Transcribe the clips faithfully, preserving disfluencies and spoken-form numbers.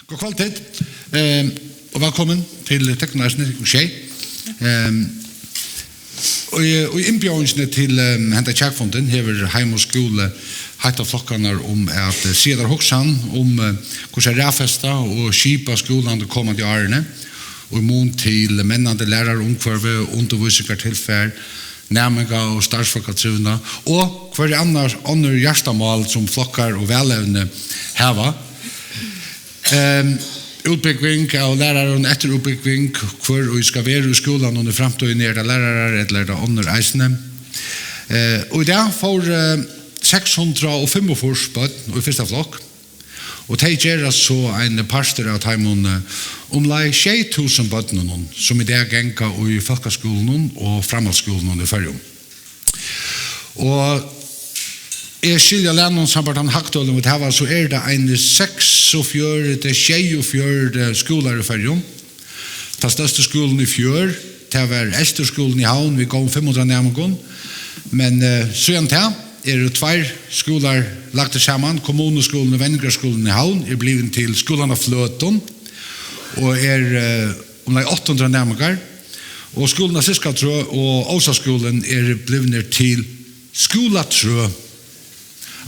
Gott kvøld, Ted. Ehm, og vælkomin til Teknarnar og sjey. Ehm, og í, í innbjóðingini til, ehm, henda kjakfundin hevur Heim og Skúli heitt á flokkarnar um at, eh, siga teirra hugsan um, eh, hvussu at raðfesta og skipa skúlan tey komandi árini, og í mun til mennandi læraraumhvørvi, undirvísingartilfar, næminga- og starvsfólkatrivnað, og hvørji annars onnur hjartamál, sum flokkar og valevni hava. Ehm, útbúgving av lærarum, eftirútbúgving, hvør ið skal vera í skúlanum í framtíðini, er tað lærarar ella er tað onnur eisini? Eh, og í dag fór, eh, seks hundrað og fimmogfýrs børn í fyrsta flokk, og tey gera so ein partur av teimum, eh, umleið sjey túsund børnunum, sum í dag ganga í fólkaskúlunum og framhaldsskúlunum í Føroyum. Og eg skilji á læraranum, sambært teimum hagtølum vit hava, so er tað ein seksogfjøruti, sjeyogfjøruti skúlar í Føroyum. Tann størsti skúlin í fjør, tað var Eysturskúlin í Havn við góðum fimm hundrað næmingum. Men, eh, síðan tað eru tveir skúlar lagdir saman. Kommunuskúlin og Venjingarskúlin í Havn er blivin til Skúlin á Fløtum og er, eh, umleið átta hundrað næmingar. Og skúlin á Ziskatrøð og Ósaskúlin eru blivnir til Skúlatrøð,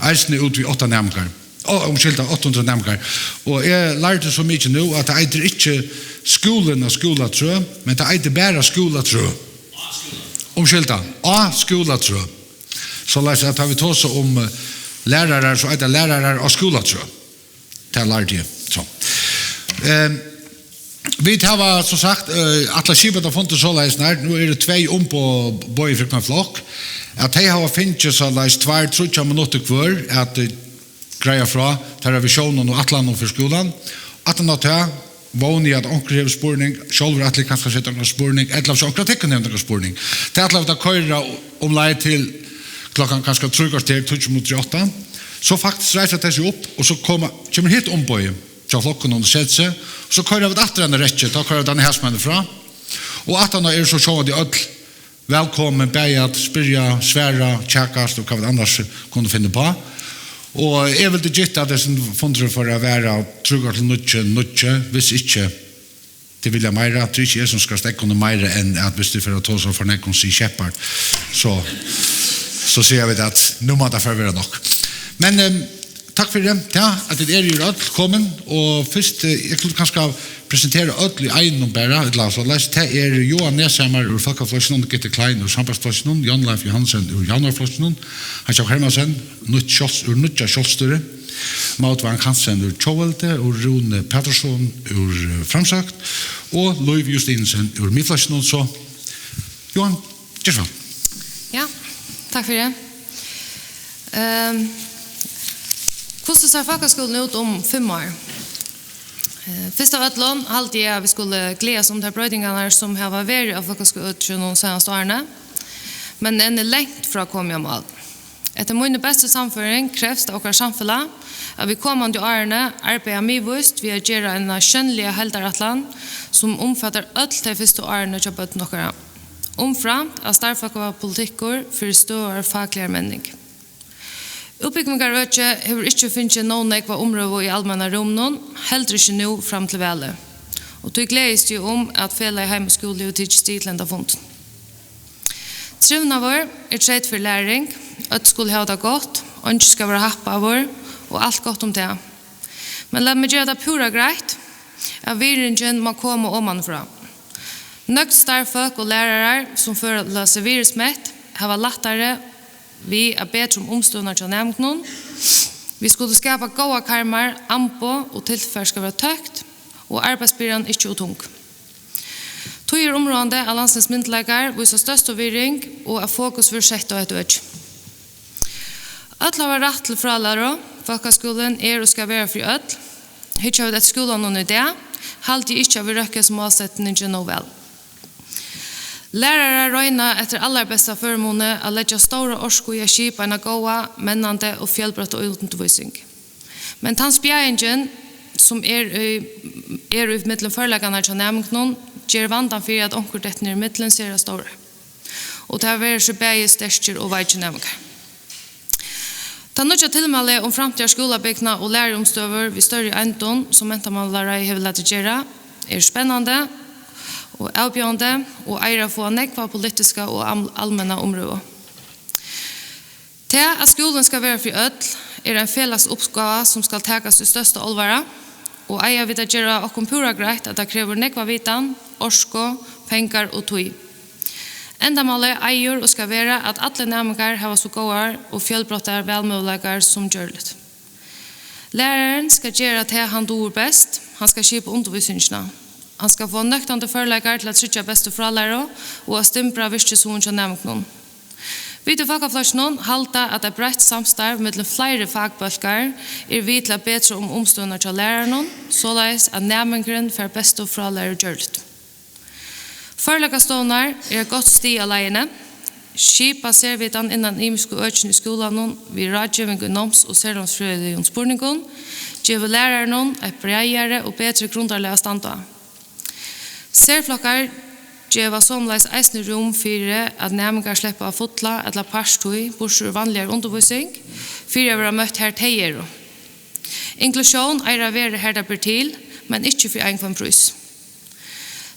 eisini út við átta næmingar. Ó, umskylda, átta hundrað næmingar. Og eg lærdi so mikið nú, at tað eitur ikki Skúlin á Skúlatrøð, men tað eitur bara Skúlatrøð. Umskylda, á Skúlatrøð. Soleiðis at tá vit tosa um, eh, lærarar, so eita lærarar á Skúlatrøð. Tað lærdi eg. So. Ehm, vit hava, sum sagt, eh, ætlað at skipa hetta fundin soleiðis, nær nú eru tvey umboð, boðin fyri hvønn flokk, at tey hava fingið soleiðis tveir, tríggjar minuttir hvør at, eh, greiða frá teirra visjónum og ætlanum fyri skúlan. Aftan á tað vóni eg, at onkur hevur spurning, sjálvur ætli eg kanska at seta onkur spurning, ella hvis onkur av tykkum hevur onkur spurning. Tað ætla vit at koyra umleið til klokkan kanska trý korter, tíggju minuttir í átta. So faktiskt reisa tey seg upp, og so koma, kemur hitt umboðið hjá flokkunum og setir seg, og so koyra vit aftur eina rekkju, tá koyra vit eina hasmæni frá. Og aftaná eru so sjálvandi øll vælkomin bæði at spyrja, svara, kjakast og hvat vit annars kunnu finna uppá. Og eg vildi gitta, at hesin fundurin fór at vara trý korter til níggju, níggju, hvis ikki tit vilja meira. Tað er ikki eg, sum skal steðga honum meira enn at, hvis tit fara at tosa for nógv um Sea Shepherd, so, so siga vit, at nú má tað fara at vera nokk. Men, ehm, takk fyri tað, at tit eru øll komin. Og fyrst, eh, eg kundi kanska presentera øll í einum bara, ella soleiðis. Tað er Johan Neshamar úr Fólkaflokkinum, Gitte Klein úr Sambandsflokkinum, Jan Leif Johansen úr Javnaðarflokkinum, Hans Jakob Hermansen, nýtt sjálvs-, úr Nýggja Sjálvstýri, Maud Vang Hansen úr Tjóðveldi og Rúni Patursson úr, eh, Framsókn og Lív Justinussen úr Miðflokkinum. So, Johan, ger so væl. Ja, takk fyri. Ehm, hvussu sær fólkaskúlin út um fimm ár? Eh, fyrst av øllum haldi eg, at vit skulu gleðast um tær broytingarnar, sum hava verið á fólkaskúlunum seinastu árini, men enn er langt frá komið á mál. Eftir míni bestu sannføring krevst av okkara samfelag, at vit komandi árini arbeiða miðvíst við at gera eina sjónliga heildarætlan, sum umfatar øll tey fyrstu árini hjá børnum okkara, umframt at starvsfólk hava politikkur fyri støðugari fakligari menning. Útbúgvingarøkið hevur ikki fingið nóg nógva umrøðu í almenna rúminum, heldur ikki nú fram til valið, og tí gleðist eg um, at felagið Heim og Skúli hevur tikið stig til henda fundin. Trivnaður er treyt fyri læring, øll skulu hava tað gott, eingin skal vera happaður, og alt gott um tað. Men lat meg gera tað púra greitt, at virðingin má koma omanfrá. Nøgd starvsfólk og lærarar, sum føla seg virðismett, hava lættari við at betra um umstøðurnar hjá næmingunum. Vit skulu skapa góðar karmar, amboð og tilfar skal vera tøkt, og arbeiðsbyrðan ikki ov tung. Tí er umráðandi, at landsins myndugleikar vísa størstu virðing og at fokus verður sett á hetta økið. Øll hava rætt til frálæru. Fólkaskúlin er og skal vera fyri øll. Hyggja vit eftir skúlanum í dag, haldi eg ikki, at vit røkka hesa málsetningin nóg væl. Lærarar royna eftir allarbesta førimuni at leggja stóra orku í at skipa eina góða, mennandi og fjølbroytta undirvísing. Men tann spjaðingin, sum er í, er í millum førleikarnar hjá næmingunum, ger vandan fyri, at onkur dettur niður ímillum, sera stóran. Og tað verður so bæði sterkir og veikir næmingar. Tað nýggja tilmælið um framtíðarskúlabygna og læruumstøður við størri eindum, sum Mentamálaráðið hevur latið gera, er spennandi og avbjóðandi og eigur at fáa nógva politiska og am-, almenna umrøðu. Tað, at skúlin skal vera fyri øll, er ein felags uppgáva, sum skal takast í størsta álvara, og eiga vit at gera okkum púra greitt, at tað krevur nógva vitan, orku, pengar og tíð. Endamálið eigur og skal vera, at allir næmingar hava so góðar og fjølbroyttar valmøguleikar sum gjørligt. Lærarin skal gera tað, hann dugir best. Hann skal skipa undirvísingina. Hann skal fáa nøktandi førleikar til at tryggja bestu frálæru og at stimbra virkishugan hjá næmingunum. Vit í Fólkaflokkinum halda, at eitt breitt samstarv millum fleiri fakbólkar er við til at betra um umstøðurnar hjá lærarunum, soleiðis at næmingurin fær bestu frálæru gjørligt. Førleikastovnar eru eitt gott stig á leiðini. Skipa servitan innan ymisku økini í skúlanum við ráðgeving í náms- og sernámsfrøðiligum spurningum gevur lærarunum eitt breiðari og betri grundarlag at standa á. Serflokkar geva somuleiðis eisini rúm fyri, at næmingar sleppa at fulla ella parttíð, burtur úr vanligari undirvísing, fyri at verða møtt har tey eru. Inklusión eigur at vera har tað ber til, men ikki fyri ein hvønn prís.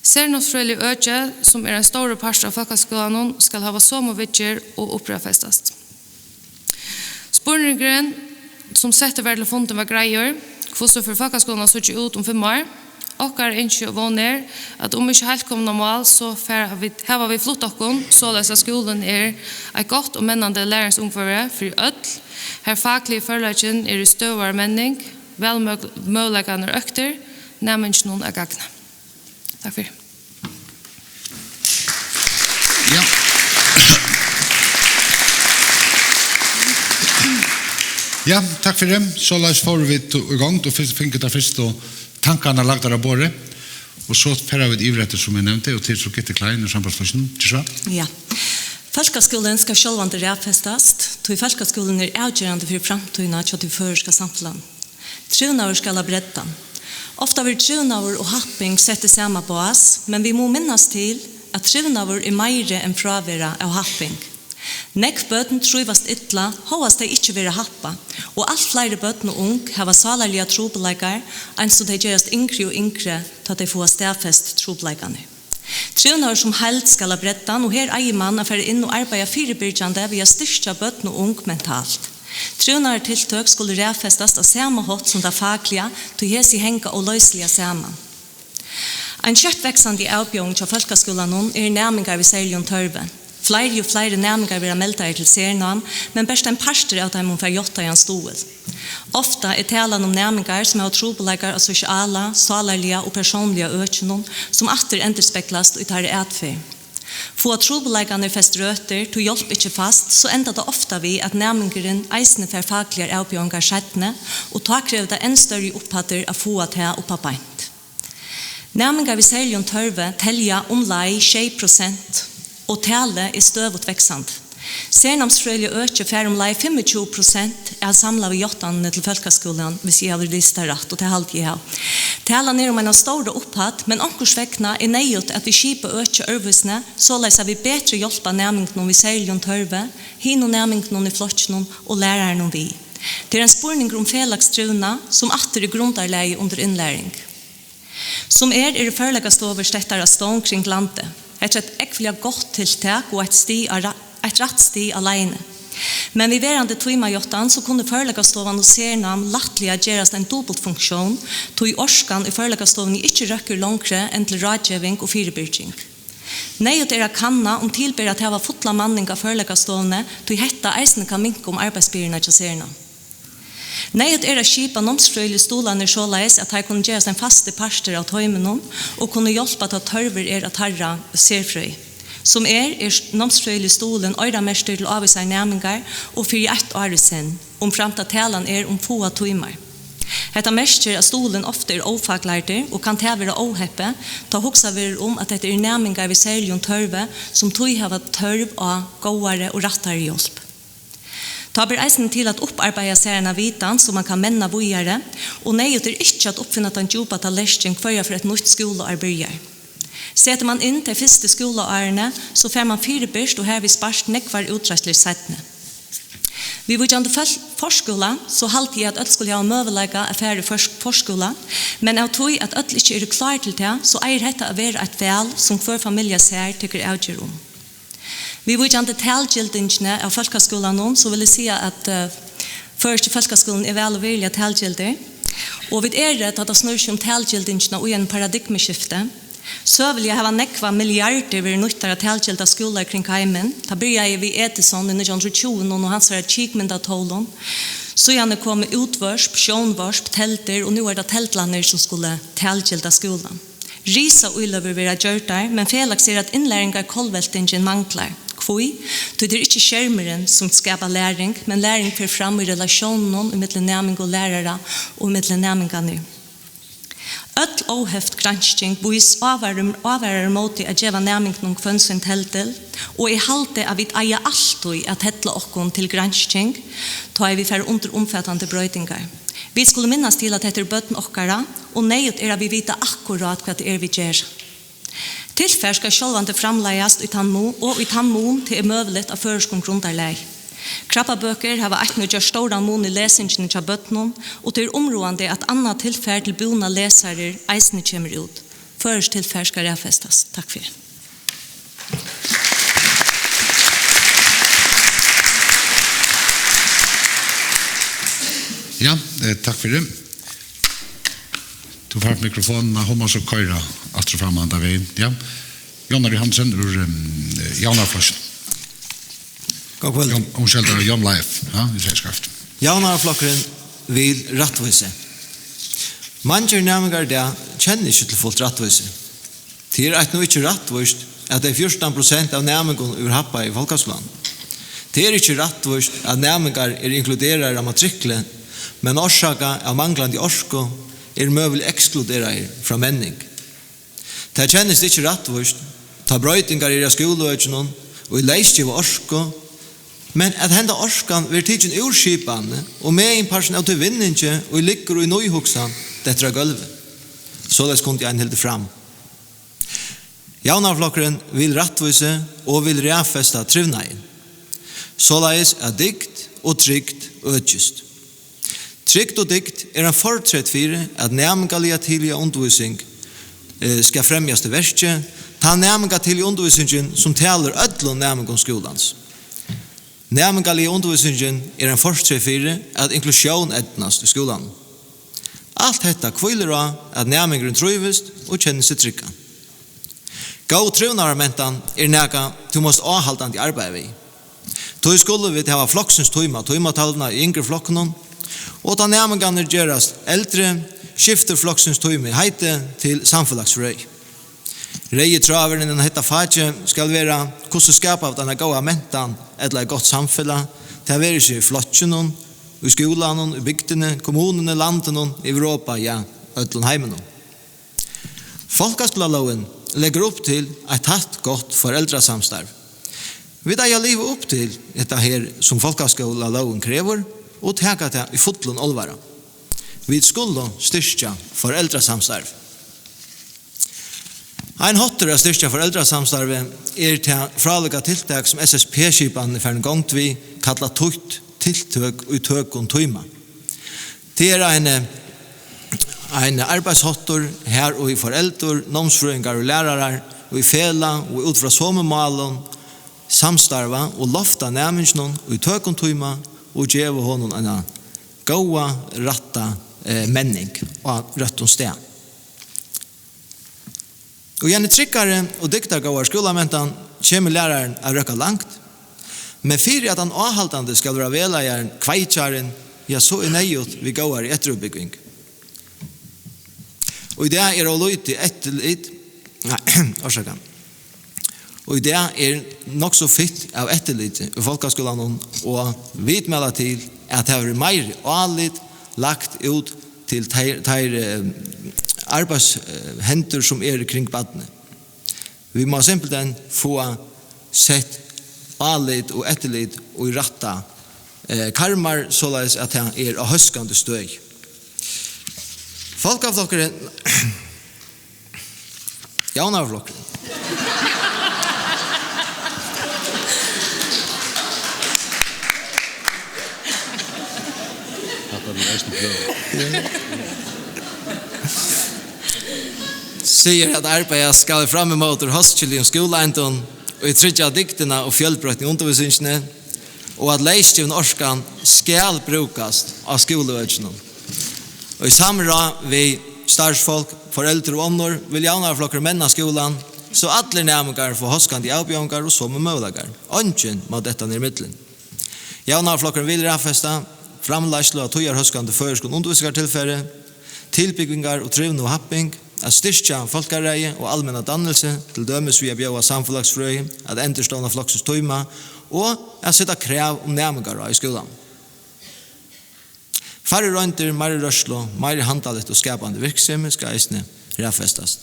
Sernámsfrøðilig øki, sum er ein stórur partur av fólkaskúlanum, skal hava somu viðgerð og upprøðfestast. Spurningurin, sum settur var til fundin, var greiður: Hvussu fer fólkaskúlin at síggja út um fimm ár? Okkara ynski og vón er, at um ikki heilt komin á mál, so fara vit, hava vit flutt okkum, soleiðis at skúlin er eitt gott og mennandi læringsumhvørvi fyri øll, har fakligi førleikin er í støðugari menning, valmøg-, møguleikarnir øktir, næmingunum at gagni. Takk fyri. Ja. Ja, takk fyri. Soleiðis fóru vit í gongd og fyrst, fingu tær fyrstu tankarnar lagdar á borðið. Og so fara vit yvir eftir, sum eg nevndi, og til so Gitte Klein úr Sambandsflokkinum. Ger so væl. Ja. Fólkaskúlin skal sjálvandi raðfestast, tí fólkaskúlin er avgerandi fyri framtíðina hjá tí føroyska samfelagnum. Trivnaður skal á breddan. Ofta verður trivnaður og happing sett í sama bás, men vit mugu minnast til, at trivnaður er meiri enn frávera av happing. Nógv børn trívast illa, hóast tey ikki verða happað, og alt fleiri børn og ung hava sálarligar trupulleikar, eins og tey gerast yngri og yngri, tá tey fáa staðfest trupulleikarnar. Trivnaður sum heild skal á breddan, og her eigur mann at fara inn og arbeiða fyribyrgjandi við at styrkja børn og ung mentalt. Trivnaðartiltøk skulu raðfestast á sama hátt sum tað fakliga, tí hesi hanga óloysiliga saman. Ein skjótt vaksandi avbjóðing hjá fólkaskúlanum eru næmingar við serligum tørvi. Fleiri og fleiri næmingar verða meldaðir til sernám, men bert ein partur av teimum fær játtaðan stuðul. Ofta er talan um næmingar, sum hava trupulleikar á sosiala, sálarliga og persónliga økinum, sum aftur endurspeglast í teirra atferð. Fáa trupulleikarnir fest røtur, tí hjálp ikki fæst, so endar tað ofta við, at næmingurin eisini fær fakligar avbjóðingar seinni, og tá krevur tað enn størri upphæddir at fáa tað upp á beint. Næmingar við serligum tørvi telja umleið sjey prosent, og talið er støðugt vaksandi. Sernámsfrøðilig øki fær umleið fimmogtjúgu prosent av samlaðu játtanini til fólkaskúlan, hvis eg havi lisið tað rætt, og tað haldi eg, eg havi. Talan er um eina stóra upphædd, men onkursvegna er neyðugt, at vit skipa økið øðrvísini, soleiðis at vit betri hjálpa næmingunum við serligum tørvi, hinum næmingunum í flokkinum og lærarunum við. Tað er ein spurningur um felagstrivnað, sum aftur er grundarlagið undir innlæring. Sum er, eru førleikastovur settar á stovn kring landið. Hetta er eitt ógvuliga gott tiltak og eitt stig á ra-, eitt rætt stig á leiðini. Men við verandi tímajáttan, so kunnu førleikastovan og sernám lættliga gerast ein dupultfunksjón, tí orkan í førleikastovuni ikki røkkur longri enn til ráðgeving og fyribyrging. Neyðugt er at kanna, um til ber at hava fulla manning á førleikastovuni, tí hetta eisini kann minka um arbeiðsbyrðuna hjá sernám. Neyðugt er at skipa námsfrøðiligu stuðlarnir soleiðis, at teir kunnu gerast ein fastur partur av toyminum og kunnu hjálpa, tá tørvur er á teirra serfrøði. Sum er, er námsfrøðiligi stuðulin oyramerktur til ávísar næmingar og fyri eitt ár í senn, umframt at talan er um fáar tímar. Hetta merkir, at stuðulin ofta er ófaklærdur og kann tað vera óheppið, tá hugsað verður um, at hetta eru næmingar við serligum tørvi, sum tí hava tørv á góðari og rættari hjálp. Tá ber eisini til at upparbeiða sær eina vitan, sum mann kann menna víðari, og neyðugt er ikki at uppfinna tann djúpa tallerkin, hvørja ferð eitt nýtt skúlaár byrjar. Setur mann inn tey fyrstu skúlaárini, so fær mann fyribyrgt og harvið spart nógvar útreiðslur seinni. Viðvíkjandi fólk-, forskúla, so haldi eg, at øll skulu hava møguleika at fara í fors-, forskúla, men av tí, at øll ikki eru klár til tað, so eigur hetta at vera eitt val, sum hvør familja sær tekur avgerð um. Viðvíkjandi talgildingini av fólkaskúlanum, so vil eg siga, at, eh, føroyski fólkaskúlin er væl og virðiliga talgildur, og vit eru, tá tað snýr seg um talgildingina, í einum paradigmuskifti. Søguliga hava nógvar milliardir verið nýttar at talgilda skúlar kring heimin. Tað byrjaði við Edison í nítjan hundrað og tjúgu og hansara kikmyndatólum. Síðani komu útvørp, sjónvørp, teldur, og nú er tað teldlarnir, sum skulu talgilda skúlan. Risaíløgur verða gjørdar, men felags er, at innlæringarkollveltingin manglar. Hví? Tí tað er ikki skermurin, sum skapar læring, men læring fer fram í relatiónunum ímillum næming og lærara og ímillum næmingarnar. Øll óheft gransking vís ávarar, ávarar móti at geva næmingunum hvønn sín teldil, og eg haldi, at vit eiga altíð at hella okkum til gransking, tá ið vit fara undir umfatandi broytingar. Vit skulu minnast til, at hetta eru børn okkara, og neyðugt er, at vit vita akkurát, hvat tað er, vit gera. Tilfar skal sjálvandi framleiðast í tann mu-, og í tann mun, tað er møguligt á føroyskum grundarlagi. Krabbabøkur hava eitt nú gjørt stóran mun í lesingini hjá børnum, og tað er umráðandi, at annað tilfar til búnar lesarar eisini kemur út. Føroyskt tilfar skal raðfestast. Takk fyri. Ja, eh, takk fyri. Tú fært mikrofonina, hon má so koyra aftur og fram handan vegin. Ja. Jónar Johansen úr, um, Javnaðarflokkinum. Gott kvøld. Jón, umskylda, Jón Leif, ja, í selskap. Javnaðarflokkurin vil rættvísi. Mangir næmingar í dag kenna ikki til fult rættvísi. Tað er eitt nú ikki rættvíst, at tey fjúrtan prosent av næmingum yvirhøvur í fólkaskúlanum. Tað er ikki rættvíst, at næmingar eru inkluderaðir á matrikli, men orsakað av manglandi orku eru møguliga ekskluderaðir frá menning. Tað kennist ikki rættvíst, tá broytingar eru á skúlaøkinum, ið leysgeva orku, men at henda orkan verður tikin úr skipanini og meginparturin av tí vinningi, ið liggur í nýhugsan, dettur á gólvið. Soleiðis kundi ein hildið fram. Javnaðarflokkurin vil rættvísi og vil raðfesta trivnaðin, soleiðis at dygd og trygd økist. Trygd og dygd er ein fortreyt fyri, at næmingarliga tillita undirvísing, eh, skal fremjast í verki, tá næmingartillita undirvísingin, sum talar øllum næmingum skúlans. Næmingarliga undirvísingin er ein fortreyt fyri, at inklusión eydnast í skúlanum. Alt hetta hvílir á, at næmingurin trívist og kennir seg tryggan. Góð trivnaðarmentan er nakað, tú mást áhaldandi arbeiða við. Tí skulu vit hava floksins tíma, tímatølvuna í yngru flokkunum, og tá næmingarnir gerast eldri, skiftir floksins tími heiti til samfelagsfrøði. Reyði tráðurin innan hetta fakið skal vera, hvussu skapa vit eina góða mentan ella eitt gott samfelag, tað veri seg í flokkinum, í skúlanum, í bygdini, kommununi, landinum, Europa, ja, øllum heiminum. Fólkaskúlalógin leggur upp til eitt tætt, gott foreldrasamstarv. Vit eiga at liva upp til hetta her, sum fólkaskúlalógin krevur, og taka tað í fullum álvara. Vit skulu styrkja foreldrasamstarv. Ein háttur at styrkja foreldrasamstarvið er tað frálíka tiltak, sum S S P-skipanin er farin í gongd við, kallað Títt tiltøk í tøkum tíma. Tað er ein, ein arbeiðsháttur, har ið foreldur, námsfrøðingar og lærarar í felag og út frá somu málum samstarva og lofta næminginum í tøkum tíma og geva honum eina góða, rætta, eh, menning á røttum stað. Og í eini tryggari og dygdargóðari skúlamentan kemur lærarin at røkka langt, men fyri at tann áhaldandi skal vera vegleiðarin, kveikjarin, ja, so er neyðugt við góðari eftirútbúgving. Og í dag er ov lítið eftirlit, nei, orsaka. Og í dag er nokk so fitt av eftirliti í fólkaskúlanum, og vit mæla til, at tað verður meiri álit lagt út til teir, teir, eh, arbeiðshendur, sum eru kring barnið. Vit má simpelthen fáa sett álit og eftirlit í rætta, eh, karmar, soleiðis at tað er á hóskandi støði. Fólkaflokkurin, Javnaðarflokkurin. Sigur, at arbeiða skal fram ímótur hóskiligum skúlaeindum, ið tryggja dygdina og fjølbroytni í undirvísingini, og at leysgivin orkan skal brúkast á skúlaøkinum. Og í samráð við starvsfólk, foreldur og onnur vil Javnaðarflokkurin menna skúlan, so allir næmingar fáa hóskandi avbjóðingar og somu møguleikar. Eingin má detta niður millum. Javnaðarflokkurin vil raðfesta framleiðslu av tíðarhóskandi føroyskum undirvísingartilfari, tilbúgvingar og trivnað og happing, at styrkja fólkaræði og almenna dannilsi, til dømis við at bjóða samfelagsfrøði, at endurstovna floksins tíma og at seta krav um næmingaráð í skúlanum. Færri royndir, meiri rørslu, meiri handaligt og skapandi virksemi skal eisini raðfestast.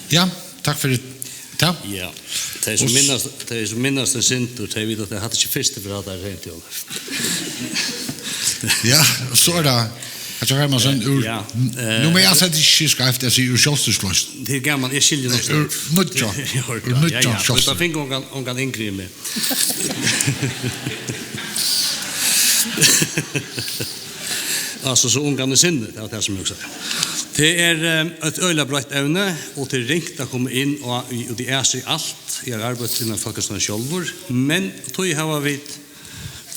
Ja, takk fyri tað. Ja, tey sum minnast, tey sum minnast ein sindur, tey vita, at tey hattu ikki fyrstu fyri at tað er reint, Jónas. Ja, so er tað. At Jónas Hermansen úr, ja, eh, nú má eg seta ikki skeivt, eg sigi úr Sjálvstýrisflokkinum. Tað er gaman, eg skilji nokk. Úr nýggja, úr nýggja Sjálvstýri. Fann ongan, ongan yngri í meg. Altso, so ungan í sinni, tað var tað, sum eg hugsaði. Tað er, eh, eitt øgiliga breitt evni, og tað er ringt at koma inn á, í, út í at siga alt. Eg havi arbeitt innan fólkaskúlan sjálvur, men tí hava vit,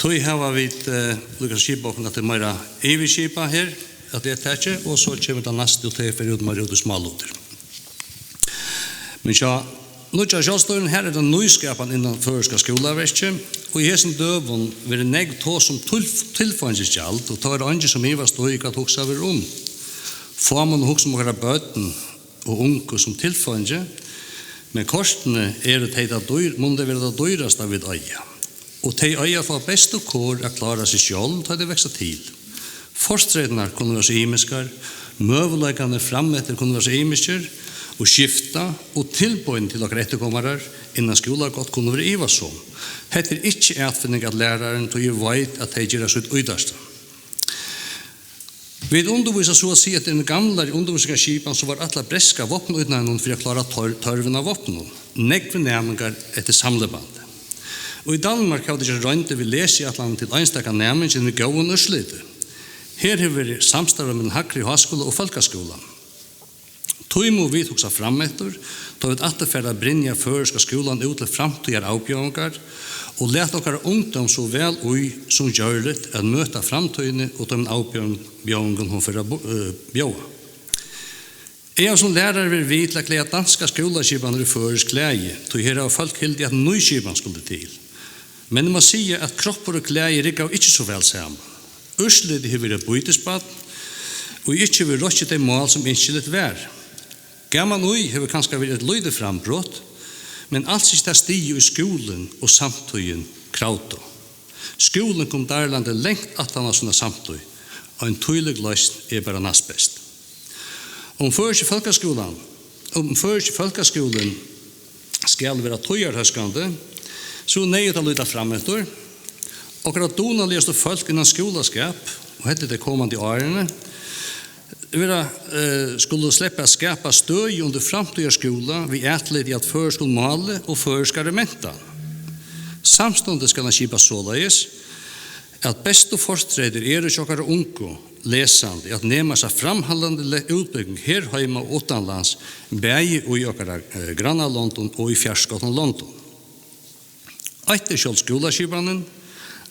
tí hava vit, eh, líka skipað okkum, at tað er meira yvirskipað her, at eg taki, og so kemur tað næsta, og tað fer út meira út í smálutir. Men hjá nýggja sjálvstýrinum, har er tað nýskapan innan føroyska skúlaverkið, og í hesum døgum verður nógv tosað um tilf-, tilfeingisgjald, og tá er eingin, sum ivast í, hvat hugsað verður um. Fá man hugsa um okkara børn og ungu sum tilfeingi, men kortini eru tey tað dýr-, munnu tey vera tað dýrasta, vit eiga. Og tey eiga at fáa bestu kor at klára seg sjálv, tá tey vaksa til. Fortreytirnar kunnu vera so ymiskar, møguleikarnir frameftir kunnu vera so ymiskir, og skifta og tilboðini til okkara eftirkomarar innan skúlagongd kunnu vera ivasom. Hetta er ikki atfinning at lærarum, tí eg veit, at tey gera sítt ídarsta. Vit undirvísa so at siga eftir eini gamlari undirvísingarskipan, sum var ætlað bretska vápnaídnaðinum fyri at klára tør-, tørvin á vápnum. Nógvir næmingar eftir samlebandi. Og í Danmark hava tey gjørt royndir við lesiætlanir til einstaka næmingar við góðum úrsliti. Her hevur verið samstarv millum Hægri Háskúla og Fólkaskúlan. Tí mugu vit hugsa frameftir, tá vit aftur fara at brynja føroyska skúlan út til framtíðar avbjóðingar, og lata okkara ungdóm so væl í sum gjørligt at møta framtíðini og teimum avbjóðing-, bjóðingum, hon fer at bu-, eh, bjóða. Eg havi sum lærari verið við til at klæða danskar skúlaskipanir í føroysk klæði, tí her hava fólk hildið, at nýskipan skuldi til. Men eg má siga, at kroppur og klæði riggaðu ikki so væl saman. Úrslitið hevur verið eitt bítisbarn, og ikki hevur rokkið tey mál, sum ynskiligt var. Gaman í hevur kanska verið eitt lítið frambrot, men als ikki tað stigið, ið skúlin og samtíðin kravdu. Skúlin kom darlandi langt aftan á sína samtíð. Ein tílík loysn er bara næstbest. Um føroyski fólkaskúlan, um føroyski fólkaskúlin skal vera tíðarhóskandi, so er neyðugt at líta frameftir. Okkara dugnaligastu fólk innan skúlaskap, og hetta er tey komandi árini, vera, eh, skulu sleppa at skapa støði undir framtíðarskúla við atliti at føroyskum máli og føroyskari mentan. Samstundis skal hann skipast soleiðis, at bestu fortreytir eru hjá okkara ungu lesandi at nema sær framhaldandi le-, útbúgving her heima og uttanlands, bæði í okkara, eh, grannalondum og í fjarskotnum londum. Eitt er sjálv skúlaskipanin,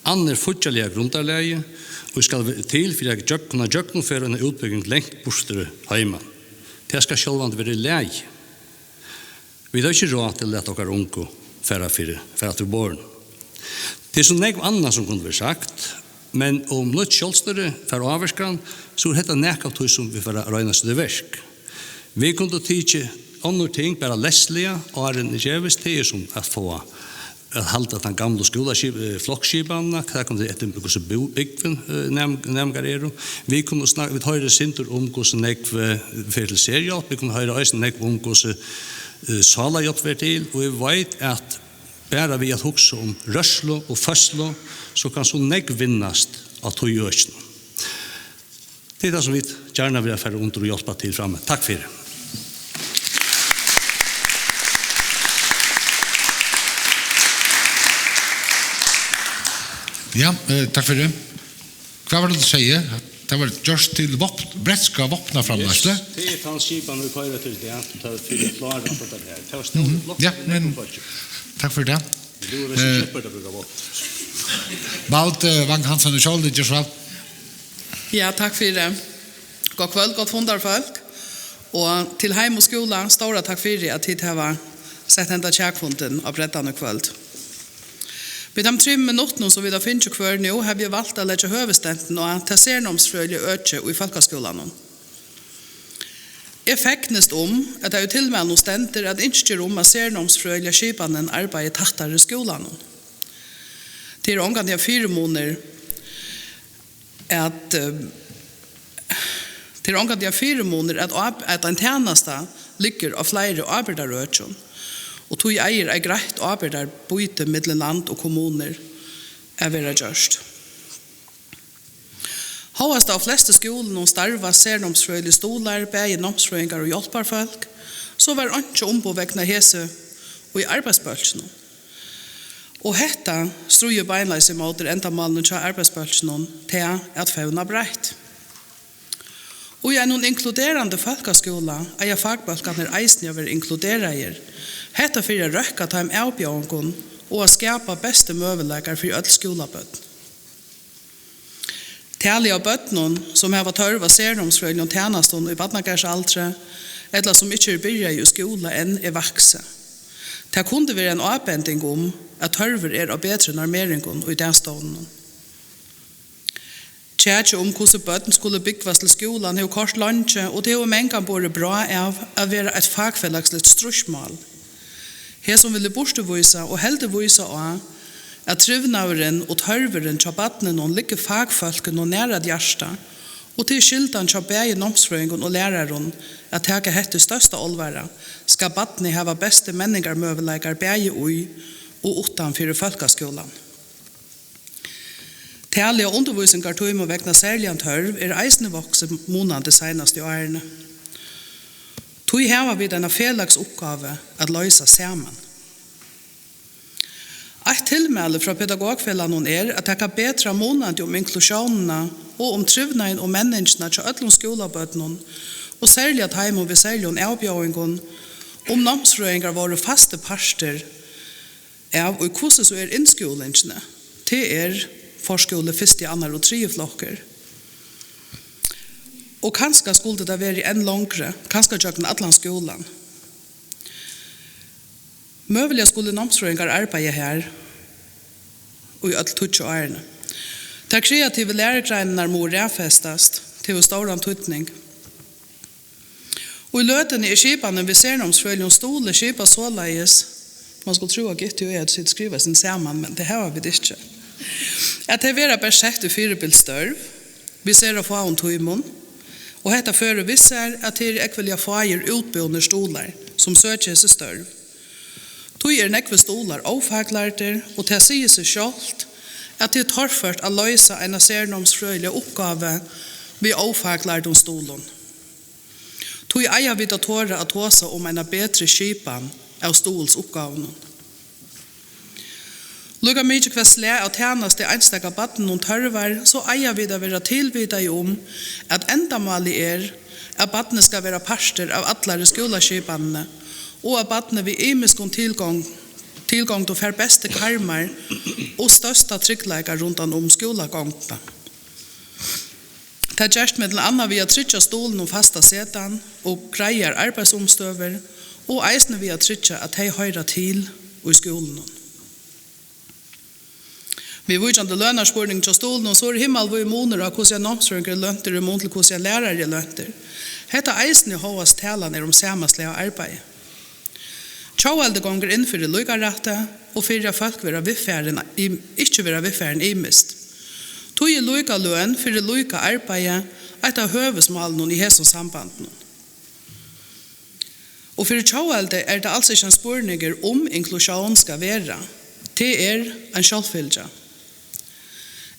annað er fíggjarliga grundarlagið, ið skal ve-, til fyri at gjøgn-, kunna gjøgnumføra eina útbúgving langt burturi heiman. Tað skal sjálvandi vera í lagi. Vit hava ikki ráð til at lata okkara ungu fara fyri, fara aftur í borðini. Tað er so nógv annað, sum kundi verið sagt, men um nýtt sjálvstýri fær ávirkan, so er hetta nakað av tí, sum vit fara at royna at seta í verk. Vit kundu tikið onnur ting bara leysliga, áðrenn eg gevist, tað er sum at fáa, at halda tann gamlu skúlaskip-, eh, floksskipanina, tað kom til eftir, hvussu bú-, búgvin, eh, næm-, næmingar eru. Vit kunnu snak-, vit hoyra eitt sindur um, hvussu nógv, eh, fer til serhjálp, vit kunnu hoyra eisini nógv um, hvussu, eh, sálarhjálp fer til, og eg veit, at bara við at hugsa um rørslu og føðslu, so kann so nógv vinnast á tí økinum. Tað er tað, sum vit gjarna vilja fara undir og hjálpa til framman. Takk fyri. Ja, eh, takk fyri. Hvat var tað, tú segði? Tað var gjørt til vápn-, bretska vápnaframleiðslu? Yes, tað er tann skipan, vit koyra til í dag, tá vit klára alt hetta her. Tað var stórt Mhm. flott, Ja, men men fólk. Takk fyri tað. Tú er Eh, sleppur at brúka vápn. Maud, eh, Wang Hansen og Skjold, ger so væl. Ja, takk fyri. Gott kvøld, gott fundarfólk. Og til Heim og Skúla, stóra takk fyri, at tit hava sett henda kjakfundin á brettan í kvøld. Við teimum trimum minuttunum, sum vit hava fingið hvør nú, havi eg valt at leggja høvuðsdentin á tað sernámsfrøðiliga økið í fólkaskúlanum. Eg fegnist um, at tað í tilmælunum stendur, at ynski er um, at sernámsfrøðiliga skipanin arbeiði tættari skúlanum. Tað er ongantíð ein fyrimunur, at, eh, tað er ongantíð ein fyrimunur, at áb-, at ein tænasta liggur á fleiri ábyrgdarøkjum, og tí eigur eitt greitt ábyrgdarbýti millum land og kommunur at verða gjørt. Hóast á flestu skúlunum starva sernámsfrøðiligir stuðlar, bæði námsfrøðingar og hjálparfólk, so var einki umboð vegna hesi í arbeiðsbólkinum. Og hetta stríðir beinleiðis ímóti endamálinum hjá arbeiðsbólkinum, tað at fevna breitt. Í einum inkluderandi fólkaskúla eiga fakbólkarnir eisini at vera inkluderaðir, hetta fyri at røkka teim avbjóðingum og at skapa bestu møguleikar fyri øll skúlabørn. Talið á børnum, sum hava tørv á sernámsfrøðiligum tænastum í barnagarðsaldri, ella sum ikki eru byrjaði í skúla enn, er vaksið. Tað kundi verið ein ábending um, at tørvur er á betri normeringum í dagstovnunum. Kjakið um, hvussu børn skulu búgvast til skúlan, hevur koyrt leingi, og tað hevur mangan borið bráð av at vera eitt fakfelagsligt stríðsmál. Hesum vil eg burturvísa og heldur vísa á, at trivnaðurin og tørvurin hjá barninum liggur fakfólkunum nær at hjarta, og tað er skyldan hjá bæði námsfrøðingum og lærarum at taka hetta í størsta álvara, skal barnið hava bestu menningarmøguleikar bæði í og uttan fyri fólkaskúlan. Talið á undirvísingartímum vegna serligan tørv er eisini vaksið munandi seinastu árini. Tí hava vit eina felags uppgávu at loysa saman. Eitt tilmæli frá Pedagogfelagnum er at taka betra munandi um inklusjónina og um trivnaðin og menningina hjá øllum skúlabørnum, og serliga teimum við serligum avbjóðingum, um námsfrøðingar vóru fastur partur av, í hvussu so er innskúlingini. Tað er forskúli, fyrsti, annar og triði flokkur. Og kanska skuldi tað verið enn longri, kanska gjøgnum allan skúlan. Møguliga skulu námsfrøðingar arbeiða har í øll tíggju árini. Tær kreativu lærugreinarnar mugu raðfestast, tað hevur stóran týdning. Og í løtuni er skipanin við sernámsfrøðiligum stuðli skipað soleiðis, man skuldi trúð, at Gitti og eg høvdu sitið og skrivað tað saman, men tað hava vit ikki, at tey verða bert sett í fyribils størv við sera fáum tímum, og hetta førir við sær, at tað eru ógvuliga fáir útbúnir stuðlar, sum søkja hesi størv. Tí eru nógvir stuðlar ófaklærdir, og tað sigur seg sjálvt, at tað er torført at loysa eina sernámsfrøðiliga uppgávu við ófaklærdum stuðlum. Tí eiga vit at tora at tosa um eina betri skipan av stuðulsuppgávunum. Líka mikið hvat slag av tænastu einstaka barninum tørvar, so eiga vit at vera tilvitaði um, at endamálið er, at barnið skal vera partur av allari skúlaskipanini, og at barnið við ymiskum tilgong-, tilgongdum fær bestu karmar og størsta tryggleika rundan um skúlagongdina. Tað gerst millum annað við at tryggja stuðlinum fasta setan og greiðar arbeiðsumstøður, og eisini við at tryggja, at tey hoyra til í skúlinum. Viðvíkjandi lønarspurning hjá stuðlinum, so er himmalvíður munur á, hvussu ein námsfrøðingur er løntur í mun til, hvussu ein lærari er løntur. Hetta eisini hóast talan er um sama slag av arbeiði. Tjóðveldið gongur inn fyri líkarætti og fyri, at fólk verða viðfarin, im-, ikki verða viðfarin ymiskt. Tí er líka løn fyri líka arbeiði eitt av høvuðsmálunum í hesum sambandinum. Og fyri tjóðveldið er tað als ikki ein spurningur, um inklusjón skal vera. Tað er ein sjálvfylgja.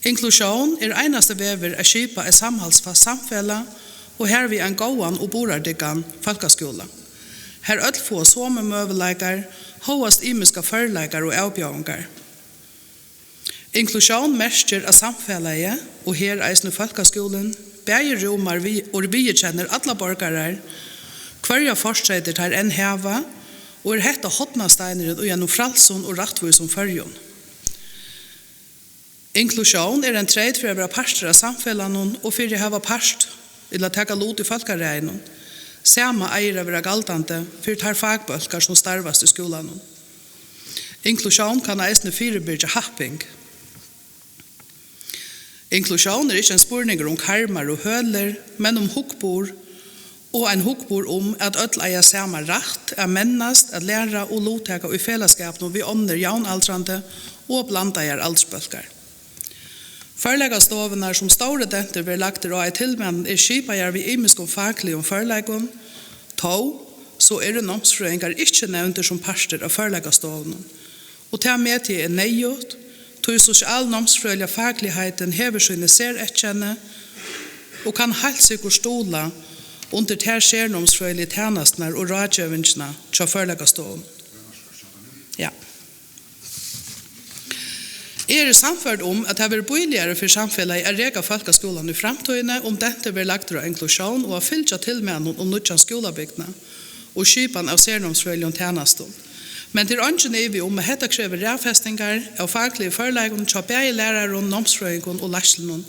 Inklusjón er einasti vegur at skipa eitt samhaldsfast samfelag og harvið ein góðan og burðardyggan fólkaskúla, har øll fáa somu møguleikar, hóast ymiskar førleikar og avbjóðingar. Inklusión merkir, at samfelagið, og her eisini fólkaskúlin, bæði rúmar við, og viðurkennir allar borgarar, hvørjar fortreytir teir enn hava, og er hetta hornasteinurin í einum frælsum og rættvísum Føroyum. Inklusión er ein treyt fyri at vera partur av samfelagnum og fyri at hava part ella taka lut í fólkaræðinum. Sama eigur at vera galdandi fyri teir fakbólkar, sum starvast í skúlanum. Inklusión kann eisini fyribyrgja happing. Inklusión er ikki ein spurningur um karmar og hølur, men um hugburð, og ein hugburð um, at øll eiga sama rætt at mennast, at læra og luttaka í felagsskapinum við onnur javnaldrandi og blandaðar aldursbólkar. Førleikastovurnar, sum stórur dentur verður lagdur á í tilmælum, eru skipaðar við ymiskum fakligum førleikum. Tó, so eru námsfrøðingar ikki nevndir sum partur av førleikastovunum, og tað meti eg er neyðugt, tí sosialnámsfrøðiliga fakligheitin hevur síni sereyðkenni og kann heilt sikkurt stuðla undir tær sernámsfrøðiligu tænasturnar og ráðgevingina hjá førleikastovum. Ja. Eg eri sannførd um, at tað verður bíligari fyri samfelagið at reka fólkaskúlan í framtíðini, um dentur verður lagdur á inklusión og at fylgja tilmælum um nýggjan skúlabygna og skipan av sernámsfrøðiligum tænastum. Men tað er eingin ivi um, at hetta krevur raðfestingar av fakligu førleikum hjá bæði lærarum, námsfrøðingum og leiðslunum.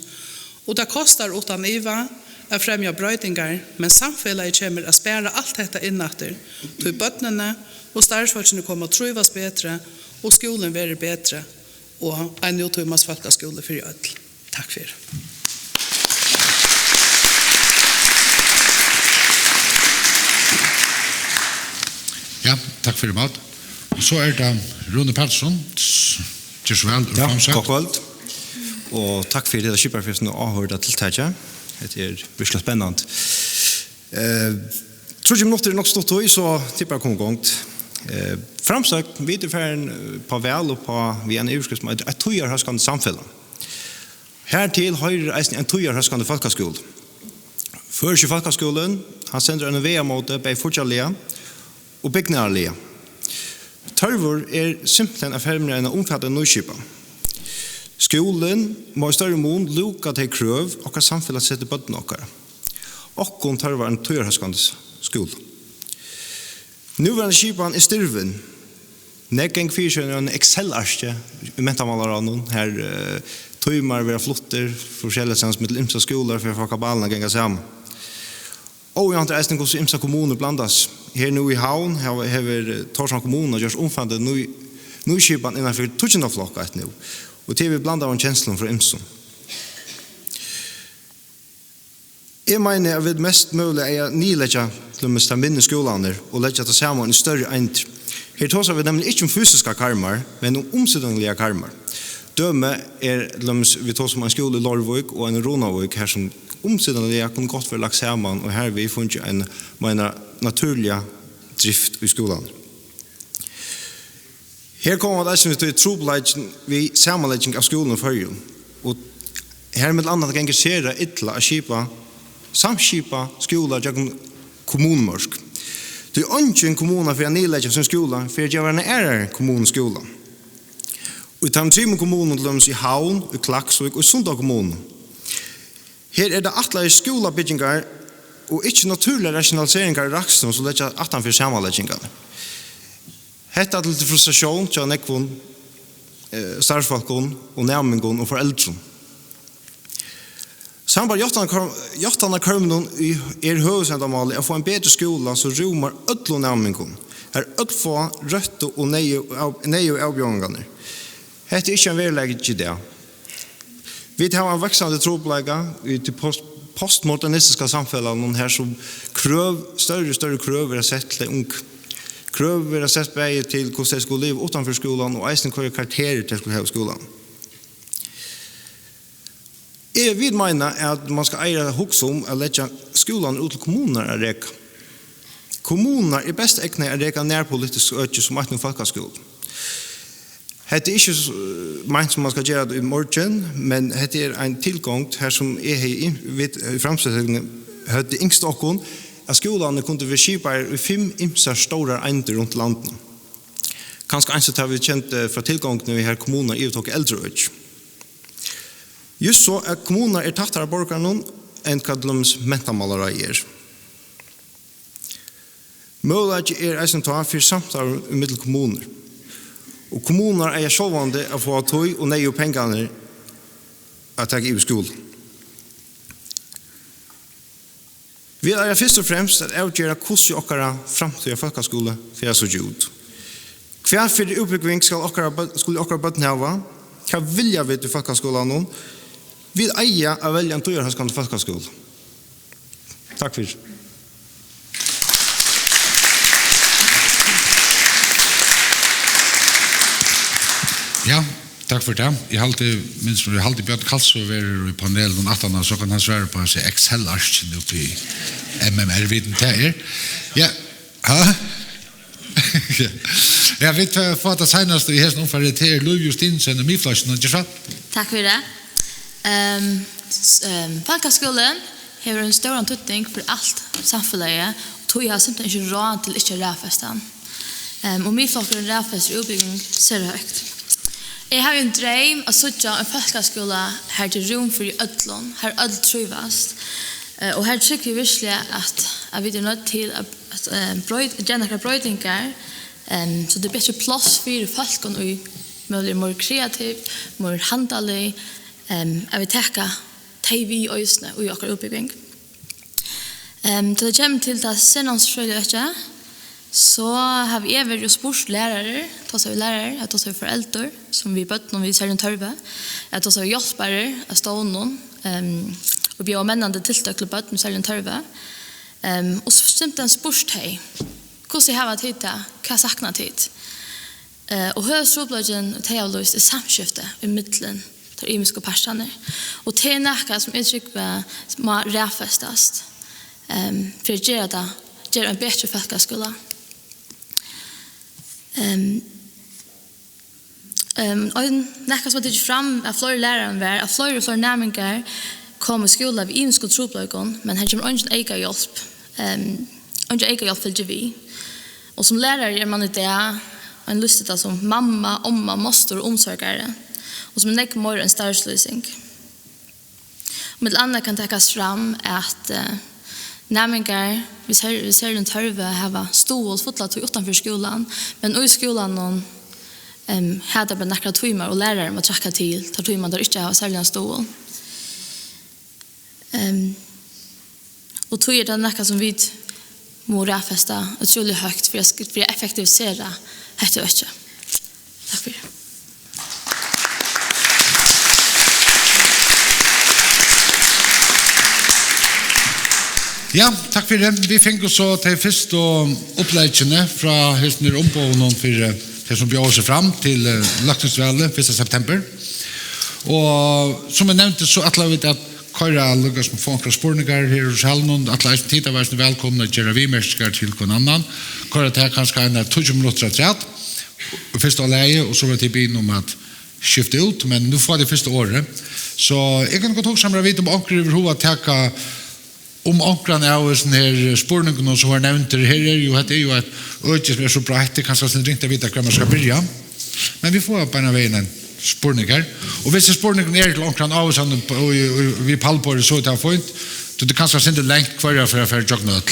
Og tað kostar uttan iva at fremja broytingar, men samfelagið kemur at spara alt hetta inn aftur, tí børnini og starvsfólkini koma at trívast betri, og skúlin verður betri og ein nútímans fólkaskúli fyri øll. Takk fyri. Ja, takk fyri, Maud. Og so er tað Rúni Pálsson. Ger so væl, ja, framsett. Gott kvøld. Og takk fyri tað, skipar fyri sum áhørt at tiltaka. Hetta er virkuliga spennandi. Eh, tríggjar minuttir er nokk stutt tíð, so tað er bara at koma í gongd. Eh, framsøgn, vit eru farin, eh, upp á val og upp á, við eina yvirskrift sum eitur Eitt tíðarhóskandi samfelag. Hertil hoyrir eisini ein tíðarhóskandi fólkaskúli. Føroyski fólkaskúlin, hann stendur á einum vegamóti, bæði fíggjarliga og bygningarliga. Tørvur er simpelthen at fremja eina umfatandi nýskipan. Skúlin má í størri mun lúka tey krøv, okkara samfelag setir børnum okkara. Okkum tørvar ein tíðarhóskandi skúla. Núverandi skipan er stirvin. Nógv ganga fyri seg í einum Excel-arki í Mentamálaráðnum, har eh, tímar verða fluttir forskelligastaðni millum ymsar skúlar fyri at fáa kabalin at ganga saman. Ójavnt er eisini, hvussu ymsar kommunur blandast. Her nú í Havn hava, hevur Tórshavnar kommuna gjørt umfatandi nýskipan innanfyri tíggjunda flokk eitt nú, og tað við blandaðum kenslum frá ymsum. Eg meini, at vit mest møguliga eiga at niðurleggja til dømis teir minni skúlarnar og leggja teir saman í størri eindir. Her tosa vit nemliga ikki um fysiskar karmar, men um umsitanligar karmar. Dømi er til dømis, vit tosa um ein skúla í Leirvík og ein í Runavík, har sum umsitanliga kunnu gott verða lagt saman og harvið fingið ein meira natúrliga drift í skúlanum. Her koma vit eisini við trupulleikin við samanlegging av skúlum í Føroyum, og har millum annað gongur sera illa at skipa, samskipa skúlar gjøgnum kommunumørk. Tí eingin kommuna fer at niðurleggja sín skúla fyri at geva eini aðrari kommunu skúla. Og í teimum trimum kommunum, til dømis í Havn, í Klaksvík og í Sunda kommunu, her er tað ætlaðar skúlabyggingar og ikki natúrligar rationaliseringar í rakstrinum, sum leggja aftan fyri samanleggingarnar. Hetta til frustratión hjá nógvum eh, starvsfólkum og næmingum og foreldrum. Sambært játtanarkør- játtanarkørvunum í- er høvuðsendamálið at fáa ein betri skúla, sum rúmar øllum næmingum, har øll fáa røttu og neyðugu av- neyðugu avbjóðingarnar. Hetta er ikki ein veruleiki í dag. Vit hava ein vaksandi trupulleika í tí post- postmodernistiska samfelagnum, har sum krøv, størri og størri krøv verða sett til tey ungu. Krøv verða sett bæði til, hvussu tey skulu liva uttanfyri skúlan, og eisini, hvørjar karakterir tey skulu hava í skúlanum. Eg vil meina, at man skal eiga at hugsa um at leggja skúlarnar út til kommunurnar at reka. Kommunurnar eru best egnaðar at reka nærpolitisk øki sum eitt nú fólkaskúli. Hetta er ikki s- meint, sum man skal gera tað í morgin, men hetta er ein tilgongd, har sum eg hevði im- vit í framsøguni høvdu ynskt okkum, at skúlarnir kundu verið skipaðir í fimm ymsar stórar eindir runt landinum. Kanska eins og tað, vit kendu frá tilgongdini, har kommunurnar yvirtóku eldri øki. Júst so, at kommunurnar eru tættari borgarunum enn hvat til dømis mentamálaráðið er. Møguleiki er eisini tá fyri samstarv ímillum kommunur, og kommunurnar eiga sjálvandi at fáa tíð og neyðugu pengarnar at taka yvir skúlan. Vit eiga fyrst og fremst at avgera, hvussu okkara framtíðar fólkaskúli fer at síggja út. Hvat fyri útbúgving skal okkara børn, skulu okkara børn hava? Hvat vilja vit í fólkaskúlanum? Vit eiga at velja ein tíðarhóskandi fólkaskúla. Takk fyri. Ja, takk fyri tað. Eg haldi, minnist meg, eg haldi Bjørn Kalsø verður í panelinum aftaná, so kann hann svara upp á hesi Excel-arkini uppi í M M R, vit tað er. Ja, ha? Ja, vit fáa tað seinasta í hesum umfari, tað er Lív Justinussen í Miðflokkinum, ger so væl. Takk fyri. Ehm, s-, ehm, fólkaskúlin hevur ein stóran týdning fyri alt samfelagið, og tí hava simpelthen ikki ráð til ikki at raðfesta hann. Ehm, og Miðflokkurin raðfestir útbúgving sera høgt. Eg havi ein dreym at síggja ein fólkaskúla, har tað er rúm fyri øllum, har øll trívast. Eh, og har trúgvi eg virkiliga, at, at vit eru noydd til at, at, eh, broyt-, gera nakrar broytingar, ehm, so tað er betri pláss fyri fólkum, ið møguliga eru meira kreativ, meira handalig, ehm, at vit taka tey við eisini í okkara útbúgving. Ehm, tá tað kemur til tað sernámsfrøðiliga økið, so havi eg verið og spurt lærarar, tosað við lærarar, eg havi tosað við foreldur, sum við børnum við serligum tørvi, eg havi tosað við hjálparar á stovnum, ehm, og bjóða mennandi tiltøk til børn við serligum tørvi. Ehm, og so simpelthen spurt tey, hvussu hava tit tað? Hvat sakna tit? Eh, og høvuðstrupulleikin, tey hava lýst, er samskifti ímillum teir ymisku partarnar. Og tað er nakað, sum eg trúgvi má raðfestast, ehm, fyri at gera tað, gera ein betri fólkaskúla. Ehm, ehm, ein, nakað, sum var tikið fram av fleiri lærarum, var, at fleiri og fleiri næmingar koma í skúla við ymiskum trupulleikum, men har kemur eingin eyka hjálp, ehm, eingin eyka hjálp fylgir við. Og sum lærari er mann í dag ein lýstur tað sum mamma, omma, mostur og umsorgari, og sum er nógv meira enn starvslýsing. Millum annað kann takast fram, at, eh, næmingar við ser-, við serligum tørvi hava stuðul fulla tíð uttanfyri skúlan, men í skúlanum, em, hava teir bara nakrar tímar, og lærarin má traðka til, teir tímar, teir ikki hava serligan stuðul. Em, og tí er tað nakað, sum vit mugu raðfesta ótrúliga høgt fyri at sk-, fyri at effektivisera hetta økið. Takk fyri. Ja, takk fyri. Vit fingu so tey fyrstu uppleggini frá hesum her umboðunum fyri tey, sum bjóða seg fram til, eh, løgtingsvalið fyrsta september. Og sum eg nevndi, so ætla vit at koyra líka sum fáa onkrar spurningar her í salinum. Ætla eisini tit at vera so vælkomin at gera viðmerkingar til hvønn annan. Koyra tað kanska einar tíggju minuttir afturat, í fyrsta lagi, og so verða tit biðin um at skifta út, men nú fáa tit fyrsta orðið. So eg kundi gott hugsað mær at vita, um onkur hevur hug at taka, um onkran av hesum her spurningunum, sum var nevndur. Her er jú, hetta er jú eitt øki, sum er so breitt, tað er kanska sindur ringt at vita, hvar man skal byrja. Men vit fáa beinanvegin ein spurning her. Og viss spurningurin er til onkran ávísan og, og, og við pallborðið, so er tað fínt. Tí tað er kanska sindur langt hvørja ferð at fara gjøgnum øll.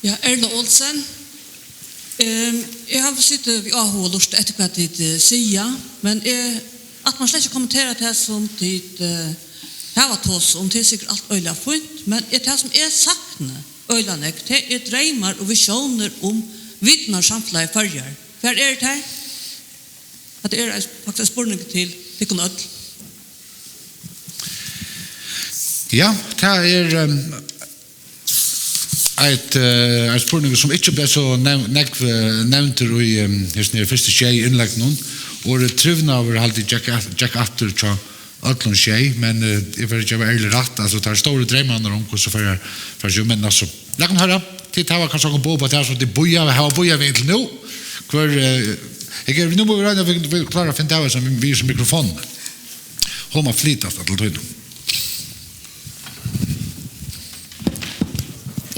Ja, Erna Olsen. Ehm, eg havi sitið við áhuga og lurtað eftir, hvat tit, eh, siga, men eg, at man slett ikki kommentera tað, sum tit, eh, hava tosað um, tað er sikkurt alt øgiliga fínt, men er tað, sum eg sakni øgiliga nógv, tað er dreymar og visjónir um vitanarsamfelagið Føroyar. Hvar eru tær? Hatta er ein, faktiskt ein spurningur til tykkum øll. Ja, tað er, ehm, eitt, eh, ein spurningur, sum ikki bleiv so nev-, nógv, eh, nevndur í, ehm, hesum her fyrstu sjey innleggunum. Orðið trivnaður, haldi eg, gekk at-, gekk aftur hjá øllum sjey, men, eh, eg fari at geva Erlu rætt, altso, teir stóru dreymarnir um hvussu Føroyar fara seg, men altso, lat okkum hoyra, tit hava kanska okkurt boð upp á tað, sum tit bíða, hava bíðað við inntil nú. Hvør, eh, eg, nú mugu vit royna, vit, vit klára at finna av hesum við, við mikrofonini. Hon má flytast alla tíðina.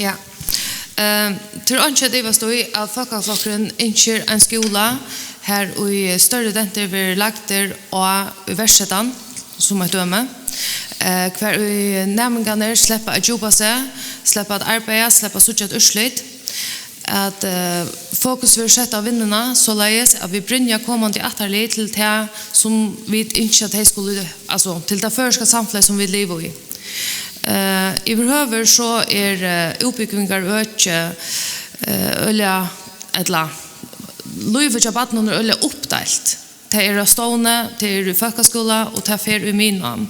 Ja. Ehm, tað er einki at ivast í, at Fólkaflokkurin ynskir ein skúla, har í størri dentur verður lagdir á íverksetan, sum eitt dømi, eh, hvar í næmingarnir sleppa at djúpa seg, sleppa at arbeiða, sleppa at síggja eitt úrslit, at, eh, fokus verður sett á vinnuna, soleiðis at vit brinja komandi ættarlið til tað, sum vit ynskja, at tey skulu, altso, til tað føroyska samfelagið, sum vit liva í. Eh, yvirhøvur so er, eh, útbúgvingarøki, eh, øgiliga, ella lívið hjá barninum er øgiliga uppdeilt. Tað er á stovni, tað er í fólkaskúla og tað fer í miðnám.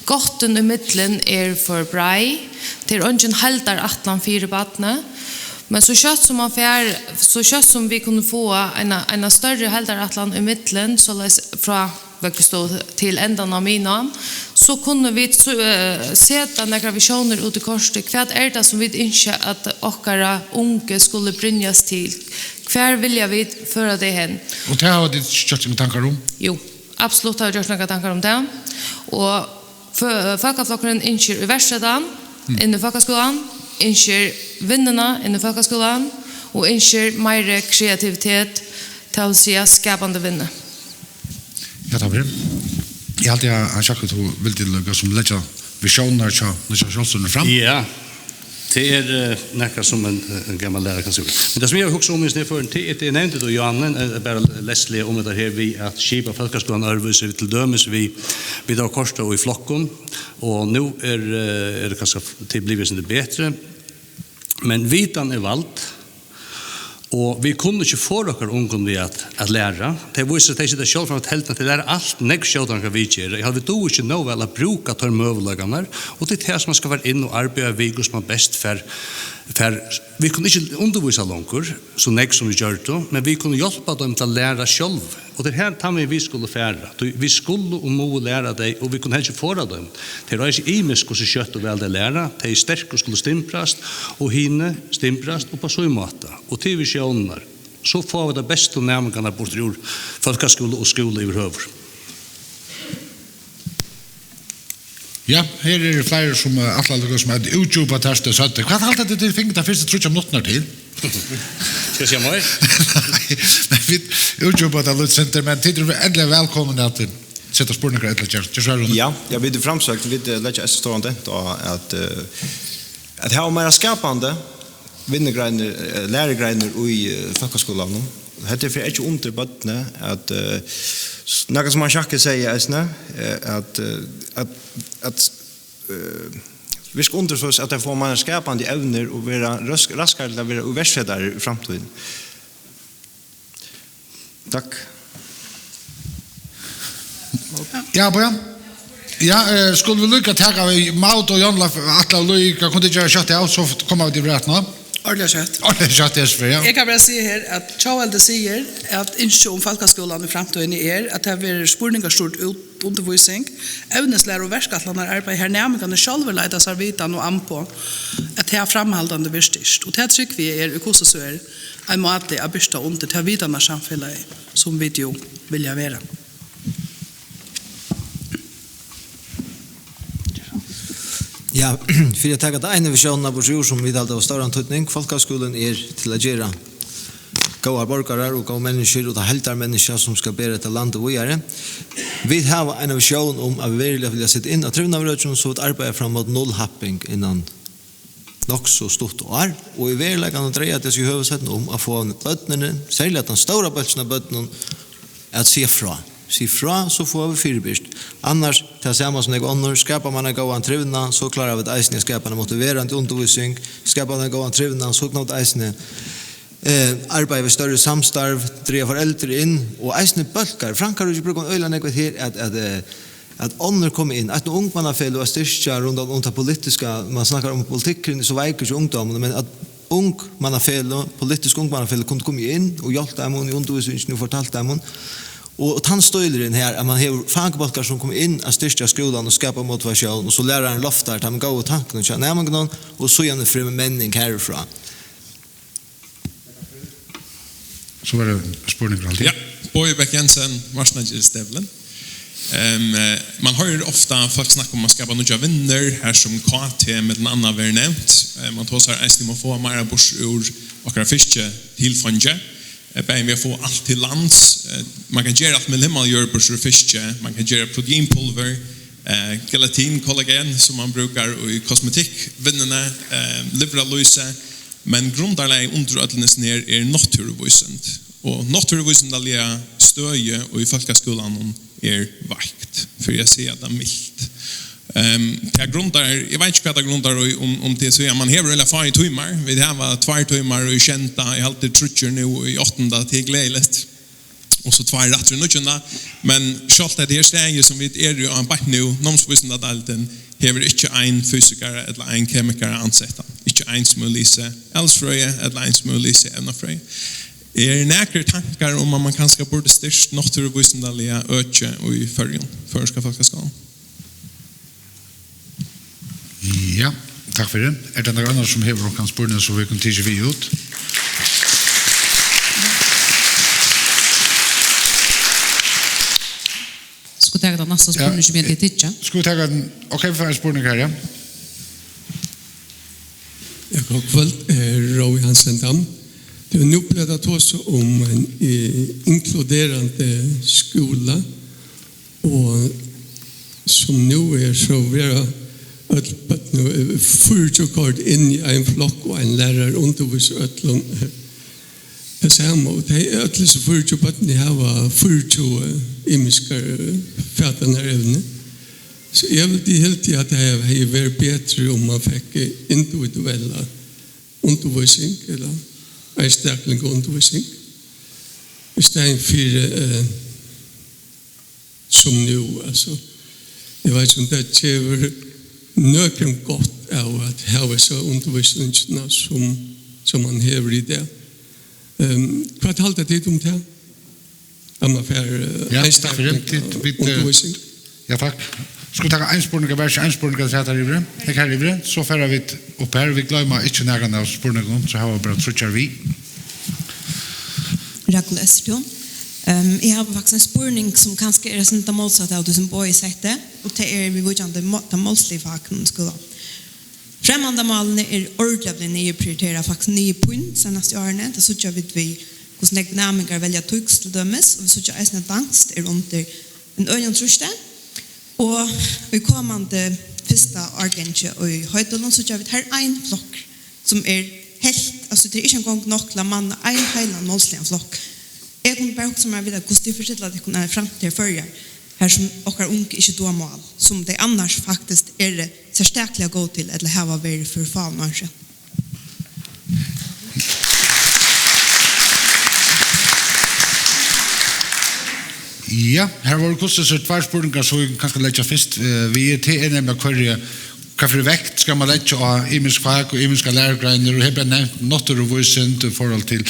Gáttin ímillum er for breið. Tað er eingin heildarætlan fyri barnið. Men so skjótt sum man fær, so skjótt sum vit kunnu fáa eina, eina størri heildarætlan ímillum, soleiðis frá vøggustovu til endan á miðnám, so kunnu vit so, eh, seta nakrar visiónir út í kortið. Hvat er tað, sum vit ynskja, at okkara ungu skulu brinjast til? Hvar vilja vit føra tey hen? Og tað hava tit gjørt seg tankar um? Jú, absolutt hava vit gjørt nakrar tankar um tað. Og fø-, Fólkaflokkurin ynskir íverksetan inn í fólkaskúlan, ynskir vinnuna inn í fólkaskúlan og ynskir meiri kreativitet, tað vil siga skapandi vinnu. Ja, takk fyri. Eg haldi, at Hans Jakob, tú vildi líka sum leggja visiónirnar hjá nýggja sjálvstýrinum fram. Ja, tað er, eh, nakað sum ein, eh, ein gamal lærari kann siga. Men tað sum eg hugsi um í staðin fyri, tað er, eg nevndi tað, Johanne, eh, bara lesliga um hetta her við at skipa fólkaskúlan øðrvísi, til dømis við, við at koyra í flokkum, og nú er, eh, er tað kanska, tað er blivið eitt sindur betri, men vitan er vald. Og vit kunnu ikki forða okkara ungum við at, at læra. Tey vísa, tey sita sjálv framman við telduna, tey læra alt nógv skjótari enn hvat vit gera. Ja, vit duga ikki nóg væl at brúka teir møguleikarnar, og tað er tað sum man skal fara inn og arbeiða við, hvussu man best fær, fær, vit kunnu ikki undirvísa longur, so nógv sum vit gjørdu, men vit kunnu hjálpa teimum til at læra sjálv. Og tað er her, tann vegin vit skulu fara. Tí vit skulu og mugu læra tey, og vit kunnu helst ikki forða teimum. Tey eru eisini ymisk, hvussu skjótt og væl tey læra. Tey sterku skulu stimbrast, og hini stimbrast upp á sín máta. Og til visiónirnar. So fáa vit tey bestu næmingarnar burtur úr fólkaskúla og skúla yvirhøvur. Ja, her eru fleiri sum, eh, ætla líka sum at útdjúpa tað, sum tú segði. Hvat halda tit, tit fingu tað fyrstu tríggjar minuttirnar til? Skal eg siga meir? Nei, nei, vit útdjúpa tað lítið sindur, men tit eru endiliga vælkomin at, eh, seta spurningar ella gera, gera svara. Ja, ja, vit eru framsøkt, vit, eh, leggja eisini stóran dent á at, eh, at hava meira skapandi vinnugreinar, eh, lærugreinar í, eh, fólkaskúlanum. Hetta er fyri ikki undir børnini, at, eh, s-, nakað sum Hans Jakob segði eisini, eh, at, eh, at, at, eh, virka undir, soleiðis at tey fáa meira skapandi evnir og vera røsk-, raskari til at vera íverksetarar í framtíðini. Takk. Ja, Bojan? Ja, eh, skulu vit líka taka við Maud og John Leif, ætla líka, kunnu tit gera skjótt av, so koma vit yvir aftur nú. Ordiliga skjótt. Ordiliga skjótt, Jesper, ja. Eg kann bara siga her, at Tjóðveldið sigur, at ynskið um fólkaskúlan í framtíðini er, at tað verður spurningarstýrd út-, undirvísing, evnislæra og verkætlanararbeiði, har næmingarnir sjálvir leita sær vitan og amboð, at tað framhaldandi verður styrkt. Og tað trúgvi eg er, í hvussu so er, ein máti at byrta undir tað vitanarsamfelagið, sum vit jú vilja vera. Ja, fyri at taka ta einu visiónina burtur úr, sum vit halda hava stóran týdning, fólkaskúlin er til at gera góðar borgarar og góð menniskju og ta heildarmenniskja, sum skal bera hetta landið víðari. Vit hava eina visión um, at vit veruliga vilja seta inn á trivnaðarøkinum, so vit arbeiða fram móti nullhapping innan nokk so stutt ár, og í veruleikanum dreiar tað seg í høvuðshøvdini um at fáa børnini, serliga tann stóra bólkin av børnum, at siga frá. Sig frá, so fáa vit fyribyrgt. Annars, tað sama sum nógv onnur, skapar man ein góðan trivnað, so klára vit eisini at skapa eina motiverandi undirvísing, skapa ein góðan trivnað, so klára vit eisini, eh, arbeiða við størri samstarv, draga foreldur inn, og eisini bólkar. Frankaríki brúkar man øgiliga nógv her, at, at, eh, at onnur koma inn. Eitt ungmannafelag at styrkja rundan um tað politiska, man snakkar um, politikkurin er so veikur hjá ungdóminum, men at ungmannafeløg, politisk ungmannafeløg, kundu komið inn og hjálpt teimum í undirvísingini og fortalt teimum. Og, og tann stílurin her, at man hevur fakbólkar sum koma inn at styrkja skúlan og skapa motivatión, og so lærarin loftar teimum góðu tankunum hjá næmingunum, og síðani fremur menning herfrá. So var tað spurningur, haldi eg. Ja, Bogi Bech Jensen, Vatnagilsstevnan. Ehm, eh, man hoyrir ofta fólk snakka um at skapa nýggjar vinnur, har sum K T millum annað verður nevnt. Eh, man tosar eisini um at fáa meira burtur úr okkara fiskitilfeingi. eh, bæði við at fáa alt til lands. Eh, man kann gera alt millum himmel og jørð, burtur úr fiski. Man kann gera proteinpulvur, eh, gelatin, kollagen, sum man brúkar í kosmetikkvinnuni, eh, lúðralýsi. Men grundarlagið undir øllum hesum her er náttúruvísind. Og náttúruvísindaliga støðið í fólkaskúlanum er veikt, fyri at siga tað milt. Ehm, tað grundar, eg veit ikki, hvat tað grundar í, um, um tað er so, ja, man hevur øgiliga fáir tímar. Vit hava tveir tímar í sjeynda, eg haldi tríggir nú í áttanda, tað er gleðiligt. Og so tveir aftur í níggjunda. Men sjálvt hetta her staðið, sum vit eru á beint nú, námsvísindadeildin, hevur ikki ein fysikara ella ein kemikara ansettan. Ikki ein sum hevur lisið alisfrøði ella ein sum hevur lisið evnafrøði. Eru nakrir tankar um, at man kanska burdi styrkt náttúruvísindaliga øki í Føroyum, føroyska fólkaskúlan? Ja, takk fyri. Er tað nakar annar, sum hevur onkran spurning, sum vit kunnu tikið við út? Skulu taka tann næsta spurning, sum eg, eh, tykja? Skulu vit taka ein, ok, vit fáa ein spurning her, ja. Ja, gott kvøld, eh, Rói Hansen Dam. Tað er nú blivið tosað um ein, eh, inkluderandi skúla, og sum nú er, so verða øll børn, eh, fýraogtjúgu koyrd inn í ein flokk, og ein lærari undirvísir øllum, eh, tað sama, og tey, øll hesi fýraogtjúgu børnini hava fýraogtjúgu ymiskar, eh, fatanarevni. So eg vildi, helt eg, at tað hevði verið betri, um man fekk, eh, individuella undirvísing, ella einstaklinga undirvísing, í staðin fyri, eh, sum nú, altso. Eg veit ikki, um tað gevur nøkrum gott av at hava hesa undirvísingina, sum, sum man hevur í dag. Ehm, hvat halda tit um tað? At man fær, eh, ja, takk fyri. Einstaklinga undirvísing? Ja, takk. Skulu taka ein spurning, bara ein spurning, at seta her yviri. Hygg her yviri. So fara vit upp her. Vit gloyma ikki nakran av spurningunum, so hava bara tríggjar við. Ragna Østertún. Ehm, eg havi faktiskt ein spurning, sum kanska er eitt sindur mótsatt av tí, sum Bogi setti, og tað er viðvíkjandi mo-, tað málsliga fakunum í skúlanum. Fremmandamálini eru ordiliga blivin niðurprioriterað, faktiskt niður pín seinastu árini. Tað síggja vit við, hvussu nógv næmingar velja týskt til dømis, og vit síggja eisini, at danskt er undir ein øgiliga trýsti. Og í komandi fyrsta árgangi í Hoydølum síggja vit, har er ein flokkur, sum er helt, altso, tað er ikki eingong nokk til at manna ein heilan málsligan flokk. Eg kundi bara hugsað mær at vita, hvussu tit forstilla tykkum eina framtíð í Føroyum, har sum okkara ungu ikki duga mál, sum tey annars faktiskt eru serstakliga góð til ella hava verið fyri fáum árum síðan. Ja, her vóru hvussu so tveir spurningar, so vit kanska leggja fyrst, eh, við, tað er nemliga, hvørji, hvat fyri vekt skal man leggja á ymisk fak og ymiskar lærugreinar, og her bleiv nevnt náttúruvísindi í forhold til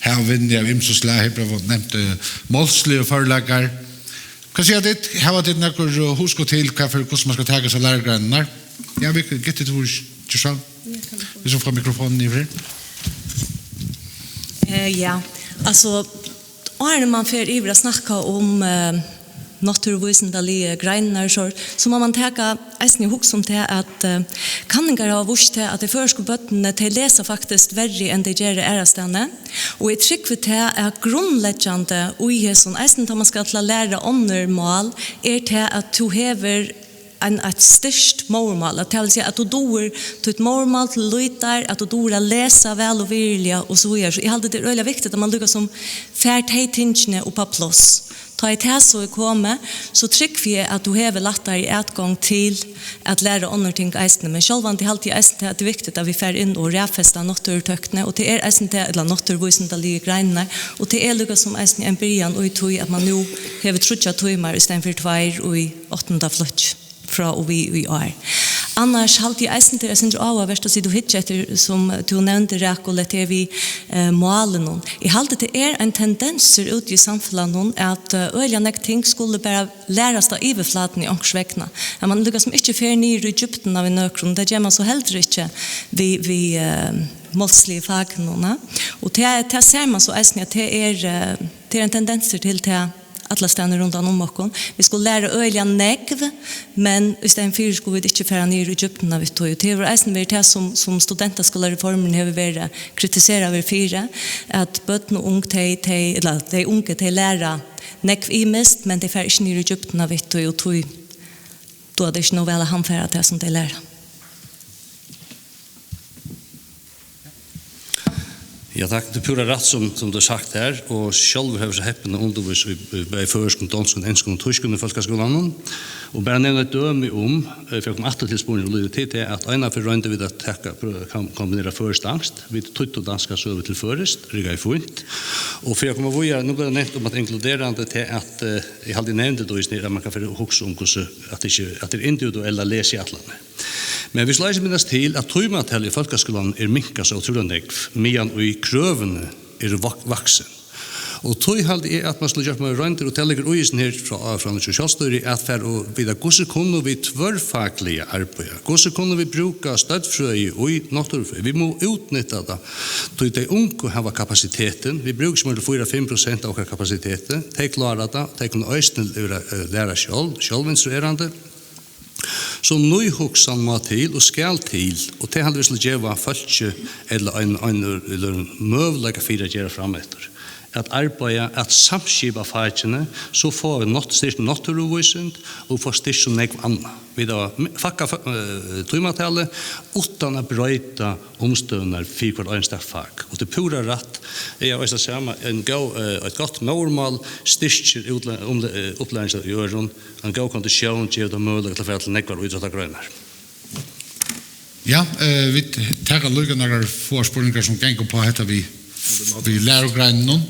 havvinni av ymsum slag, her bleiv nevnt, eh, málsligar førleikar. Hvat siga tit? Hava tit nøkur, eh, hugskot til, hvat fyri, hvussu man skal taka hesar lærugreinarnar? Ja, vit, Gitte, tú ert ikki so. Vit so fáa mikrofonin yvir. Eh, ja, altso, áðrenn man fer yvir at snakka um, eh, náttúruvísindaligu greinarnar, so, so má man taka eisini og hugsa um tað, at, eh, kanningar hava víst tað, at tey føroysku børnini, tey lesa faktiskt verri enn tey gera aðrastaðni. Og eg trúgvi tað, at grundleggjandi í hesum, eisini tá man skal til at læra onnur mál, er tað, at tú hevur ein, eitt styrkt móðurmál, at tað vil siga, at tú dugir títt móðurmál til lýtar, at tú dugir at lesa væl og virðiliga og so víðari. So eg haldi, tað er øgiliga viktigt, at man líka sum fær tey tingini upp á pláss. Tá ið tað so er komið, so trúgvi eg, at tú hevur lættari atgongd til at læra onnur ting eisini. Men sjálvandi haldi eg eisini, at tað er viktigt, at vit fara inn og raðfesta náttúrutøkni, og tað er eisini tað, ella náttúruvísindaligu greinarnar, og tað er líka sum eisini ein byrjan í tí, at man nú hevur tríggjar tímar í staðin fyri tveir í áttunda flokki frá og við í ár. Annars haldi eg eisini, tað er eitt sindur áhugavert at sita og hyggja eftir, sum tú nevndi, Rakul, at tað er við, eh, málunum. Eg haldi, tað er ein tendensur úti í samfelagnum, at, eh, øgiliga nógv ting skulu bara lærast á yvirflatuni onkursvegna. At man líka sum ikki fer niður í djúpdina við nøkrum, tað ger man so heldur ikki við, við, eh, málsligu fakunum, ne? Og tað, tað sær man so eisini, at tað er, eh, tað er ein tendensur til tað, allastaðni rundan um okkum. Vit skulu læra øgiliga nógv, men í staðin fyri skulu vit ikki fara niður í djúpdina við tí. Og tað hevur eisini verið tað, sum, sum studentaskúlareformin hevur verið kritiserað verið fyri, at børn og ung, tey, tey, ella tey ungu, tey læra nógv ymiskt, men tey fara ikki niður í djúpdina við tí, og tí duga tey ikki nóg væl at handfara tað, sum tey læra. Ja, takk. Tað er púra rætt, sum, sum tú hevur sagt her, og sjálvur havi eg verið so heppin at undirvísa í, í bæði føroyskum, donskum, enskum og týskum í fólkaskúlanum. Og bara nevna eitt dømi um, eh, fyri at koma aftur til spurningin, og lýðir til tað, at einaferð royndu vit at taka, prøva at kom-, kombinera føroyskt, danskt. Vit týddu danskar søgur til føroyskt, riggaði fínt. Og fyri at koma víðari, nú bleiv tað nevnt um at inkluderandi til at, eh, eg haldi, eg nevndi tað í snitt, at man kann fara og hugsa um, hvussu at tað ikki, at tað er individuellar lesiætlanir. Men vit skulu eisini minnast til, at tímatalið í fólkaskúlanum er minkað so ótrúliga nógv, meðan ið krøvini eru vak-, vaksin. Og tí haldi eg, at man skuldi gjørt meira royndir, og tað liggur í hesum her frá, frá nýggjum sjálvstýri, at fara og vita, hvussu kunnu vit tvørfakliga arbeiða? Hvussu kunnu vit brúka støddfrøði í náttúrufrøði? Vit mugu útnytta tað, tí tey ungu hava kapasitetin. Vit brúka sum oftast fýra, fimm prosent av okkara kapasiteti. Tey klára tað. Tey kunnu eisini vera, eh, læra sjálv, sjálvinstruerandi. So nýhugsan má til og skal til, og tað haldi eg, vit skulu geva fólki ella ein, ein, ella ein møguleika fyri at gera frameftir. At arbeiða, at samskipa fakini, so fáa vit nátt-, styrkt náttúruvísind og fáa styrkt so nógv annað. Vit hava m-, fækkað fø-, eh, tímatalið uttan at broyta umstøðurnar fyri hvørt einstakt fak. Og tað er púra rætt, eg havi eisini sama, ein góð, eh, eitt gott móðurmál styrkir útlæ-, umlæ-, eh, upplæring í øðrum, ein góð konditión gevur tað møguleika til at fara til nógvar ítróttagreinar. Ja, eh, vit taka líka nakrar fáar spurningar sum ganga upp á hetta við, við lærugreinunum.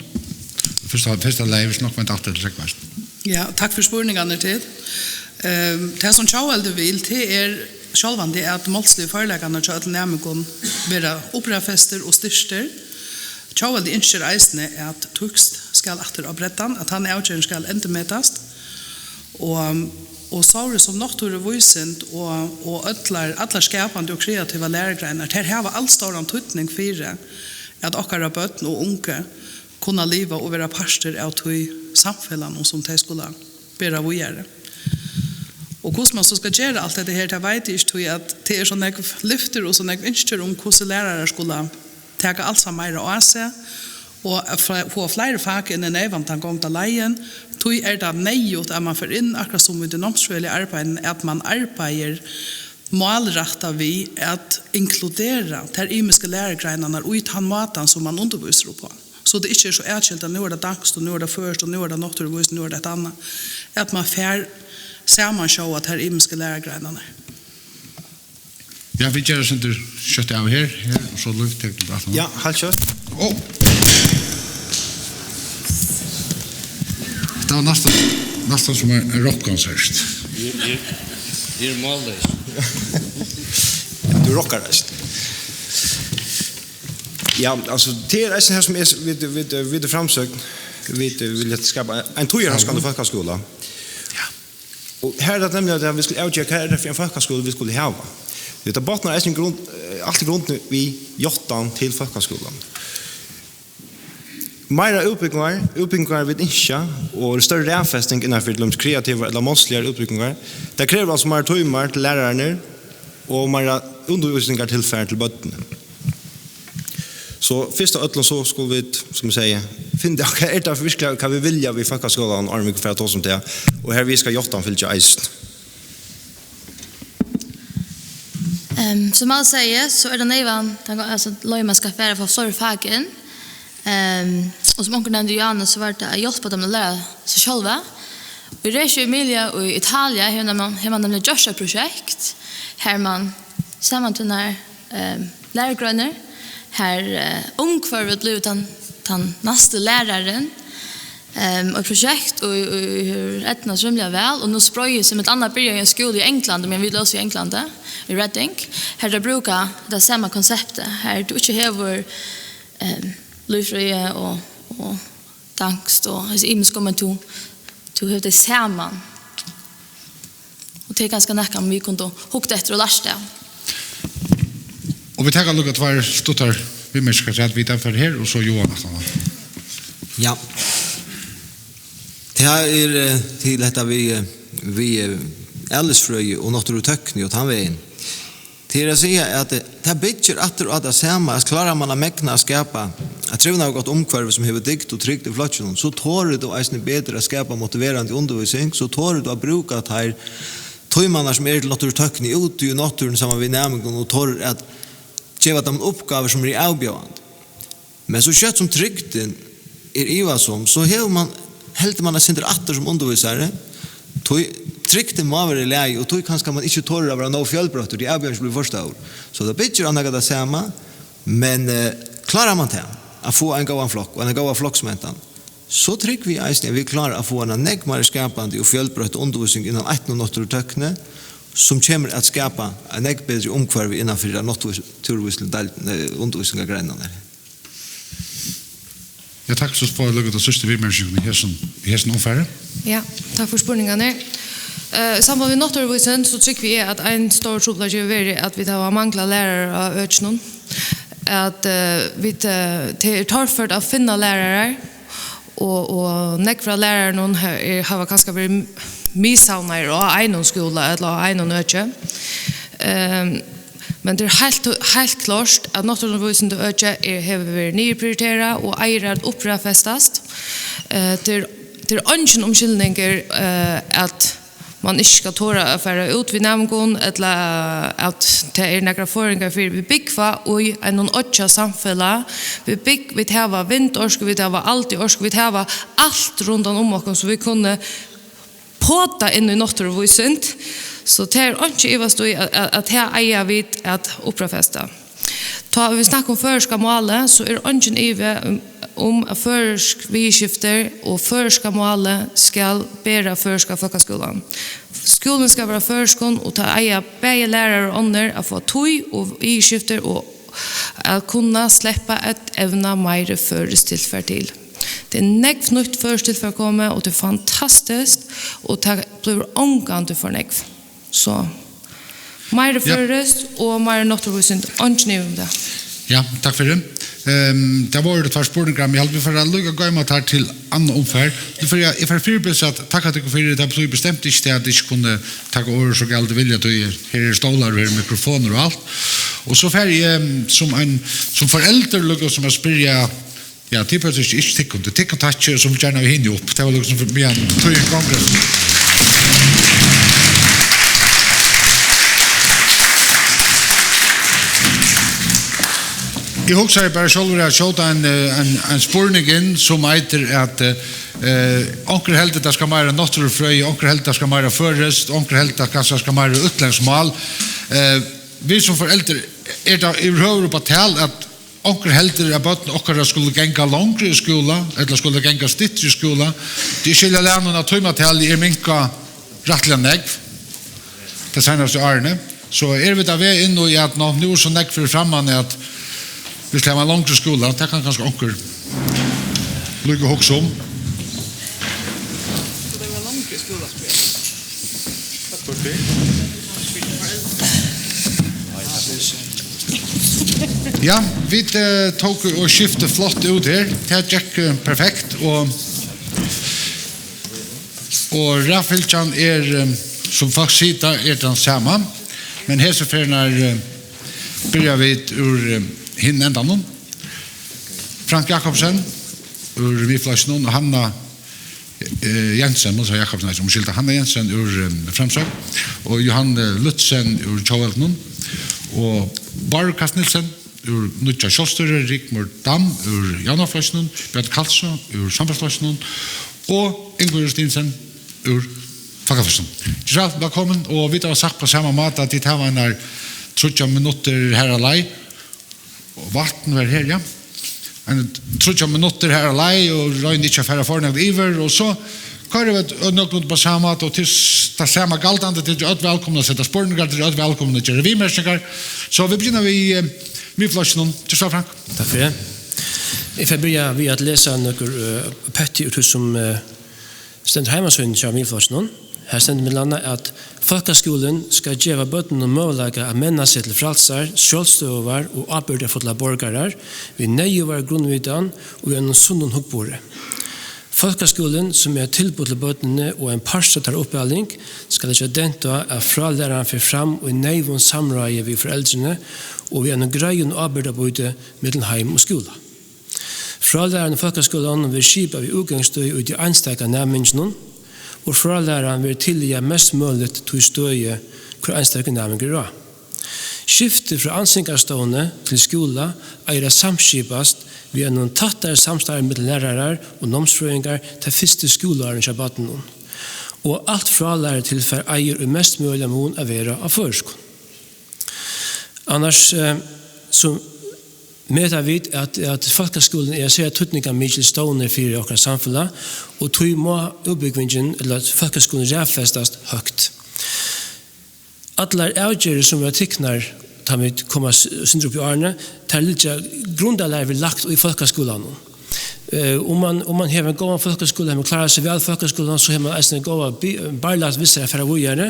Fyrsta, fyrsta lagi, vit nokk venda aftur til Rógvard. Ja, takk fyri spurningarnar til. Ehm, tað sum Tjóðveldið vil, tað er sjálvandi, at málsligu førleikarnir hjá øllum næmingum verða upprættfestir og styrktir. Tjóðveldið ynskir eisini, at týskt skal aftur á breddan, at tann avgerðin skal endurmetast. Og, og sovorðið sum náttúruvísind og, og allar, allar skapandi og kreativar lærugreinar, tær hava alstóran týdning fyri, at okkara børn og ungu kunna liva og vera partur av tí samfelagnum, sum tey skulu bera víðari. Og hvussu man so skal gera alt hetta her, tað veit eg ikki, tí at tað er so nógv lyftir og so nógv ynskir um, hvussu lærarar skulu taka alsamt meira á seg, og at fle-, fáa fleiri fak inn í neyvan tann gongda leiðin. Tí er tað neyðugt, at man fer inn, akkurát sum við tí námsfrøðiliga arbeiðinum, at man arbeiðir málrættað við at inkludera tær ymisku lærugreinarnar í tann mátan, sum man undirvísir uppá. So tað ikki er so atskilt, at nú er tað danskt, og nú er tað føroyskt, og nú er tað náttúruvísindi, nú er tað eitt annað. At man fær samansjóðað tær ymisku lærugreinarnar. Ja, vit gera eitt sindur skjótt av her, her, og so Lív tekur til aftan. Ja, heilt skjótt. Ó! Tað var næstan, næstan sum ein, ein rockkonsert. Eg, eg, eg eri málleys. Tú rockar, veitst. Ja, altso, tað er eisini her, sum er, vit, vit, vit er framsøgn. Vit, eh, vilja skapa ein tíðarhóskandi fólkaskúla. Ja. Og her er tað nemliga, at vit skulu avgera, hvat er tað fyri ein fólkaskúla, vit skulu hava. Tí tað botnar eisini í grund, eh, alt í grundini við játtan til fólkaskúlan. Meira útbúgvingar, útbúgvingar vit ynskja, og størri raðfesting innanfyri til dømis kreativar ella málsligar útbúgvingar. Tað krevur altso meira tímar til lærararnar og meira undirvísingartilfar til børnini. So fyrst av øllum, so skulu vit, sum eg sigi, finna út av, hvat er tað virkuliga, hvat vit vilja við fólkaskúlanum, áðrenn vit fara at tosa um tað, og har við skal játtan fylgja eisini. Ehm, sum Mál sigur, so er tað neyvan, tann, altso, leiðin man skal fara at fáa fleiri fak inn. Ehm, og sum onkur nevndi, Johannes, so var tað at hjálpa teimum at læra seg sjálva. Í Reggio Emilia í Italia hevur man, hevur man nemliga gjørt eitt prosjekt, har man samantvinnar, ehm, lærugreinar, har, eh, umhvørvið blívur tann, tann næsti lærarin. Ehm, eitt prosjekt, og, og hevur eydnast rímiliga væl, og nú spreiðir seg, millum annað byrjaði ein skúli í Onglandi, meðan vit lósu í Onglandi, í Reading, har tey brúka tað sama konseptið, har tú ikki hevur, ehm, lívfrøði og, og danskt og hesi ymisku, men tú, tú hevur tey saman. Og tað er kanska nakað, vit kundu hugt eftir og lært av. Og vit taka líka tveir stuttar viðmerkingar, so at vit eru her, og so Johan aftan á. Ja. Tað er, eh, til hetta við, eh, við, eh, alisfrøði og náttúrutøkni og tann vegin. Tað er at siga, at, eh, tað byggir aftur á tað sama, at klárar mann at megna at skapa eitt trivnaðargott umhvørvi, sum hevur dygd og trygd í flokkinum, so torir tú eisini betur at skapa motiverandi undirvísing, so torir tú at brúka teir tímarnar, sum eru til náttúrutøkni, úti í náttúruni saman við næmingum og torir at geva teimum uppgávur, sum eru avbjóðandi. Men so skjótt sum trygdin er ivasom, so hevur mann, heldur mann eitt sindur aftur sum undirvísari, tí trygdin má vera í lagi, og tí kanska mann ikki torir at vera nóg fjølbroyttur, tí avbjóðingin blívur for stór. So tað byggir á nakað tað sama, men, eh, klárar mann tað, at fáa ein góðan flokk og eina góða flokksmentan, so trúgvi eg eisini, at vit klára at fáa eina nógv meira skapandi og fjølbroytta undirvísing innan eitt nú náttúrutøkni, sum kemur at skapa eitt nógv betri umhvørvi innan fyri náttúrvísligu deildini, eh, undirvísingargreinarnar. Ja, takk, so fáa vit líka ta síðstu viðmerkingina í hesum, í hesum umfari. Ja, takk fyri spurningarnar. Eh, í samband við náttúruvísindi, so trúgvi eg, at ein stórur trupulleiki hevur verið, at vit hava manglað lærarar á økinum. At, eh, vit, eh, tað er torført at finna lærarar, og, og nógvir av lærarunum ha-, er, hava kanska verið m-, missavnaðir á einum skúla ella á einum øki. Ehm, men tað er heilt, heilt klárt, at náttúruvísindaøkið er, hevur verið niðurprioriterað og eigur at uppraðfestast. Eh, tað er, tað er eingin umskylningur, eh, at mann ikki skal tora at fara út við næmingum, ella at tað eru nakrar føringar fyri. Vit búgva í einum oyggjasamfelag. Vit búgv-, vit hava vindorku, vit hava alduorku, vit hava alt rundan um okkum, sum vit kunnu pota inn í náttúruvísindi. So tað er einki at ivast í, at, at, at tað eiga vit at uppraðfesta. Tá vit snakka um føroyska málið, so er eingin ivi um, um, at føroysk viðurskifti og føroyska málið skal bera føroyska fólkaskúlan. Skúlin skal vera føroyskur, og tað eiga bæði lærarar og onnur at fáa tíð og viðurskifti og at kunna sleppa at evna meiri føroysk tilfar til. Tað er nógv nýtt føroyskt tilfar komið, og tað er fantastiskt, og tað blívur ongantíð for nógv. So, meira Ja. føroyskt og meira náttúruvísindi, eingin ivi um tað. Ja, takk fyri. Ehm, tað vóru tveir spurningar, men eg haldi, vit fara líka at goyma teir til annað umfar. Nú fari eg, eg fari fyribils at takka tykkum fyri, tað betýðir bestemt ikki tað, at eg ikki kundi taka orðið so galið vilja, tí her eru stólar og her eru mikrofonir og alt. Og so fari eg, ehm, sum ein, sum foreldur, líka sum at spyrja, ja, tit, Pól, ikki, ikki tykkum, tað er tykkum takki, sum gjarna vil hini upp. Tað var líka sum fyri meg ein tíðin gongur. Eg hugsaði bara sjálvur at skjóta ein, eh, ein, ein spurning inn, sum eitur at, eh, onkur heldur, tað skal meira náttúrufrøði, onkur heldur, tað skal meira føroyskt, onkur heldur, tað kanska skal meira útlendsk mál. Eh, vit sum foreldur, er tað yvirhøvur upp á tal, at onkur heldur, at børn okkara skulu ganga longri í skúla, ella skulu ganga styttri í skúla? Tí eg skilji, at lærarar, tímatalið er minkað rættiliga nógv tey seinastu árini. So eru vit á veg inn í, at nú, nú er so nógv fyri framman, at vit skulu hava ein longri skúla. Tað kann kanska onkur líka hugsa um. Ja, vit, eh, tóku og skiftu flott út her. Tað gekk, eh, perfekt, og, og raðfylgjan er, eh, sum fólk sita, er tann sama. Men hesa ferðina, eh, byrja vit úr, eh, hinum endanum. Frank Jakobsen úr Miðflokkinum og Hanna, eh, Jensen, Musa Jakobsen, sum skilta, Hanna Jensen úr, eh, Framsókn, og Johan, eh, Lützen úr Tjóðveldinum, og Bárður Kaas Nielsen úr Nýggja Sjálvstýri, Rigmor Dam úr Javnaðarflokkinum, Bjørn Karlsson úr Sambandsflokkinum og Ingvar Stinsen úr Fólkaflokkinum. Ger so væl, vælkomin, og vit hava sagt á sama máta, at tit hava einar tríggjar minuttir har á leið. Og vatn var her, ja. Ein tríggjar minuttir har á leið, og royn ikki at fara for nógv yvir, og so koyra vit nøkulunda upp á sama máta, og til s-, tað sama galdandi, tit eru øll vælkomin at seta spurningar, tit eru øll vælkomin at gera viðmerkingar. So vit byrja við, eh, Miðflokkinum. Ger so væl, Frank. Takk fyri. Eg fari byrja við at lesa nøkur, eh, petti úr tí sum, eh, stendur á heimasíðuni hjá Miðflokkinum. Har stendur millum annað, at fólkaskúlin skal geva børnunum møguleika at menna seg til frælsar, sjálvstøðugar og ábyrgdarfullar borgarar við neyðugari grundvitan og við einum sunnum hugburði. Fólkaskúlin, sum er eitt tilboð til børnini og ein partur av teirra uppæling, skal leggja dent á, at frálæran fer fram í neyvum samráði við foreldrini og við einum greiðum ábyrgdarbýti millum heim og skúla. Frálæran í fólkaskúlanum verður skipað við útgangsstøði í tí einstaka næminginum, og frálæran verður tillagað mest møguligt tí støði, hvør einstakur næmingur er á. Skifti frá ansingarstovni til skúla eigur at samskipast við einum tættari samstarvi millum lærarar og námsfrøðingar tey fyrstu skúlaárini hjá barninum, og alt frálærutilfar eigur í mest møguligan mun at vera á føroyskum. Annars, eh, so meta vit, at, at fólkaskúlin er ein sera týdningarmikil stovnur fyri okkara samfelag, og tí má útbúgvingin, ella fólkaskúlin, raðfestast høgt. Allar avgerðir, sum verða tiknar, tá vit koma s-, sindur upp í árini, tær liggja, grundarlagið verður lagt í fólkaskúlanum. Eh, um man, um man hevur ein góðan fólkaskúla, hevur man klárað seg væl í fólkaskúlanum, so hevur man eisini góðar bi-, barlast við sær at fara víðari,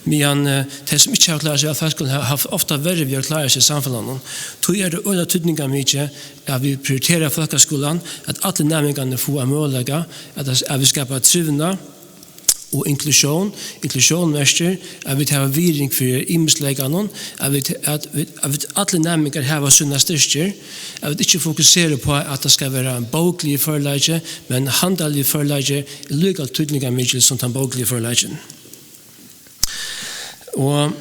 meðan, eh, tey, sum ikki hava klárað seg væl í fólkaskúlanum, hava havt ofta verri við at klára seg í samfelagnum. Tí er tað øgiliga týdningarmikið, at vit prioritera fólkaskúlan, at allir næmingarnir fáa ein møguleika, at, at vit skapa trivnað, og inklusjón. Inklusjón merkir, at vit hava virðing fyri ymisleikanum, at vit, at vit, at vit allir næmingar hava sínar styrkir, at vit ikki fokusera upp á, at tað skal vera ein bókligur førleiki, men handaligur førleiki er líka týdningarmikil sum tann bókligi førleikin. Og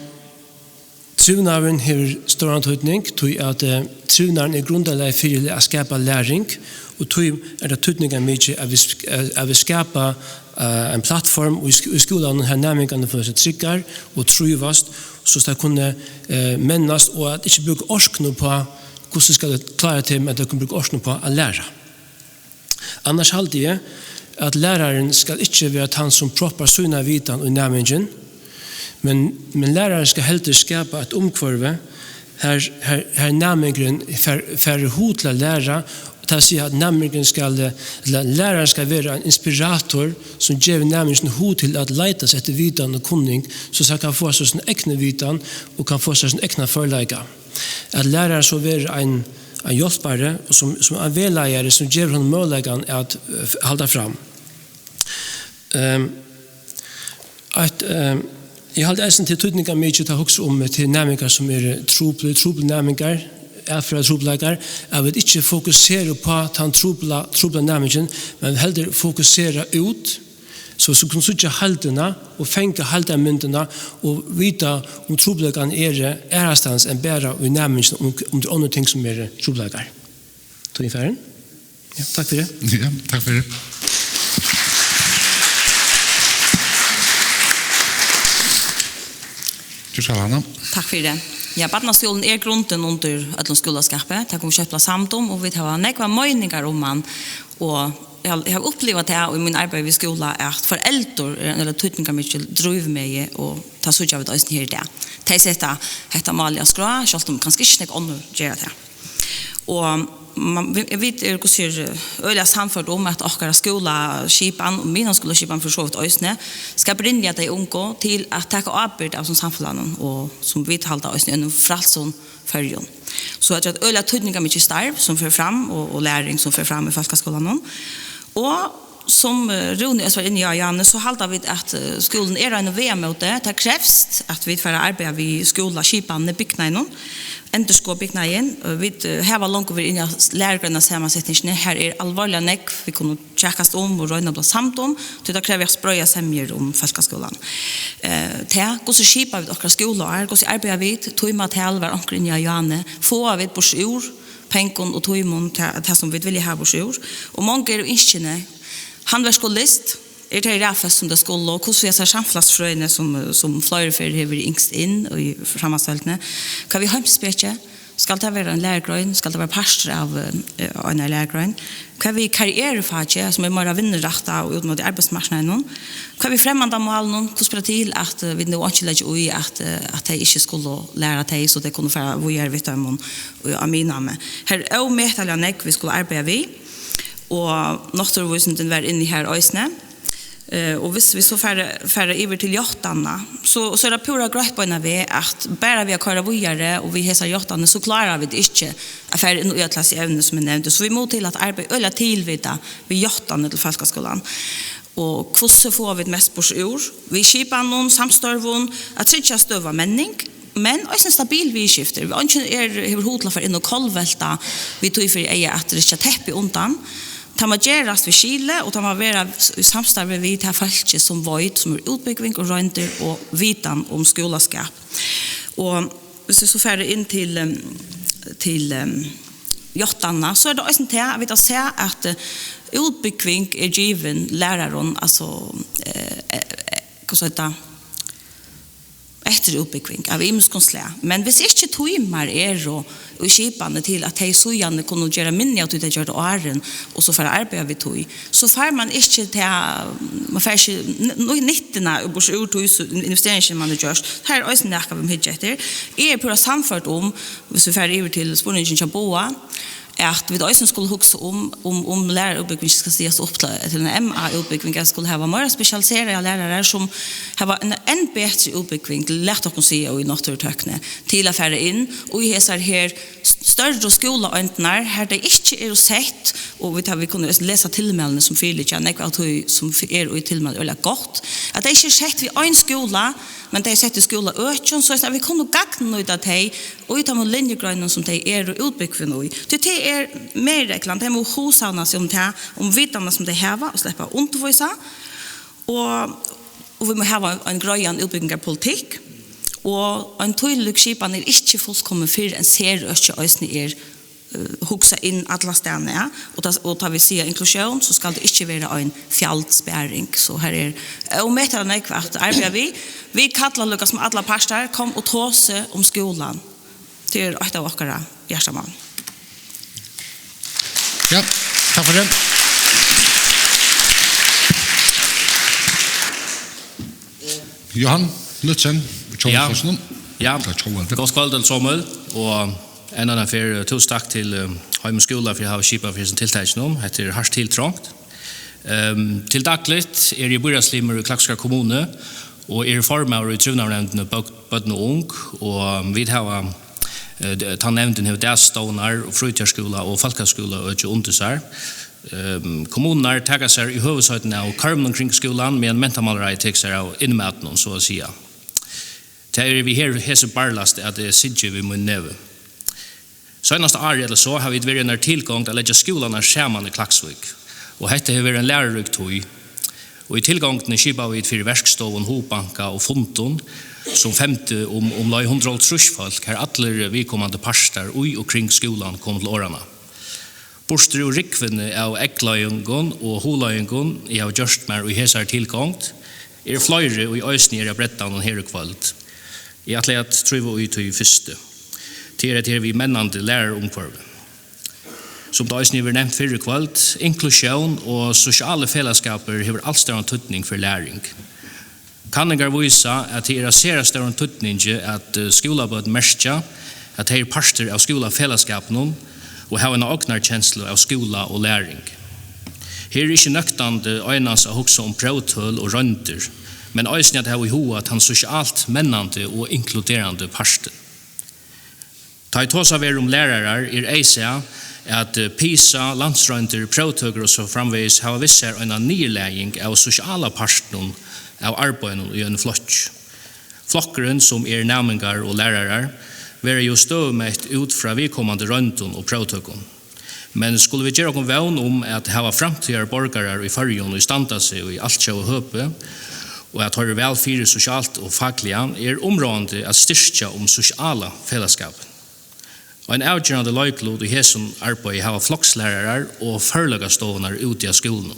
trivnaðurin hevur stóran týdning, tí at, eh, trivnaðurin er grundarlagið fyri at skapa læring, og tí er tað týdningarmikið, at vit sk-, at, at vit skapa, eh, ein plattform í sk-, í skúlanum, har næmingarnir føla seg tryggar og trívast, so at tey kunnu, eh, mennast, og at ikki brúka orkuna upp á, hvussu skal eg klára tað, men at tey kunnu brúka orkuna upp á at læra. Annars haldi eg, at lærarin skal ikki vera tann, sum proppar sína vitan í næmingin, men, men lærarin skal heldur skapa eitt umhvørvi, har, har, har næmingurin fær, fær hug til at læra, og tað vil siga, at næmingurin skal, ella lærarin skal vera ein inspirator, sum gevur næminginum hug til at leita seg eftir vitan og kunning, so at hann kann fáa sær sína egnu vitan og kann fáa sær sín egna førleika. At lærarin so verður ein, ein hjálpari, og sum, sum ein vegleiðari, sum gevur honum møguleikan at, eh, halda fram. Ehm, eitt, ehm, eg haldi eisini, tað er týdningarmikið at hugsa um, eh, til næmingar, sum eru truplir, truplir næmingar, atferðartrupulleikar, at vit ikki fokusera upp á tann trupla, trupla næmingin, men heldur fokusera út, so, so kunnu síggja heildina og fanga heildarmyndina og vita, um trupulleikarnir eru aðrastaðni enn bara í næminginum, um, um tað eru onnur ting, sum eru trupulleikar. Tíðin farin. Ja, takk fyri. Ja, takk fyri. Ger so væl, Hanna. Takk fyri. Ja, barnaskúlin er grundin undir øllum skúlaskapi. Tað kunnu vit skjótt blíva samd um, og vit hava nógvar meiningar um hann. Og eg havi, eg havi upplivað tað í mínum arbeiði við skúla, at foreldur er ein øgiliga týdningarmikil drívmegi, og tað síggja vit eisini her í dag. Tey seta hetta málið á skrá, sjálvt um kanska ikki nógv onnur gera tað. Og man, vi, vit eru, hvussu er, øgiliga sannførd um, at okkara skúlaskipan, og miðnámsskúlaskipan fyri so vítt eisini, skal brinja tey ungu til at taka ábyrgd av sum samfelagnum, og sum vit halda eisini, einum frælsum Føroyum. So at tað er eitt øgiliga týdningarmikið starv, sum fer fram, og, og læring, sum fer fram í fólkaskúlanum. Og sum, eh, Rúni Øst var inni á, Jane, so halda vit, at, eh, skúlin er á einum vegamóti. Tað krevst, at vit fara at arbeiða við skúlaskipanini, bygnaðinum, endurskoða bygnaðin. Og vit, eh, hava longu verið inni á s-, lærugreinasamansetingini. Har er alvorliga nógv, vit kunnu kjakast um og royna at blíva samd um, tí tað krevur at spreiða semjur um fólkaskúlan. Eh, tað, hvussu skipa vit okkara skúlaár, hvussu arbeiða vit, tímatal var onkur inni á, Jane, fáa vit burtur úr pengum og tímum, tað, tað sum vit vilja hava burtur úr. Og mong eru ynskini, handverk og list, er tað raðfest sum tað skulu, og hvussu við hesar samfelagsfrøðini, sum, sum fleiri ferð hevur verið ynskt inn í framhaldsdeildini, hvat við heimspeki, skal tað vera ein lærugrein, skal tað vera partur av, eh, einari lærugrein? Hvat við karrierufaki, sum er meira vinnurættað og út móti arbeiðsmarknaðinum? Hvat við fremmandamálunum, hvussu ber til, at, eh, vit nú einki leggja í, at, eh, at tey ikki skulu læra tey, so tey kunnu fara víðari við teimum, eh, á miðnámi? Her er ómetaliga nógv, vit skulu arbeiða við, og náttúruvísindin var inni har eisini. Eh, og hvis vi så fara, fara yvir til játtanina, so, so er tað púra greitt beinan veg, at bara við at koyra víðari og við hesar játtanir, so klára vit ikki at fara inn í øll hesi evni, sum eg nevndi. So vit mugu til at arbeiða øgiliga tilvitað við játtanir til fólkaskúlan. Og hvussu fáa vit mest burtur úr? Við skipanum, samstørvum, at tryggja støðuga menning, men eisini stabil viðurskifti. Eingin er, hevur hug til at fara inn og kollvelta við tí fyri eyga at rykkja teppið undan. Tað má gerast við skili, og tað má vera í samstarvi við tað fólkið, sum veit, sum er útbúgving og royndir og vitan um skúlaskap. Og hvis vit so fara inn til, em, til, em, játtanina, so er tað eisini tað, at vit hava sæð, at, eh, útbúgving er givin lærarum, altso, eh, eh, eh, hvussu eitur tað? Eftirútbúgving av ymiskum slag. Men hvis ikki tímar eru í skipanini til, at tey síðani kunnu gera minni av tí, tey gjørdu áðrenn, og so fara at arbeiða við tí, so fær mann ikki tað, mann fær ikki n-, n-, nyttuna burtur úr tí, so in-, investeringin, mann hevur gjørt. Tað er eisini nakað, vit mugu hyggja eftir. Eg eri púra sannførd um, hvis vit fara yvir til spurningin hjá Boga, at vit eisini skulu hugsa um, um, um læraraútbúgvingin skal stigast upp til, til eina M A-útbúgving, at skulu hava meira spesialiseraðar lærarar, sum hava eina enn betri útbúgving, lat okkum siga, í náttúrutøkni, til at fara inn í hesar her st-, størru skúlaeindirnar, har tey ikki eru sett, og vit hava, vit kunnu lesa tilmælini, sum fyriliggur, nógv av tí, sum f-, er í tilmæli, er øgiliga gott, at tey ikki eru sett við ein skúla, men tey eru sett í skúlaøkjum, so at vit kunnu gagnnýta tey í teimum linjugreinum, sum tey eru útbúgvin í. Tí tað er meginreglan, tey mugu hugsavna seg um tað, um vitanina, sum tey hava, og sleppa at undirvísa. Og, og vit mugu hava ein, ein greiðan útbúgvingarpolitikk, og ein tíðilig skipan er ikki fullkomin, fyrr enn serøki eisini er, eh, hugsað inn allastaðni, ja. Og tá, og tá vit siga inklusjón, so skal tað ikki vera ein fjaldsparing. So har er ómetaliga nógv at arbeiða við. Vit kalla líka sum allar partar, kom og tosa um skúlan. Tað er eitt av okkara hjartamálum. Ja, takk fyri tað. Johan Lützen, ja. Tjóðarflokkinum. Ja. Tað er tjóðveldi. Gott kvøld, øll somul, og enn eina ferð, eh, túsund takk til, eh, Heim og Skúla fyri at hava skipað fyri hesum tiltakinum. Hetta er hart tiltrongt. Ehm, til dagligt eri eg býráðslimur í Klaksvíkar kommunu og eri formaður í trivnaðarnevndini Bø-, Børn og Ung, og vit hava, eh, d-, tann nevndin hevur dagstovnar og frítíðarskúla og fólkaskúlaøki undir sær. Ehm, kommunurnar taka sær í høvuðsheitum av kørmunum kring skúlan, meðan mentamálaráðið tekur sær av innmatinum, so at siga. Tað eru vit her, hesi barlast, at eg syngi við mínum nevi. Seinasta árið ella so hava vit verið í einari tilgongd at leggja skúlarnar saman í Klaksvík, og hetta hevur verið ein lærurík tíð. Og í tilgongdini skipaðu vit fyri verkstovum, hugbanka og fundum, sum femtu um umleið hundrað og hálvtrýss fólk, har allir viðkomandi partar í og kring skúlan komu til orðanna. Burtur úr rúgvuni av eygleiðingum og hugleiðingum, eg havi gjørt mær í hesari tilgongd, eru fleiri, ið eisini eru á breddanum her í kvøld. Eg ætli at tríva í tí fyrstu. Tað er hetta her við mennandi læraraumhvørvi. Sum tað eisini hevur verið nevnt fyrr í kvøld, inklusjón og sosiali felagsskapur hevur alstóran týdning fyri læring. Kanningar vísa, at tað er av sera stórum týdningi, at, eh, skúlabørn merkja, at tey eru partur av skúlafelagsskapinum og hava eina ognarkenslu av skúla og læring. Her er ikki nøktandi einans at hugsa um próvtøl og royndir, men eisini at hava í huga tann sosialt mennandi og inkluderandi partin. Tá ið tosað verður um lærarar, er eyðsæð, at, eh, PISA, landsroyndir, próvtøkur og so framvegis hava vist sær eina niðurlaging av sosiala partinum av arbeiðinum í einum flokki. Flokkurin, sum er næmingar og lærarar, verða jú støðumett út frá viðkomandi royndum og próvtøkum. Men skulu vit gera okkum vón um at hava framtíðar borgarar í Føroyum, ið standa seg í altjóða høpi, og at teir eru væl fyri sosialt og fakliga, er umráðandi at styrkja um sosiala felagsskapin. Ein avgerandi leiklut í hesum arbeiði hava flokslærarar og førleikastovurnar úti á skúlunum.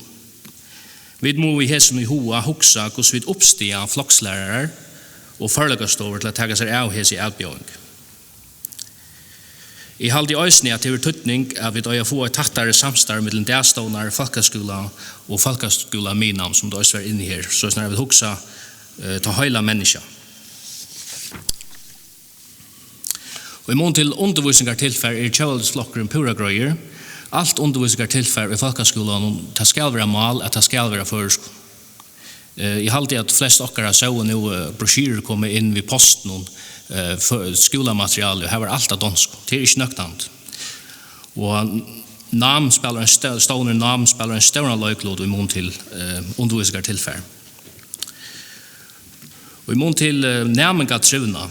Vit mugu við hesum í huga hugsa, hvussu vit uppstiga flokslærarar og førleikastovur til at taka sær av hesi atbjóðing. Eg haldi eisini, at tað hevur týdning, at vit eiga at fáa eitt tættari samstarv millum dagstovnar, fólkaskúla og fólkaskúlamiðnám, sum tú eisini var inni her, so snarari vit hugsa, eh, tað heila menniskja. Og í mun til undirvísingartilfar er tjóðveldisflokkurin púra greiður. Alt undirvísingartilfar í fólkaskúlanum, tað skal vera mál, at tað skal vera føroyskt. Eh, eg haldi, at flest okkara sóu nú, eh, broskýrur koma inn við postinum, eh, fø-, skúlamateriali, og har var alt á donskum. Tað er ikki nøktandi. Og N-, Nam spælir ein stó-, stovnurin Nam spælir ein stóran leiklut í mun til, eh, undirvísingartilfar. Og í mun til, eh, næmingatrivnað,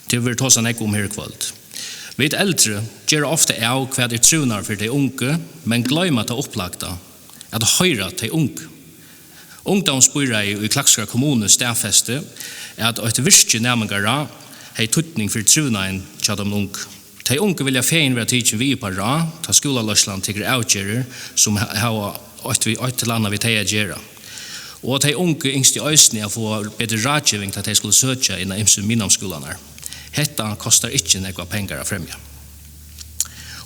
tað verður tosað nógv um her í kvøld. Vit eldru gera ofta av, hvat er trivnaður fyri tey ungu, men gloyma tað upplagda, at hoyra tey ungu. Ungdómsbýráðið í Klaksvíkar kommunu staðfesti, at eitt virkið næmingaráð hevði týdning fyri trivnaðin hjá teimum ungu. Tey ungu vilja fegin verða tikin við upp á ráð, tá skúlaleiðslan tekur avgerðir, sum ha-, hava eitt við, eitt ella annað við tey at gera. Og tey ungu ynsktu eisini at fáa betri ráðgeving, tá tey skulu søkja inn á ymsu miðnámsskúlarnar. Hetta kostar ikki nógvar pengar at fremja.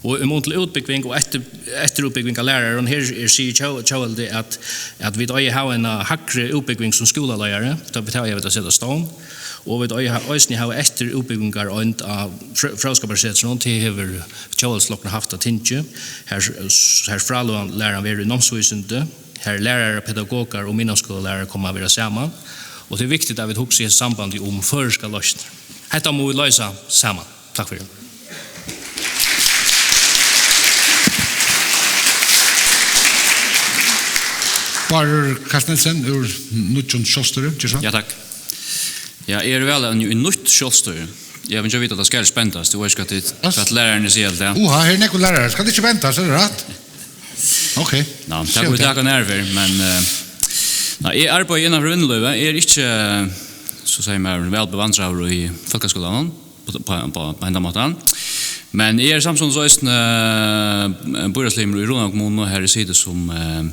Og í mun til útbúgving og eftir-, eftirútbúgving av lærarum, her er, sigur Tjóð-, Tjóðveldi, at, at vit eiga at hava eina hægri útbúgving sum skúlaleiðari, tá vit hava, vit at seta á stovn, og vit eiga eisini at hava eftirútbúgvingareind á frø-, Fróðskaparsetrinum, tað hevur Tjóðveldsflokkurin havt á tingi, har, har frálæran verður í námsvísindi, har lærarar, pedagogar og miðnámsskúlalærarar koma at vera saman, og tað er viktigt, at vit hugsa í hesum sambandi um føroyskar loysnir. Hetta mugu vit loysa saman. Takk fyri. Bárður Carstensen úr Nýggjum Sjálvstýri, ger so. Ja, takk. Ja, eg eri væl av í Nýtt Sjálvstýri. Eg havi ikki vitað, at tað skal bendast. Tú veitst, hvat tit, hvat lærararnir siga til tað. Uha, her eru nógvir lærarar. Skal tað ikki bendast, er tað rætt? Ok. Ná, tað kunnu vit taka nær fyri, men, eh, nei, eg arbeiði innanfyri vinnulívið. Eg eri ikki, eh, so sigur maður, væl bevandraður í fólkaskúlanum, á, á, á, á hendan mátan. Men eg eri samstundis eisini, eh, býráðslimur í Runavíkar kommunu, har eg siti sum, eh,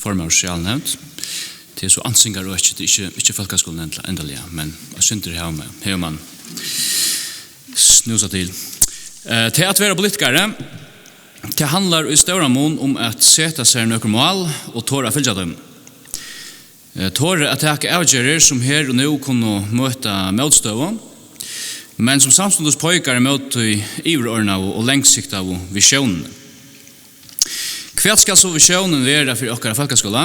formaður í sosialnevnd. Tað er so ansingarøki, tað er ikki, ikki fólkaskúlanevnd endaliga, men eitt sindur hevur mann, hevur mann snúsað til. Eh, tað at vera politikari, tað handlar í stóran mun um at seta sær nøkur mál og tora at fylgja teimum. Eh, tora at taka avgerðir, sum her og nú kunnu møta mótstøðu, men sum samstundis peikar ímóti tí yvirorðnaðu og langsiktaðu visjónini. Hvat skal so visjónin vera fyri okkara fólkaskúla?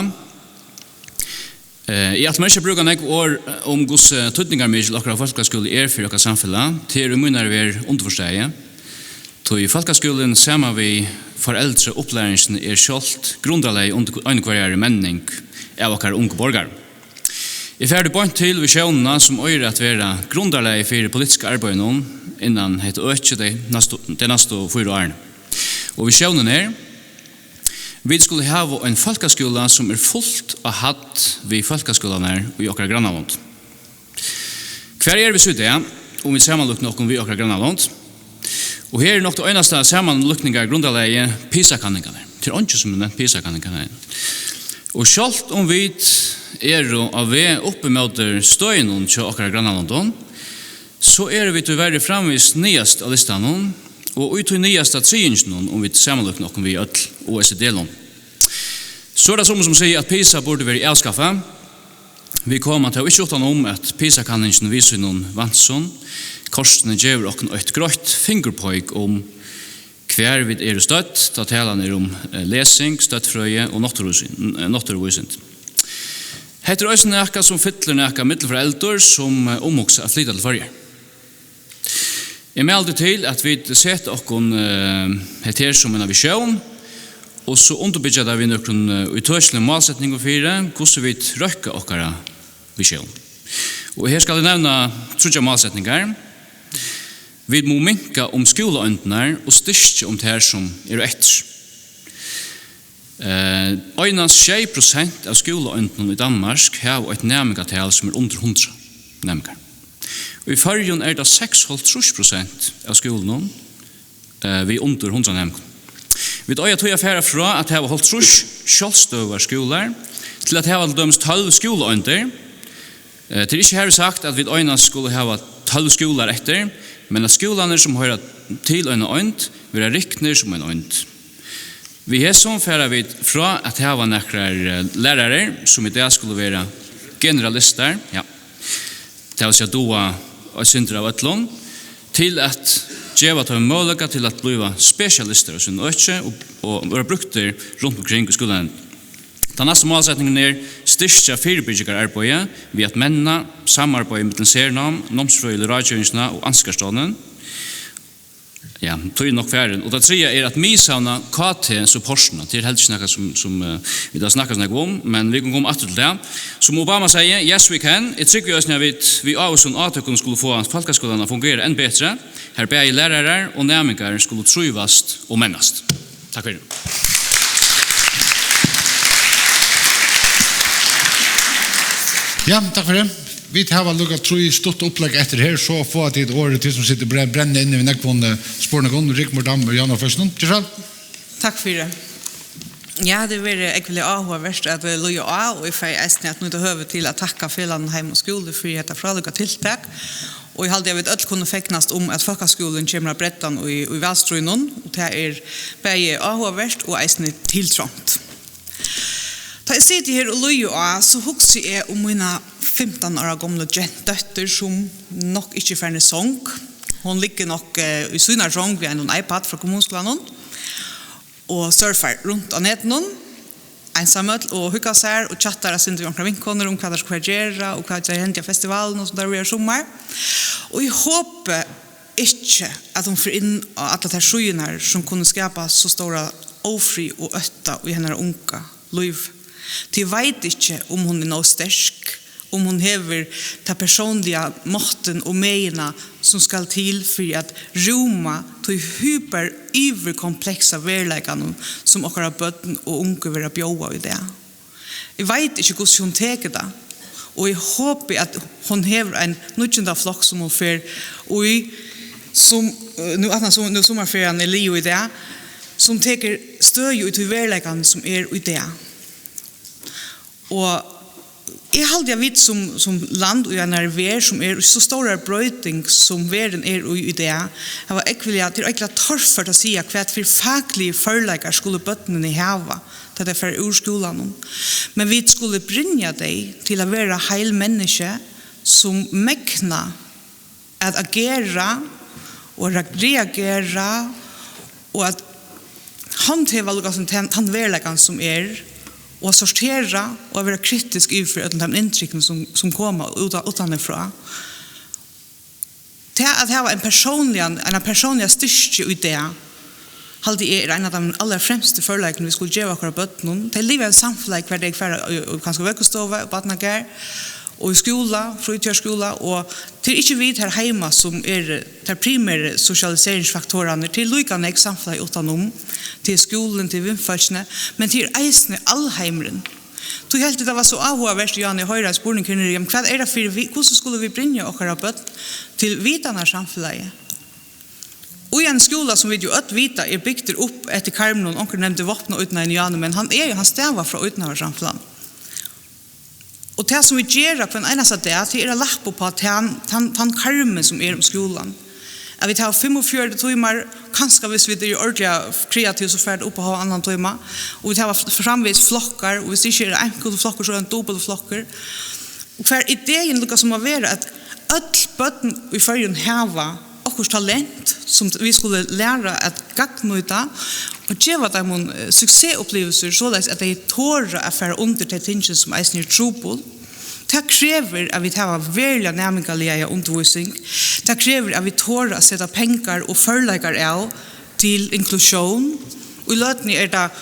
Eh, eg ætli mær ikki at brúka nógv orð um, hvussu týdningarmikil okkara fólkaskúli er fyri okkara samfelag. Tað er í mínari verð undirforstaðið, tí fólkaskúlin saman við foreldraupplæringini er sjálvt grundarlagið undir einhvørjari menning av okkara ungu borgarum. Eg fari tí beint til visjónina, sum eigur at vera grundarlagið fyri politiska arbeiðinum innan hetta økið tey næstu, tey næstu fýra árini. Og visjónin er: Vit skulu hava ein fólkaskúla, sum er fult á hædd við fólkaskúlarnar í okkara grannalond. Hvar eru vit so í dag, um vit samanlíkna okkum við okkara grannalond? Og her er nokk tað einasta samanlíkningargrundarlagið PISA-kanningarnar. Tað er eingin, sum hevur nevnt PISA-kanningarnar enn. Og sjálvt um vit eru á veg upp ímóti støðinum hjá okkara grannalondum, so eru vit tíverri framvegis niðast á listanum, og í tí niðasta triðinginum, um vit samanlíkna okkum við øll O E C D-lond. So er tað summi, sum siga, at PISA burdi verið avskaffað. Vit koma tó ikki uttan um, at PISA-kanningin við sínum vansum kortini gevur okkum eitt greitt fingurpeik um, hvar vit eru stødd, tá talan er um, eh, lesing, støddfrøði og náttúruvísin-, eh, náttúruvísindi. Hetta er eisini nakað, sum fyllir nakað millum foreldur, sum, eh, umhugsa at flyta til Føroyar. Eg mæli tí til, at vit seta okkum, eh, hetta her sum eina visjón, og so undirbyggja tað við nøkrum, eh, ítøkiligum málsetningum fyri, hvussu vit røkka okkara visjón. Og her skal eg nevna tríggjar málsetningar. Vit mugu minka um skúlaeindirnar og styrkja um tær, sum eru eftir. Eh, einans sjey prosent av skúlaeindunum í Danmark hava eitt næmingatal, sum er undir hundrað næmingar. Í Føroyum er tað seksoghálvtrýss prosent av skúlunum, eh, við undir hundrað næmingum. Vit eiga tí at fara frá at hava hálvtrýss sjálvstøðugar skúlar til at hava til dømis tólv skúlaeindir. Eh, tað er ikki hervið sagt, at vit einans skulu hava tólv skúlar eftir, men at skúlarnir, sum hoyra til eina eind, verða riknir sum ein eind. Við hesum fara vit frá at hava nakrar, eh, lærarar, sum í dag skulu vera generalistar, ja, tað vil siga, duga eitt sindur av øllum, til at geva teimum møguleika til at blíva spesialistar í sínum øki og, og verða brúktir runt umkring í skúlanum. Tann næsta málsetningurin er: Styrkja fyribyrgingararbeiðið við at menna samarbeiðið millum Sernám, Námsfrøðiligu Ráðgevingina og Ansgarstovnin. Ja, tíðin er nokk farin. Og tað triðja er at miðsavna K T-supportina. Tað er heldur ikki nakað sum, sum, eh, vit hava snakkað so nógv um, men vit kunnu koma aftur til tað. Sum Obama segði, "Yes, we can." Eg trúgvi eisini, at vit við ávísum átøkum skulu fáa fólkaskúlan at fungera enn betri, har bæði lærarar og næmingar skulu trívast og mennast. Takk fyri. Ja, takk fyri. Vit hava líka trý stutt upplegg eftir her, so fáa tit orðið, tit sum sita og bre-, brenna inni við nógvum, eh, spurningum. Rigmor Dam, Javnaðarflokkinum. Ger so væl. Takk fyri. Ja, tað hevur verið ógvuliga áhugavert at, eh, lýða á, og eg fái eisini at nýta høvið til at takka felagnum Heim og Skúli fyri hetta frálíka tiltak. Og eg haldi, at vit øll kunnu fegnast um, at fólkaskúlin kemur á breddan í, í valstríðnum, og tað er bæði áhugavert og eisini tiltrongt. Tá eg siti her og lýði á, so hugsi eg um mína fimtan ára gomlu gent-, dóttur, sum nokk ikki er farin í song. Hon liggur nokk, eh, í síni song við einum iPad frá kommunuskúlanum og surfar runt á netinum, einsamøll, og huggar sær og chattar eitt sindur við onkrar vinkonur um, hvat tær skulu gera og hvat tær henda á festivalinum, sum tær verða í summar. Og eg hopi ikki, at hon fer inn á allar tær síðurnar, sum kunnu skapa so stóra ófrið og ótta í hennara unga lív. Tí eg veit ikki, um hon er nóg sterk, um hon hevur ta persónliga máttin og megina, sum skal til fyri at rúma tí hyper yvirkompleksa veruleikanum, sum okkara børn og ungu verða bjóðað í dag. Eg veit ikki, hvussu hon tekur tað, og eg hopi, at hon hevur ein níggjunda flokk, sum hon fer í, sum, eh, nú, aftan sum, nú summarferian er liðug í dag, sum tekur støði í tí veruleikanum, sum er í dag. Og eg haldi, at vit sum, sum land í einari verð, sum er í so stórari broyting, sum verðin er í í dag, hava ógvuliga, tað er ógvuliga torført at siga, hvat fyri fakligir førleikar skulu børnini hava, tá tey fara úr skúlanum. Men vit skulu brinja tey til at vera heil menniskju, sum megna at agera og re-, reagera og at handheva líka sum tann, tann veruleikan, sum er, og at sortera og at vera kritisk yvir fyri øllum teimum inntrykkunum, sum, sum koma út, uttanífrá. Tað at hava ein persónligan, eina persónliga styrki í dag, haldi eg, er ein av teimum allarfremstu førleikunum, vit skulu geva okkara børnum. Tey liva í einum samfelagi, har tey fara í, í kanska vøggustovu, í barnagarð, og í skúla, frítíðarskúla, og tað er ikki vit her heima, sum eru tær primeru sosialiseringsfaktorarnir. Tað er líka nógv samfelagið uttanum, tað er skúlin, tað er vinfólkini, men tað er eisini alheimurin. Tí helt eg, tað var so áhugavert, Jane, at hoyra ein spurning her niðri, jamen, hvat er tað fyri vi-, hvussu skulu vit brinja okkara børn til vitanarsamfelagið? Og í ein skúla, sum vit jo øll vita, er bygdur upp eftir karminum, onkur nevndi vápnaódnina í áðni, men hann er jo, hann stavar frá ódnarsamfelagnum. Og tað, sum vit gera hvønn einasta dag, tað er at lappa upp á tann, tann, tann karmin, sum er um skúlan. At vit hava fimmogfjøruti tímar, kanska, viss vit eru ordiliga kreativ, so fer tað upp á hálvan annan tíma. Og vit hava f-, framvegis flokkar, og viss ikki er ein einkultur flokkur, so er ein dupultur flokkur. Og hvar idein líka sum at vera, at øll børn í Føroyum hava okkurt talent, sum vit skulu læra at gagnnýta og geva teimum, eh, suksessupplivilsir, soleiðis at tey tora at fara undir tey tingini, sum eisini eru trupul. Tað krevur, at vit hava veruliga næmingarliga undirvísing. Tað krevur, at vit tora at seta pengar og førleikar av til inklusión. Í løtuni er tað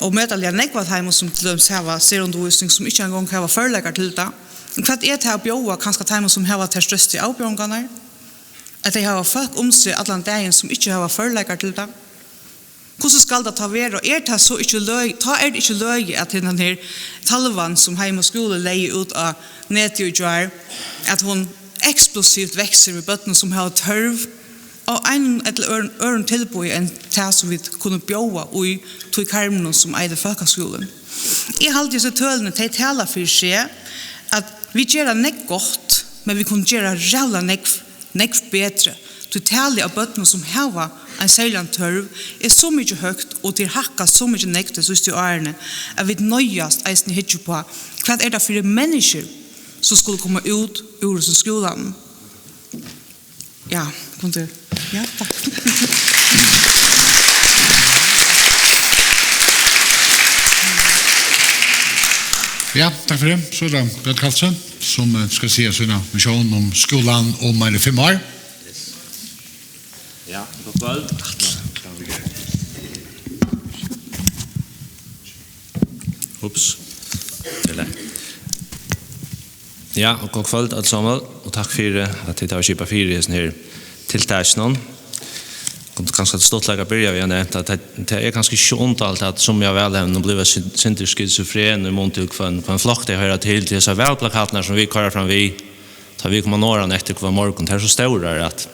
ómetaliga nógv av teimum, sum til dømis hava serundirvísing, sum ikki eingong hava førleikar til tað. Men hvat er tað at bjóða kanska teimum, sum hava tær størstu avbjóðingarnar? At tey hava fólk um seg allan dagin, sum ikki hava førleikar til tað? Hvussu skal tað tá vera? Er tað so ikki løg-, tá er tað ikki løgið, at hendan her talvan, sum Heim og Skúli legði út á netið í gjár, at hon eksplosivt veksur við børnum, sum hava tørv á einum ella øðrum, øðrum tilboði enn tað, sum vit kunnu bjóða í tí karminum, sum eitur fólkaskúlin. Eg haldi, hesi tølini, tey tala fyri seg, at vit gera nógv gott, men vit kunnu gera ræðuliga nógv, nógv betri. Tí talið av børnum, sum hava ein serligan tørv, er so mikið høgt, og tað er hækkað so mikið nógv tey síðstu árini, at vit noyðast eisini at hyggja upp á, hvat er tað fyri menniskjur, sum skulu koma út úr hesum skúlanum? Ja, kom til. Ja, takk. Ja, takk fyri. So er tað Bjørn Karlsen, sum, eh, skal siga sína missión um skúlan um meira enn fimm ár. Ja, gott kvøld. Ups. Eller. Ja, og gott kvøld, øll saman, og takk fyri, at tit hava skipað fyri hesum her tiltakinum. Kundi kanska til stuttleika byrja við at nevnt, at tað, tað er kanska ikki so undarligt, at summi av valevnunum blíva sin-, sindur skizofren í mun til, hvønn, hvønn flokk tey hoyra til, til hesar valplakatirnar, sum vit koyra fram við, tá vit koma norðan eftir hvønn morgun, tær eru so stórar, at,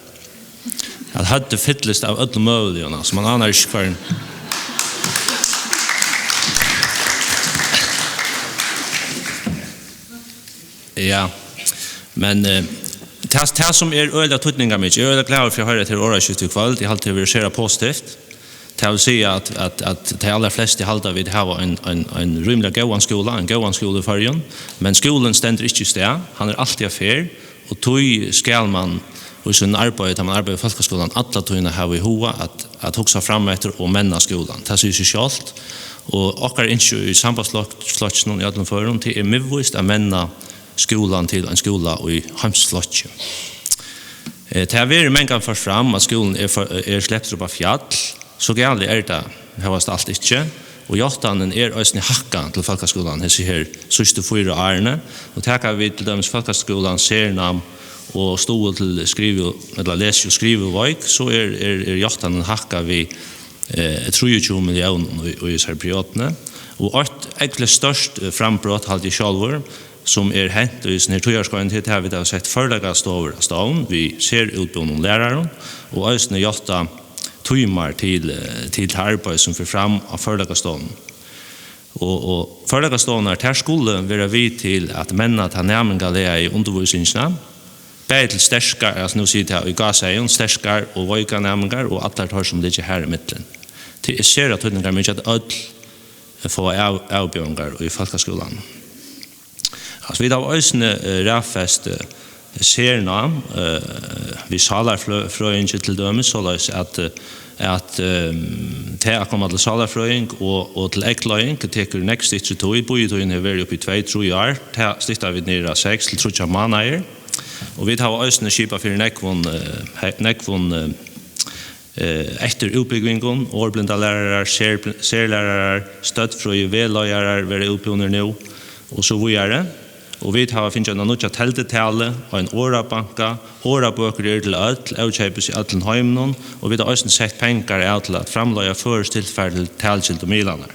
at høvdið fyllist av øllum møguligum, altso, mann ánar ikki, hvør ein. Ja, men, eh, tað, tað sum er øgiliga týdningarmikið, eg eri øgiliga glaður fyri at hoyra hetta her orðaskifti í kvøld, eg haldi, tað verður sera positivt. Tað vil siga, at, at, at tey allarflestu halda, vit hava ein, ein, ein rímiliga góðan skúla, ein góðan skúla í Føroyum, men skúlin stendur ikki í stað, hann er altíð á ferð, og tí skal mann í sínum arbeiði, tá mann arbeiðir í fólkaskúlanum, alla tíðina hava í huga at, at hugsa frameftir og menna skúlan. Tað sigur seg sjálvt, og okkara ynski í Sambandsflokkinum í øllum førum, tað er miðvíst at menna skúlan til ein skúla í heimsflokki. Eh, tað verður mangan ført fram, at skúlin er for, er sleptur upp á fjall. So galið er tað hóast alt ikki, og játtanin er eisini hækkað til fólkaskúlan hesi her síðstu fýra árini, og taka vit til dømis fólkaskúlan, sernám og stuðul til skrivi-, ella lesi- og skriviveik, so er, er, er játtanin hækkað við, eh, trýogtjúgu milliónum í, í hesari perioduni. Og eitt ógvuliga stórt, eh, frambrot, haldi eg sjálvur, sum er hent í hesum her tíðarskeiðinum, tað er, at vit hava sett førleikastovur á stovn við serútbúnum lærarum, og eisini játta tímar til, eh, til tað arbeiði, sum fer fram á førleikastovnum. Og, og førleikastovnar, tær skulu vera við til at menna ta næmingarligu undirvísingina, bæði til sterkar, altso, nú sigi eg tað í gásaeygum, sterkar og veikar næmingar og allar teir, sum liggja har ímillum. Tað er sera týdningarmikið, at øll fáa av-, avbjóðingar í fólkaskúlanum. Altso, vit hava eisini, eh, raðfest, eh, sernám, eh, við sálarfrø-, frøðingi til dømis, soleiðis at, eh, at, eh, tað at koma til sálarfrøðing og, og til eygleiðing tekur nógv styttri tíð. Bíðitíðin hevur verið upp í tvey, trý ár. Tað stytta vit niður á seks til tríggjar mánaðir. Og vit hava eisini skipað fyri nógvum, eh, he-, nógvum, eh, eh, eftirútbúgvingum, orðblindalærarar, ser-, serlærarar, støddfrøði, vegleiðarar verða útbúnir nú, og so víðari. Og vit hava fingið eina nýggja teldutalu, ein orðabanka, orðabøkur eru til øll, ókeypis í øllum heiminum, og vit hava eisini sett pengar av til at framleiða føroysk tilfar til talugildu miðlarnar.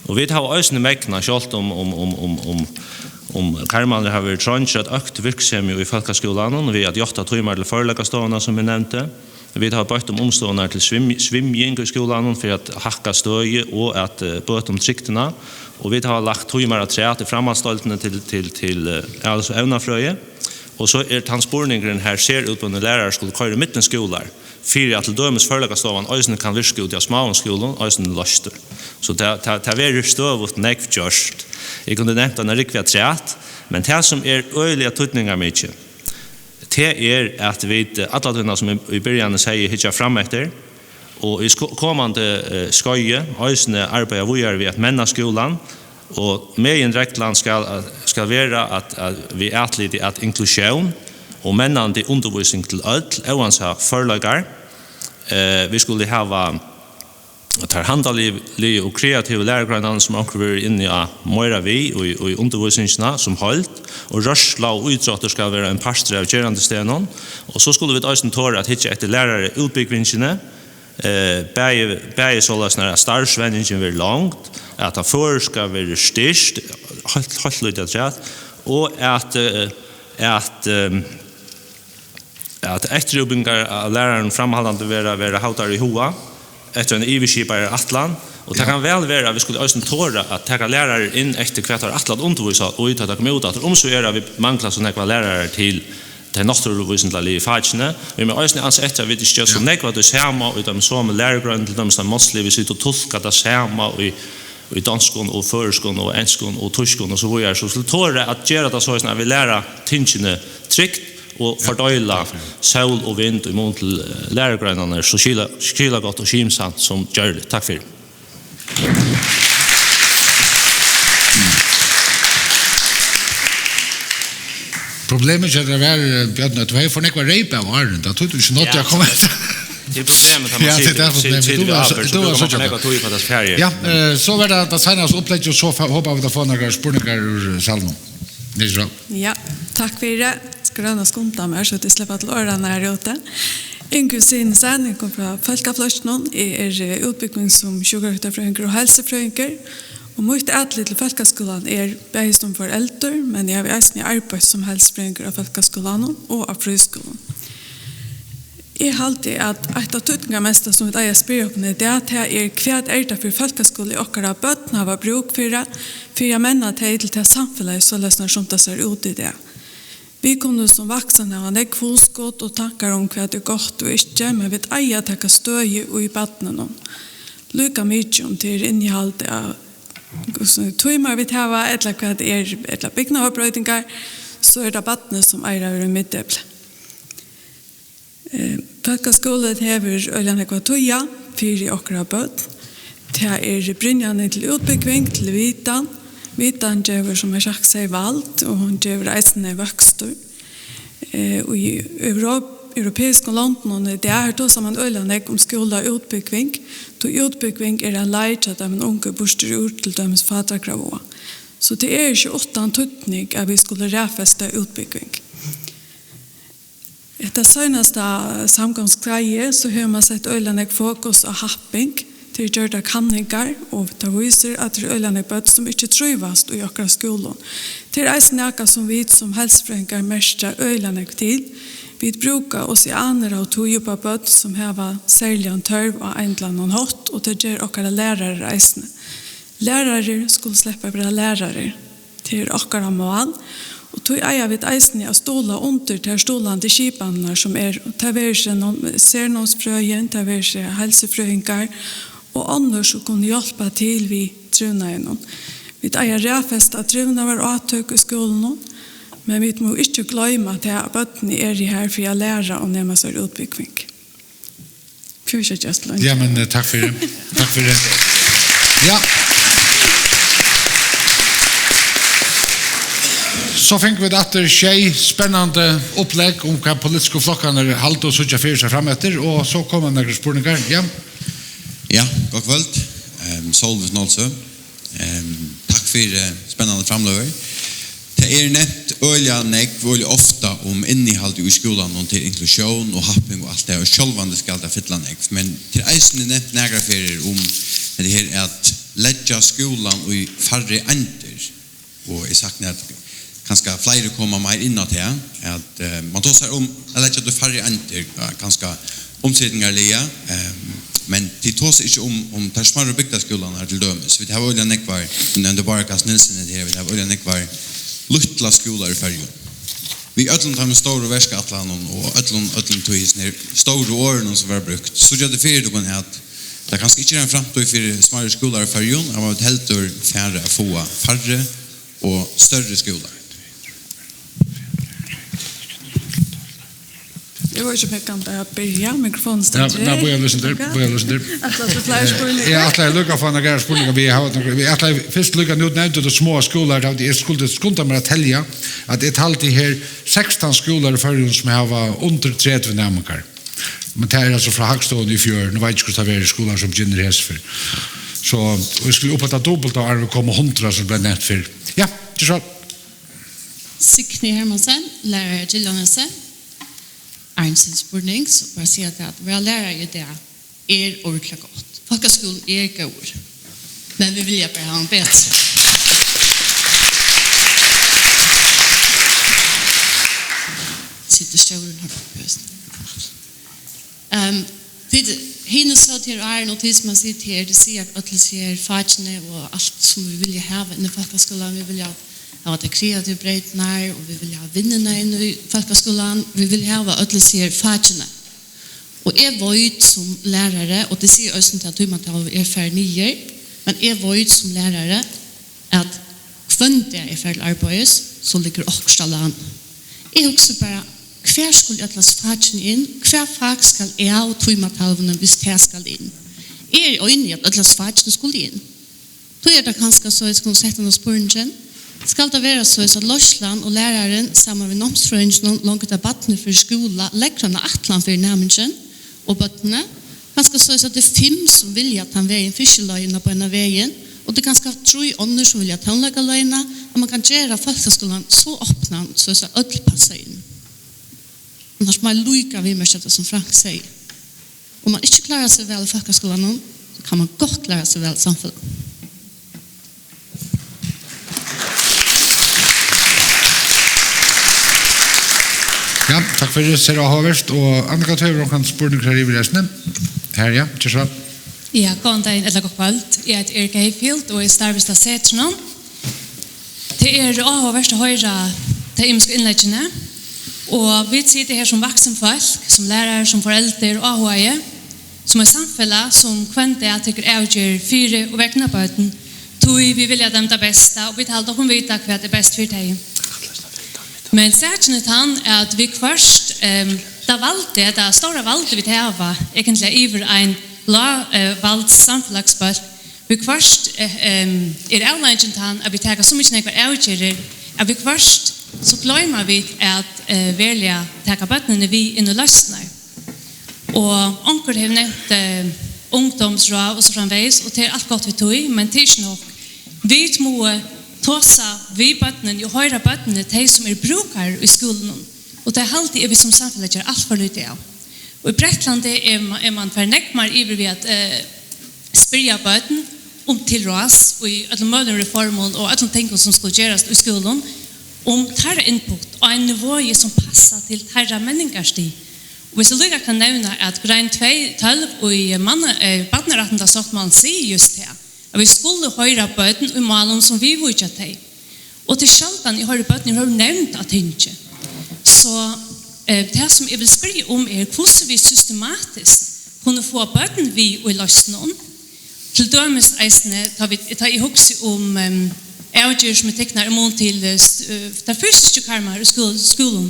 Og vit hava eisini megnað, sjálvt um, um, um, um, um, um karmarnir hava verið tróngir, at økt virksemi í fólkaskúlanum, við at játta tímar til førleikastovuna, sum eg nevndi. Vit hava beitt um umstøðurnar til svim-, svimjing í skúlanum fyri at hækka støðið og at, eh, bøta um trygdina. Og vit hava lagt tímar afturat í framhaldsdeildini til, til, til, eh, alisfrøði og evnafrøði. Og so er tann spurningurin, har serútbúnir lærarar skulu koyra ímillum skúlar, fyri at til dømis førleikastovan eisini kann virka úti á smáum skúlum, eisini loystur. So tað, tað, tað verður støðugt nógv gjørt. Eg kundi nevnt eina rúgvu afturat, men tað, sum er øgiliga týdningarmikið, tað er, at vit, eh, alla tíðina, sum eg í byrjanini segði, hyggja fram eftir, og í sko-, komandi, eh, skeiði eisini arbeiða víðari við at menna skúlan, og meginreglan skal, skal vera, at, at við atliti at inklusjón og mennandi undirvísing til øll, óansæð førleikar. Eh, vit skulu hava tær handaligu og kreativu lærugreinarnar, sum onkur verður inni á meira við í, í undirvísingina sum heild, og rørsla og ítróttur skal vera ein partur av gerandisdegnum. Og so skulu vit eisini tora at hyggja eftir læraraútbúgvingini, eh, bæði, bæði soleiðis, at starvsvenjingin verður longd, at tað føroyska verður styrkt, heilt, heilt lítið afturat, og at, eh, at, eh, at eftirútbúgvingar av lærarum framhaldandi verða, verða havdar í huga eftir eini yvirskipaðari ætlan, og tað kann væl vera, at vit skulu eisini tora at taka lærarar inn eftir, hvat teir ætla at undirvísa í, tá teir koma út aftur, um so er, at vit mangla so nógvar lærarar til tey náttúruvísindaligu fakini. Vit mugu eisini ansa eftir, at vit ikki gera so nógv av tí sama í teimum somu lærugreinum, til dømis tann málsliga, vit sita og tulka tað sama í, í donskum og føroyskum og enskum og týskum og so víðari. So vit skulu tora at gera tað soleiðis, at vit læra tingini trygt og fordeila sól og vind í mun til, eh, lærugreinarnar so skila-, skilagott og skynsamt sum gjørligt. Takk fyri. Problemið hjá tær var, eh, Bjørn, at tú hevði for nógva reypar av áðrenn, tá tú ikki náddi Ja, at koma. Tað er problemið, tá man Ja, tað er situr, tað situr, problemið. Situr Tú við var so, ábyrgd, so tú var blívur so man nógv at tíma, tað spær eg. Ja, eh, so var tað tað seinasta upplegg, og so fa-, hopa vit at fáa nakrar spurningar úr, eh, salinum. Nils Ravn. Ja, takk fyri. Skal royna at skunda mær, so at eg sleppi til orðini her úti. Ingrid Simonsen, eg komi frá Fólkaflokkinum. Eg eri, eh, útbúgvin sum sjúkrarøktarfrøðingur og heilsufrøðingur. Og mítt atlit til fólkaskúlan er bæði sum foreldur, men eg havi eisini arbeitt sum heilsufrøðingur á fólkaskúlanum og á frískúlum. Eg haldi, at eitt av týdningarmesta, sum vit eiga at spyrja okkum í dag, tað er, hvat er tað fyri fólkaskúli, okkara børn hava brúk fyri, fyri at menna tey til tað samfelagið, soleiðis sum tað sær út í dag? Vit kunnu sum vaksin hava nógv hugskot og tankar um, hvat er gott og ikki, men vit eiga at taka støði í barninum. Líka mikið um tað er innihald av, hvussu tímar vit hava, ella hvat er, ella bygnaðarbroytingar, so er tað barnið, sum eigur at vera í miðdepli. Eh, fólkaskúlin hevur øgiliga nógv at týða fyri okkara børn. Tað er brynjan til útbúgving, til vitan. Vitan gevur, sum eg sagt sigi, vald, og hon gevur eisini vøkstur. Eh, og í Europ-, europeiskum londum í dag, her tosar man øgiliga nógv um skúla og útbúgving, tí útbúgving er ein leið hjá teimum ungu burtur úr til dømis fátækraváða. So tað er ikki uttan týdning, at vit skulu raðfesta útbúgving. Hetta seinasta samgonguskeiðið, so hevur man sett øgiliga nógv fokus á happing. Tað eru gjørdar kanningar, og tað vísir, at tað eru øgiliga nógv børn, sum ikki trívast í okkara skúlum. Tað er eisini nakað, sum vit sum heilsufrøðingar merkja øgiliga nógv til. Vit brúka oseanir av tíð upp á børn, sum hava serligan tørv á ein ella annan hátt, og tað ger okkara lærarar eisini. Lærarar skulu sleppa at vera lærarar. Tað er okkara mál, og tí eiga vit eisini at stuðla undir tær stuðlandi skipanirnar, sum er, tað veri seg nám-, sernámsfrøðin, tað veri seg heilsufrøðingar og onnur, sum kunnu hjálpa til við trivnaðinum. Vit eiga at raðfesta trivnaðarátøk í skúlunum, men vit mugu ikki gloyma tað, at børnini eru har fyri at læra og nema sær útbúgving. Fyri at síggjast leingi. Ja, men, eh, takk fyri. Takk fyri. Ja. So fingu vit aftur sjey spennandi upplegg um hvat politisku flokkarnir halda og síggja fyri seg frameftir, og so koma nakrar spurningar. Ja. Ja, gott kvøld. Ehm, Sólveig Nolsø. Ehm, takk fyri, eh, spennandi framløgur. Tað er nevnt øgiliga nógv, øgiliga ofta um innihaldið í skúlanum til inklusjón og happing og alt tað, og sjálvandi skal tað fylla nógv. Men tað er eisini nevnt nakrar ferðir um hetta her at leggja skúlan í færri eindir. Og eg sakni, at kanska fleiri koma meir inn á tað, at, eh, man tosar um at leggja tað í færri eindir, eh, kanska umsetingarliga, eh, men tit tosa ikki um, um tær smærru bygdarskúlarnar til dømis. Vit hava øgiliga nógvar, tú nevndi Bárður Kári Nielsen her, vit hava øgiliga nógvar lítlar skúlar í Føroyum. Við øllum teimum stóru verkætlanunum og øllum, øllum tí, hesum her stóru orðunum, sum verða brúkt, so síggja tit fyri tykkum, at tað kanska ikki er ein framtíð fyri smærri skúlar í Føroyum, at man heldur fara at fáa færri og størri skúlar. Eg veit ikki, um eg kann bara byrja. Mikrofonin Ja, stendur nei, her. Bíða eitt sindur, Ok. Bíða eitt sindur. Ætlar tú fleiri Eh, spurningar? Eg ætlaði líka at fáa nakrar spurningar. Vit hava nakrar, vit ætlaðu fyrst líka, nú nevndi tú smáar skúlar, at eg skuldi skunda mær at telja, at eg taldi her sekstan skúlar í Føroyum, sum hava undir tretivu næmingar. Men tað er altso frá Hagstovuni í fjør. Nú veit eg ikki, hvussu tað verður í skúlanum, sum Ginny hesir fyrr. So, og eg skuldi upp á tað dupulta, áðrenn vit koma hundrað, sum bleiv nevnt fyrr. Ja, ger so. Signy Hermansen, lærari á Giljanesi. Ein spurning, so bara siga tað, at vera lærari í dag er ordiliga gott. Fólkaskúlin er góður, men vit vilja bara hava hann betri. Situr stjórin her uppi, veist. Ehm, tit hini sótu her áðrenn, og tit sum hava sitið her, tit siga, at øll hesi her fakini og alt, sum vit vilja hava inn í fólkaskúlan, vit vilja hava tær kreativu breytirnar, og vit vilja hava vinnuna inn í fólkaskúlan, vit vilja hava øll hesi her fakini. Og eg veit sum lærari, og tað sigur eisini, at tímatalið er farið niður, men eg veit sum lærari, at hvønn dag eg fari til arbeiðis, so liggur okkurt á láni. Eg hugsi bara, hvar skulu øll hesi fakini inn? Hvat fak skal av tímatalvunum, hvis tað skal inn? Eg eri einig í, at øll hesi fakini skulu inn. Tí er tað kanska so, eg skuldi sett hana spurningin, Skal tað vera soleiðis, at leiðslan og lærarin saman við námsfrøðinginum, longu tá barnið fer í skúla, leggur eina ætlan fyri næmingin og børnini, kanska soleiðis, at tað eru fimm, sum vilja tann vegin, Fiskileiðina beinan vegin, og tað eru kanska trý onnur, sum vilja tónleikaleiðina, at mann kann gera fólkaskúlan so opnan, soleiðis at øll passa inn. Annars má eg líka viðmerkja tað, sum Frank segði. Um mann ikki klárar seg væl í fólkaskúlanum, so kann mann gott klára seg væl í samfelagnum. Ja, takk fyri, sera áhugavert. Og Annika, tú hevur onkran spurning her yvir eisini. Her, ja, ger so. Ja, góðan dagin, ella gott kvøld. Eg eiti Erika Hayfield og eg starvi á Setrinum. Tað er áhugavert at hoyra tey ymisku innleggini. Og vit sita her sum vaksin fólk, sum lærarar, sum foreldur og áhugaði, sum eitt samfelag, sum hvønn dag tekur avgerð fyri og vegna børn, tí vit vilja teimum tað besta, og vit halda okkum vita, hvat er best fyri tey. Men sakin er tann, at viðhvørt, ehm, tað valdið, tað stóra valdið, vit hava, eigentliga yvir ein lá-, eh, valds samfelagsbólk, viðhvørt, eh, ehm, er avleiðingin tann, at vit taka so mikið nógvar avgerðir, at viðhvørt so gloyma vit at, eh, veruliga taka børnini við inn í loysnirnar. Og onkur hevur nevnt, eh, ungdómsráð og so framvegis, og tað er alt gott við tí, men tað er ikki nokk. Vit mugu tosa við børnini og hoyra børnini, tey sum eru brúkarar í skúlunum. Og tað haldi eg, vit sum samfelag gera alt for lítið av. Og í Bretlandi er ma-, er mann farin nógv meir yvir við at, eh, spyrja børn um til ráðs í øllum møguligum reformum og øllum tingum, sum skulu gerast í skúlum, um teirra input á einum niveaui, sum passar til teirra menningarstig. Og viss eg líka kann nevna, at grein tvey tólv í manna-, eh, barnarættindasáttmálanum sigur júst tað, at vit skulu hoyra børn í málum, sum viðvíkja tey. Og tað er sjáldan, eg hoyri børn yvirhøvur nevnd á tingi. So, eh, tað, sum eg vil spyrja um, er, hvussu vit systematiskt kunnu fáa børn við í loysnum. Til dømis eisini, tá vit, tá eg hugsi um, em, avgerðir, sum eru tiknar í mun til, eh, st-, eh, tær fysisku karmarnar í skúl-, skúlum.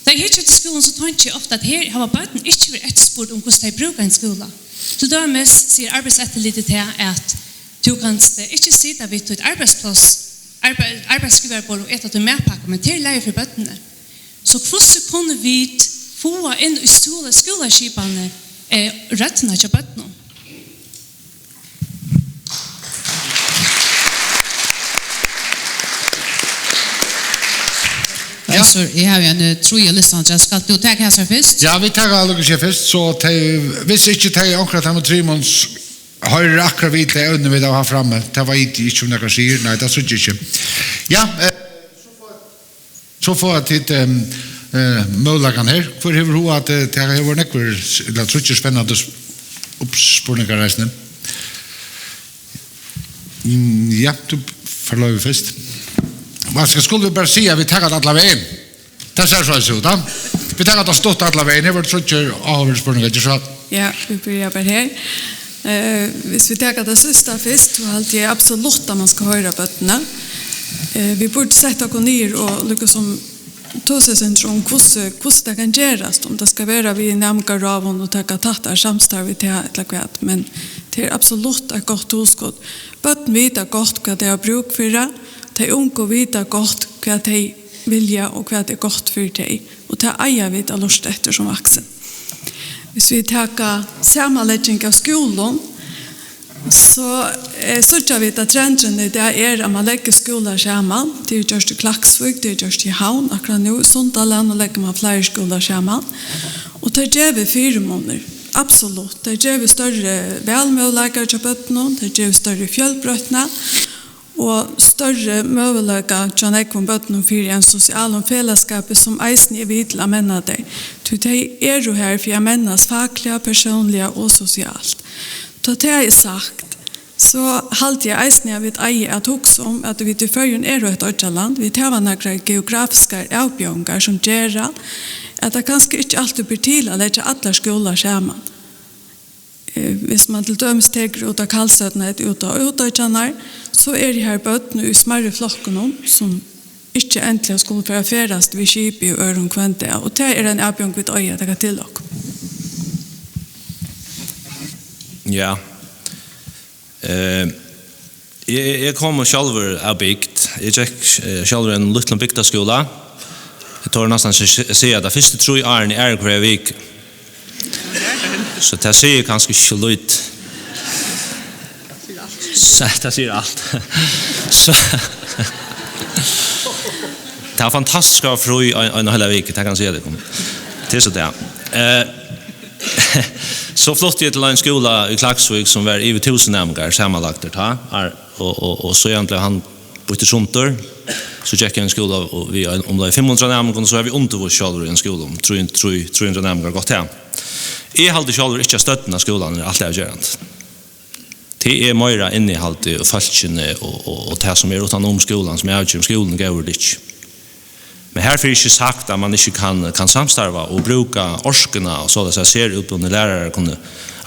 Tá eg hyggi eftir skúlum, so tenki eg ofta, at her hava børn ikki verið eftirspurd um, hvussu tey brúka ein skúla. Til dømis sigur Arbeiðseftirlitið tað, at tú kanst, eh, ikki sita við títt arbeiðspláss, arbeiðs-, arbeiðsgivaraborð og eta tín matpakka, men tað er í lagi fyri børnini. So hvussu kunnu vit fáa inn í skúla-, skúlaskipanini, eh, røddina hjá børnum? Ja. Altso, eg havi ein, eh, tríggjar listan, so skalt tú taka hesar fyrst? Ja, vit taka Lukas her fyrst, so tey, viss ikki tey onkra av teimum trimum s-, hoyrir akkurát við til evnið, vit hava havt frammi, tað veit eg ikki, um nakar sigur, nei, tað síggi eg ikki. Ja, eh, so fáa tit, em, eh, møguleikan her. Hvør hevur hug at, eh, tað hevur nógvir, ella tríggir spennandi s-, uppspurningar eisini. Mm, ja, tú fært loyvi fyrst. Hvat skal, skulu vit bara siga, at vit taka tað allan vegin? Tað sær soleiðis út, ha? Vit taka tað stutt allan vegin. Her vóru tríggir áhugaverdar spurningar, ger so. Ja, vit byrja bara her. Eh, viss vit taka tað síðsta fyrst, so haldi eg absolutt, at mann skal hoyra børnini. Eh, vit burdu sett okkum niður og líkasum tosa eitt sindur um, hvussu, hvussu tað kann gerast, um tað skal vera við næmingaráðum og taka tættari samstarv við tað, ella hvat. Men tað er absolutt eitt gott hugskot. Børn vita gott, hvat tey hava brúk fyri. Tey ungu vita gott, hvat tey vilja og hvat er gott fyri tey. Og tað eiga vit at lurta eftir sum vaksin. Viss vit taka samanlegging av skúlum, so, eh, síggja vit, at trendurin í dag er, at mann leggur skúlar saman. Tað er gjørt í Klaksvík, tað er gjørt í Havn. Akkurát nú í Sundalandi leggur mann fleiri skúlar saman. Og tað gevur fyrimunir, absolutt. Tað gevur størri valmøguleikar hjá børnum, tað gevur størri fjølbroytni og størri møguleika hjá nógvum børnum fyri ein sosialum felagsskapi, sum eisini er við til at menna tey. Tí tey eru har fyri at mennast fakliga, persónliga og sosialt. Tá tað er sagt, so haldi eg eisini, at vit eiga at hugsa um, at vit í Føroyum eru eitt oyggjaland. Vit hava nakrar geografiskar avbjóðingar, sum gera, at tað kanska ikki altíð ber til at leggja allar skúlar saman. Eh, viss mann til dømis tekur út á Kalsoynna ella út á útoyggjarnar, so eru har børn í smærri flokkunum, sum ikki endiliga skulu fara at ferðast við skipi og øðrum hvønn dag, og tað er ein avbjóðing, vit eiga at taka til okkum. Ja. Eh, Eg, eg kom sjálvur av bygd. Eg gekk, eh, sjálvur í einum lítlum bygdaskúla. Eg tori næstan at si-, siga, at tey fyrstu trý árini í aðru hvørja viku. So tað sigur kanska ikki so lítið. So, tað sigur alt. So, tað var fantastiskt at vera frí ein, ein heila viku, tað kann eg siga tykkum. Tað er so tað. Eh, so flutti eg til ein skúla í Klaksvík, sum var yvir túsund næmingar samanlagdir tá, og, og, og síðan bleiv hann býttur sundur. So gekk eg í ein skúla og við ein, umleið fimm hundrað næmingum, og so havi eg undirvíst sjálvur í ein skúla um trý, trý, trý hundrað næmingar, gott tað. Eg haldi sjálvur ikki, at støddin á skúlanum er alt avgerandi. Tað er meira innihaldið og fólkini og, og, og tað, sum er uttan um skúlan, sum avger, um skúlin er góður ella ikki. Men herfyri ikki sagt, at man ikki kann, kann samstarva og brúka orkuna og soleiðis, at serútbúnir lærarar kunnu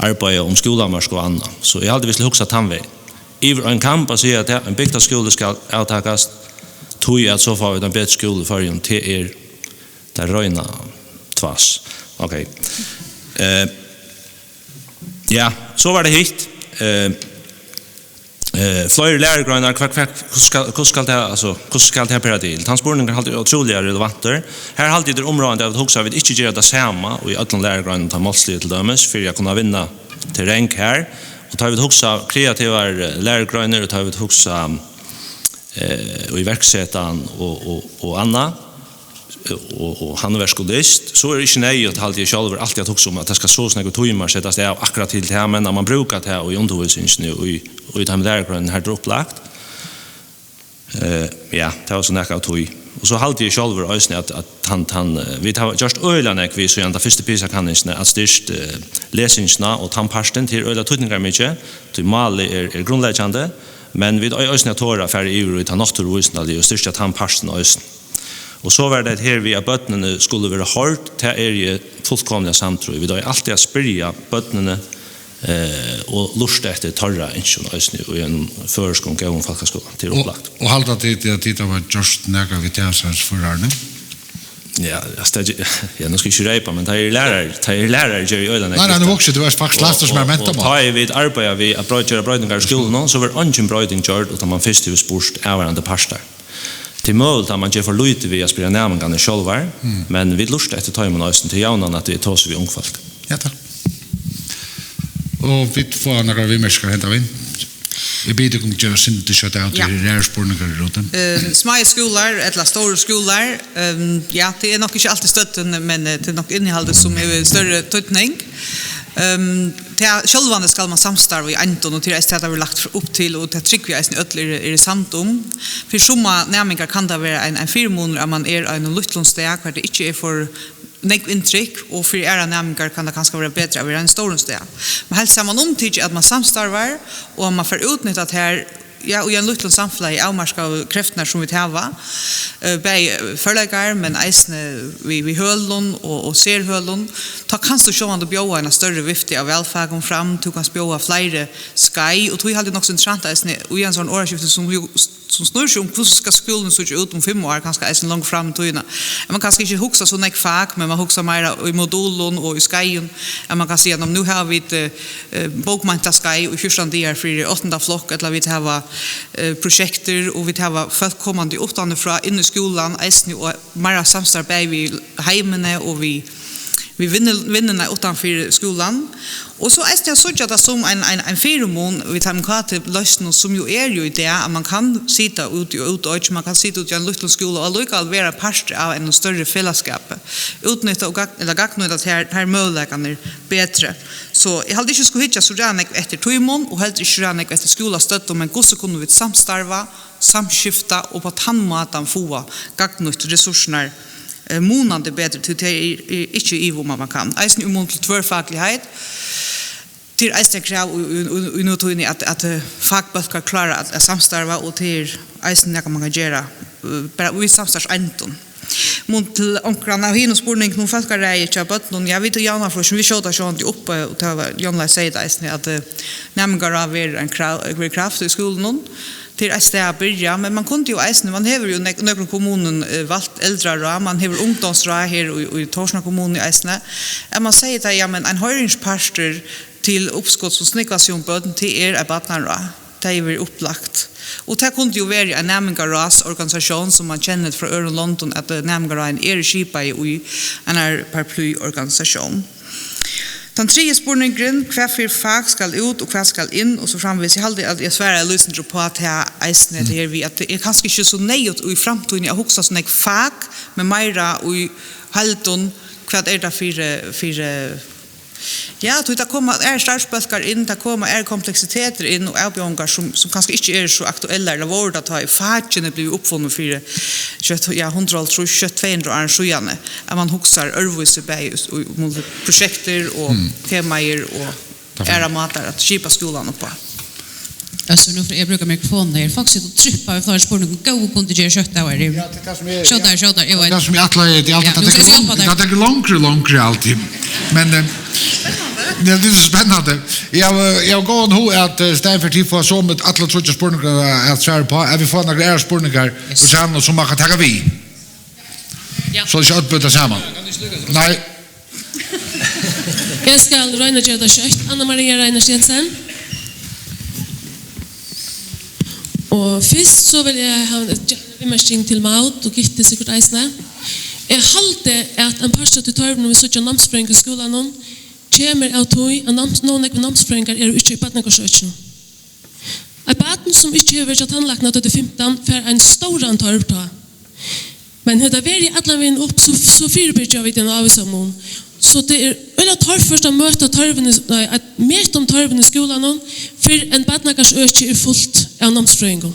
arbeiða um skúlamørk og annað. So eg haldi, vit skulu hugsa tann vegin. Yvir ein kam at siga, at ein bygdaskúli skal avtakast, tí at so fáa vit ein betri skúla í Føroyum, tað er tað reina tvass. Ok. Eh, ja, so var tað hitt. Eh, eh, fleiri lærugreinar, hvat, hvat, hvussu skal, hvussu skal tað, altso, hvussu skal tað bera til? Tann spurningurin haldi eg er ótrúliga relevantur. Her haldi eg, tað er umráðandi at hugsa, at vit ikki gera tað sama í øllum lærugreinum, tá málsliga til dømis, fyri at kunna vinna terreng her. Og tá vit hugsa kreativar, eh, lærugreinar, og tá vit hugsa, eh, og íverksetan og, og, og annað, og, og handverk og list, so er ikki neyðugt, haldi eg sjálvur, altíð at hugsa um, at tað skal so og so nógvir tímar setast av akkurát til tað, men at man brúkar tað í undirvísingini, í, í teimum lærugreinum, har tað er upplagt. Eh, ja, tað var so nakað av tí. Og so haldi eg sjálvur eisini, at, at hann, hann, eh, vit hava gjørt øgiliga nógv við, síðan ta fyrstu PISA-kanningina, at styrkt, eh, lesingina og tann partin, tað er øgiliga týdningarmikið, tí málið er, er grundleggjandi, men vit eiga eisini at tora at fara yvir í ta náttúruvísindaligu og styrkja tann partin eisini. Og so var tað her við, at børnini skulu vera hoyrd, tað eri eg fullkomiliga samdur í. Vit eiga altíð at spyrja børnini, eh, og lurta eftir teirra ynskjum eisini í einum føroyskum góðum fólkaskúla. Tað er upplagt. Og, og halda tit, at tit hava gjørt nakað við tað seinastu fýra árini? Ja, altso, tað, ja, nú skal eg ikki reypa, men tá eg eri lærari, tá eg eri lærari, geri eg øgiliga nógv. Nei, nei, nú hugsi eg, tú ert faktiskt læstur sum er mentamál. Og tá ið vit arbeiða við at broyta, gera broytingar í skúlunum, so verður eingin broyting gjørd, uttan man fyrst hevur spurt avvarðandi partar. Tað er møguligt, at man ger for lítið við at spyrja næmingarnar sjálvar, mm, men vit lurta eftir teimum eisini til javnan, at vit tosa við ung fólk. Ja, takk. Og vit fáa nakrar viðmerkingar henda vegin. Eg biði tykkum gera eitt sindur skjótt av, ja, tí eru aðrir spurningar í rútin. Eh, smáir skúlar ella stórir skúlar, ehm, ja, tað er nokk ikki altíð støddin, men, eh, tað er nokk innihaldið, sum hevur størri týdning. Ehm, tað, sjálvandi skal man samstarva í eindum, og tað er eisini tað, tað verður lagt upp til, og tað trúgvi eg eisini øll eru, eru samd um. Fyri summar næmingar kann tað vera ein, ein fyrimunur, at man er á einum lítlum stað, har tað ikki er for nógv inntrykk, og fyri aðrar næmingar kann tað kanska vera betri at vera á einum stórum stað. Men heilt saman um tikið, at man samstarvar, og at man fær útnyttað tær, ja, í einum lítlum samfelagi, avmarkaðu kreftirnar, sum vit hava, eh, bæði førleikar, men eisini við, við hølum og, og serhølum, tá kanst tú sjálvandi bjóða eina størri viftu av valfagum fram, tú kanst bjóða fleiri skeið, og tí haldi eg nokk so interessant eisini í ein sånn orðaskifti, sum jú, sum snýr seg um, hvussu skal skúlin síggja út um fimm ár, kanska eisini longur fram í tíðina. At man kanska ikki hugsar so nógv fak, men man hugsar meira í modulum og í skeiðum, at man kann siga, "Nú, nú hava vit, eh, eh, bókmenntaskeið í fjúrtan dagar fyri áttanda flokk," ella vit hava, eh, prosjektir, og vit hava fólk komandi uttanfrá inn í skúlan eisini, og meira samstarv bæði við heimini og við, við vinnu-, vinnuna uttanfyri skúlan. Og so eisini at síggja tað sum ein, ein, ein fyrimun við teimum K T-loysnum, sum jú er jú í dag, at man kann sita úti í útoyggj, man kann sita úti í ein lítlum skúla og allíkavæl vera partur av einum størri felagsskapi. Útnytta og gagn-, ella gagnnýta tær, tær møguleikarnar betri. So eg haldi ikki, eg skuldi hyggja so ræðuliga nógv eftir tímum, og heldur ikki so ræðuliga nógv eftir skúlastøddum, men hvussu kunnu vit samstarva, samskifta og á tann mátan fáa gagnnýtt resursurnar, eh, munandi betri, tí tað er, er ikki í iva um, at man kann. Eisini í mun til tvørfagligheit. Tað er eisini eitt krav í, í, í, í nútíðini, at, at, eh, fakbólkar klára at, at samstarva, og tað er eisini nakað, man kann gera, eh, bara í samstarvseindum. Mun til onkran av hinum spurningunum um fólkaræði hjá børnum. Ja, vit í Javnaðarflokkinum, vit skjóta sjálvandi upp, eh, og tað var, Javnaðarflokkurin segði tað eisini, at, eh, næmingaráð verður ein kra-, verður kraft í skúlunum. Tað er eitt stað at byrja, men man kundi jú eisini, man hevur jú í nøk-, nøkrum kommunum, eh, valt eldraráð, man hevur ungdómsráð her í, í Tórshavnar kommunu eisini, at man segði tað, ja, men ein hoyringspartur til uppskot sum snúgva seg um børn, tað er eitt barnaráð. Tað hevur verið upplagt. Og tað kundi jú verið ein næmingaráðsorganisatión, sum man kennir frá øðrum londum, at, eh, næmingaráðini eru skipaði í einar paraplyorganisatión. Tann triði spurningurin, hvat fyri fak skal út og hvat skal inn, og so framvegis. Eg haldi, at eg svaraði lýsandi upp á tað eisini, at her við, at tað er kanska ikki so neyðugt í framtíðini at hugsa so nógv fak, men meira í heildum, hvat er tað fyri, fyri Ja, tí tað koma aðrir starvsbólkar inn, tað koma aðrir kompleksitetir inn og avbjóðingar, sum, sum kanska ikki eru so aktuellar, ella vóru tað, tá ið fakið er blivið uppfunnið fyri skjótt, ja, hundrað og hálvtrýss, skjótt tvey hundrað árum síðani, at man hugsar øðrvísi bæði í, í, um prosjektir og temair og aðrar mátar at skipa skúlan upp á. Øssur, nú fari eg at brúka mikrofonina her. Fólk sita og trúgva við fleiri spurningum. Góðu kundi gera skjótt av her. Ja, tað er tað sum eg, skjótt av, skjótt av, eg veit. Tað er tað sum eg ætlaði, eg ætlaði, ja, tað tekur long-, tað tekur longri og longri altíð. Men, eh, ja, tað er so spennandi. Eg havi, eg havi góðan hug at, eh, staðin fyri tit fáa so mit alla tríggjar spurningar at svara upp á, at vit fáa nakrar aðrar spurningar, yes, og so, sum man kann taka við. Ja. So ikki øll blíva saman. Nei. Eg skal royna at gera tað skjótt. Anna Maria Reiners Jensen. Og fyrst so vil eg hava ein viðmerking til Maud og Gitte sikkurt eisini. Eg haldi, at ein partur av tí tørvinum, vit síggja námsfrøðingar í skúlanum, kemur av tí, at náms-, nóg nógvir námsfrøðingar eru ikki í barnagarðsøkinum. Eitt barn, sum ikki hevur verið hjá tannlækna, tá tað er fimtan, fær ein stóran tørv tá. Men hevur tað verið allan vegin upp, so, so fyribyrgja vit ein ávísan mun. So tað er øgiliga torført at møta tørvin í, nei, at meta um tørvin í skúlanum, fyrr enn barnagarðsøkið er fult av námsfrøðingum.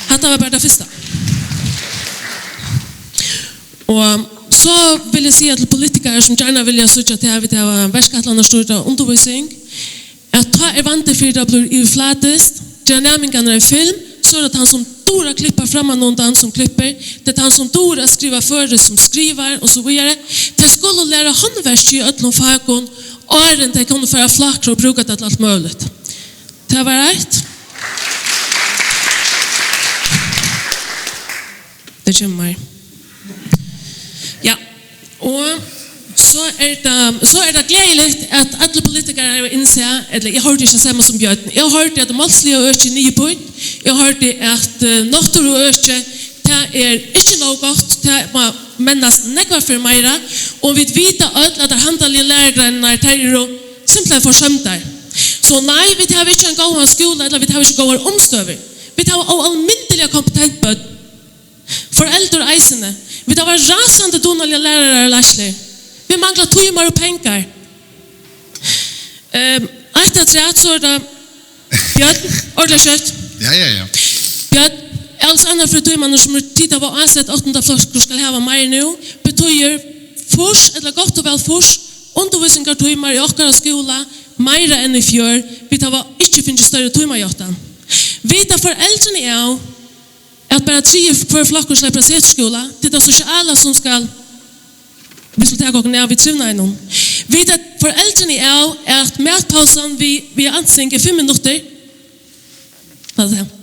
Hatta var bara tað fyrsta. Og so vil eg siga til politikarar, sum gjarna vilja síggja, at vit hava verkætlanarstýrda undirvísing, at tá er vandi fyri, at tað blívur yvirflatiskt. Gera næmingarnar ein film, so er tað tann, sum dugir at klippa frammanundan, sum klippir. Tað er tann, sum dugir at skriva føroyskt, sum skrivar, og so víðari. Tey skulu læra handverkið í øllum fakum, áðrenn tey kunnu fara at flakra og brúka tað til alt møguligt. Tað var eitt. Tað kemur meir. Ja, og so er tað, so er tað gleðiligt, at allir politikarar hava innsæð, ella eg hoyrdi ikki tað sama sum Bjørn. Eg hoyrdi, at málsliga økið er niðurbýtt. Eg hoyrdi, at, eh, náttúruøkið, tað er ikki nóg gott. Tað má mennast nógvar ferð meira. Og vit vita øll, at tær handaligu lærugreinarnar, tær eru simpelthen forsømdar. So nei, vit hava ikki ein góðan skúla, ella vit hava ikki góðar umstøður. Vit hava óalmindiliga kompetent børn. Foreldur eisini. Vit hava rasandi dugnaligar lærarar og leiðslur. Vit mangla tímar og pengar. Ehm, eitt afturat, so er tað Bjørn, ordiliga skjótt. Ja, ja, ja. Bjørn, av sannarfrøðitímarnir, sum er, tit hava ásett, áttanda flokkur skal hava meir nú, betýðir fýrs, ella gott og væl fýrs, undirvísingartímar í okkara skúla, meira enn í fjør. Vit hava ikki fingið størri tímajáttan. Vita foreldrini av, at bara triði hvør flokkur sleppur á setuskúla, tað er tað sosiala, sum skal, vit skulu taka okkum av við trivnaðinum. Vita foreldrini av, at matpausan við, við ansing er fimm minuttir? Lat tað.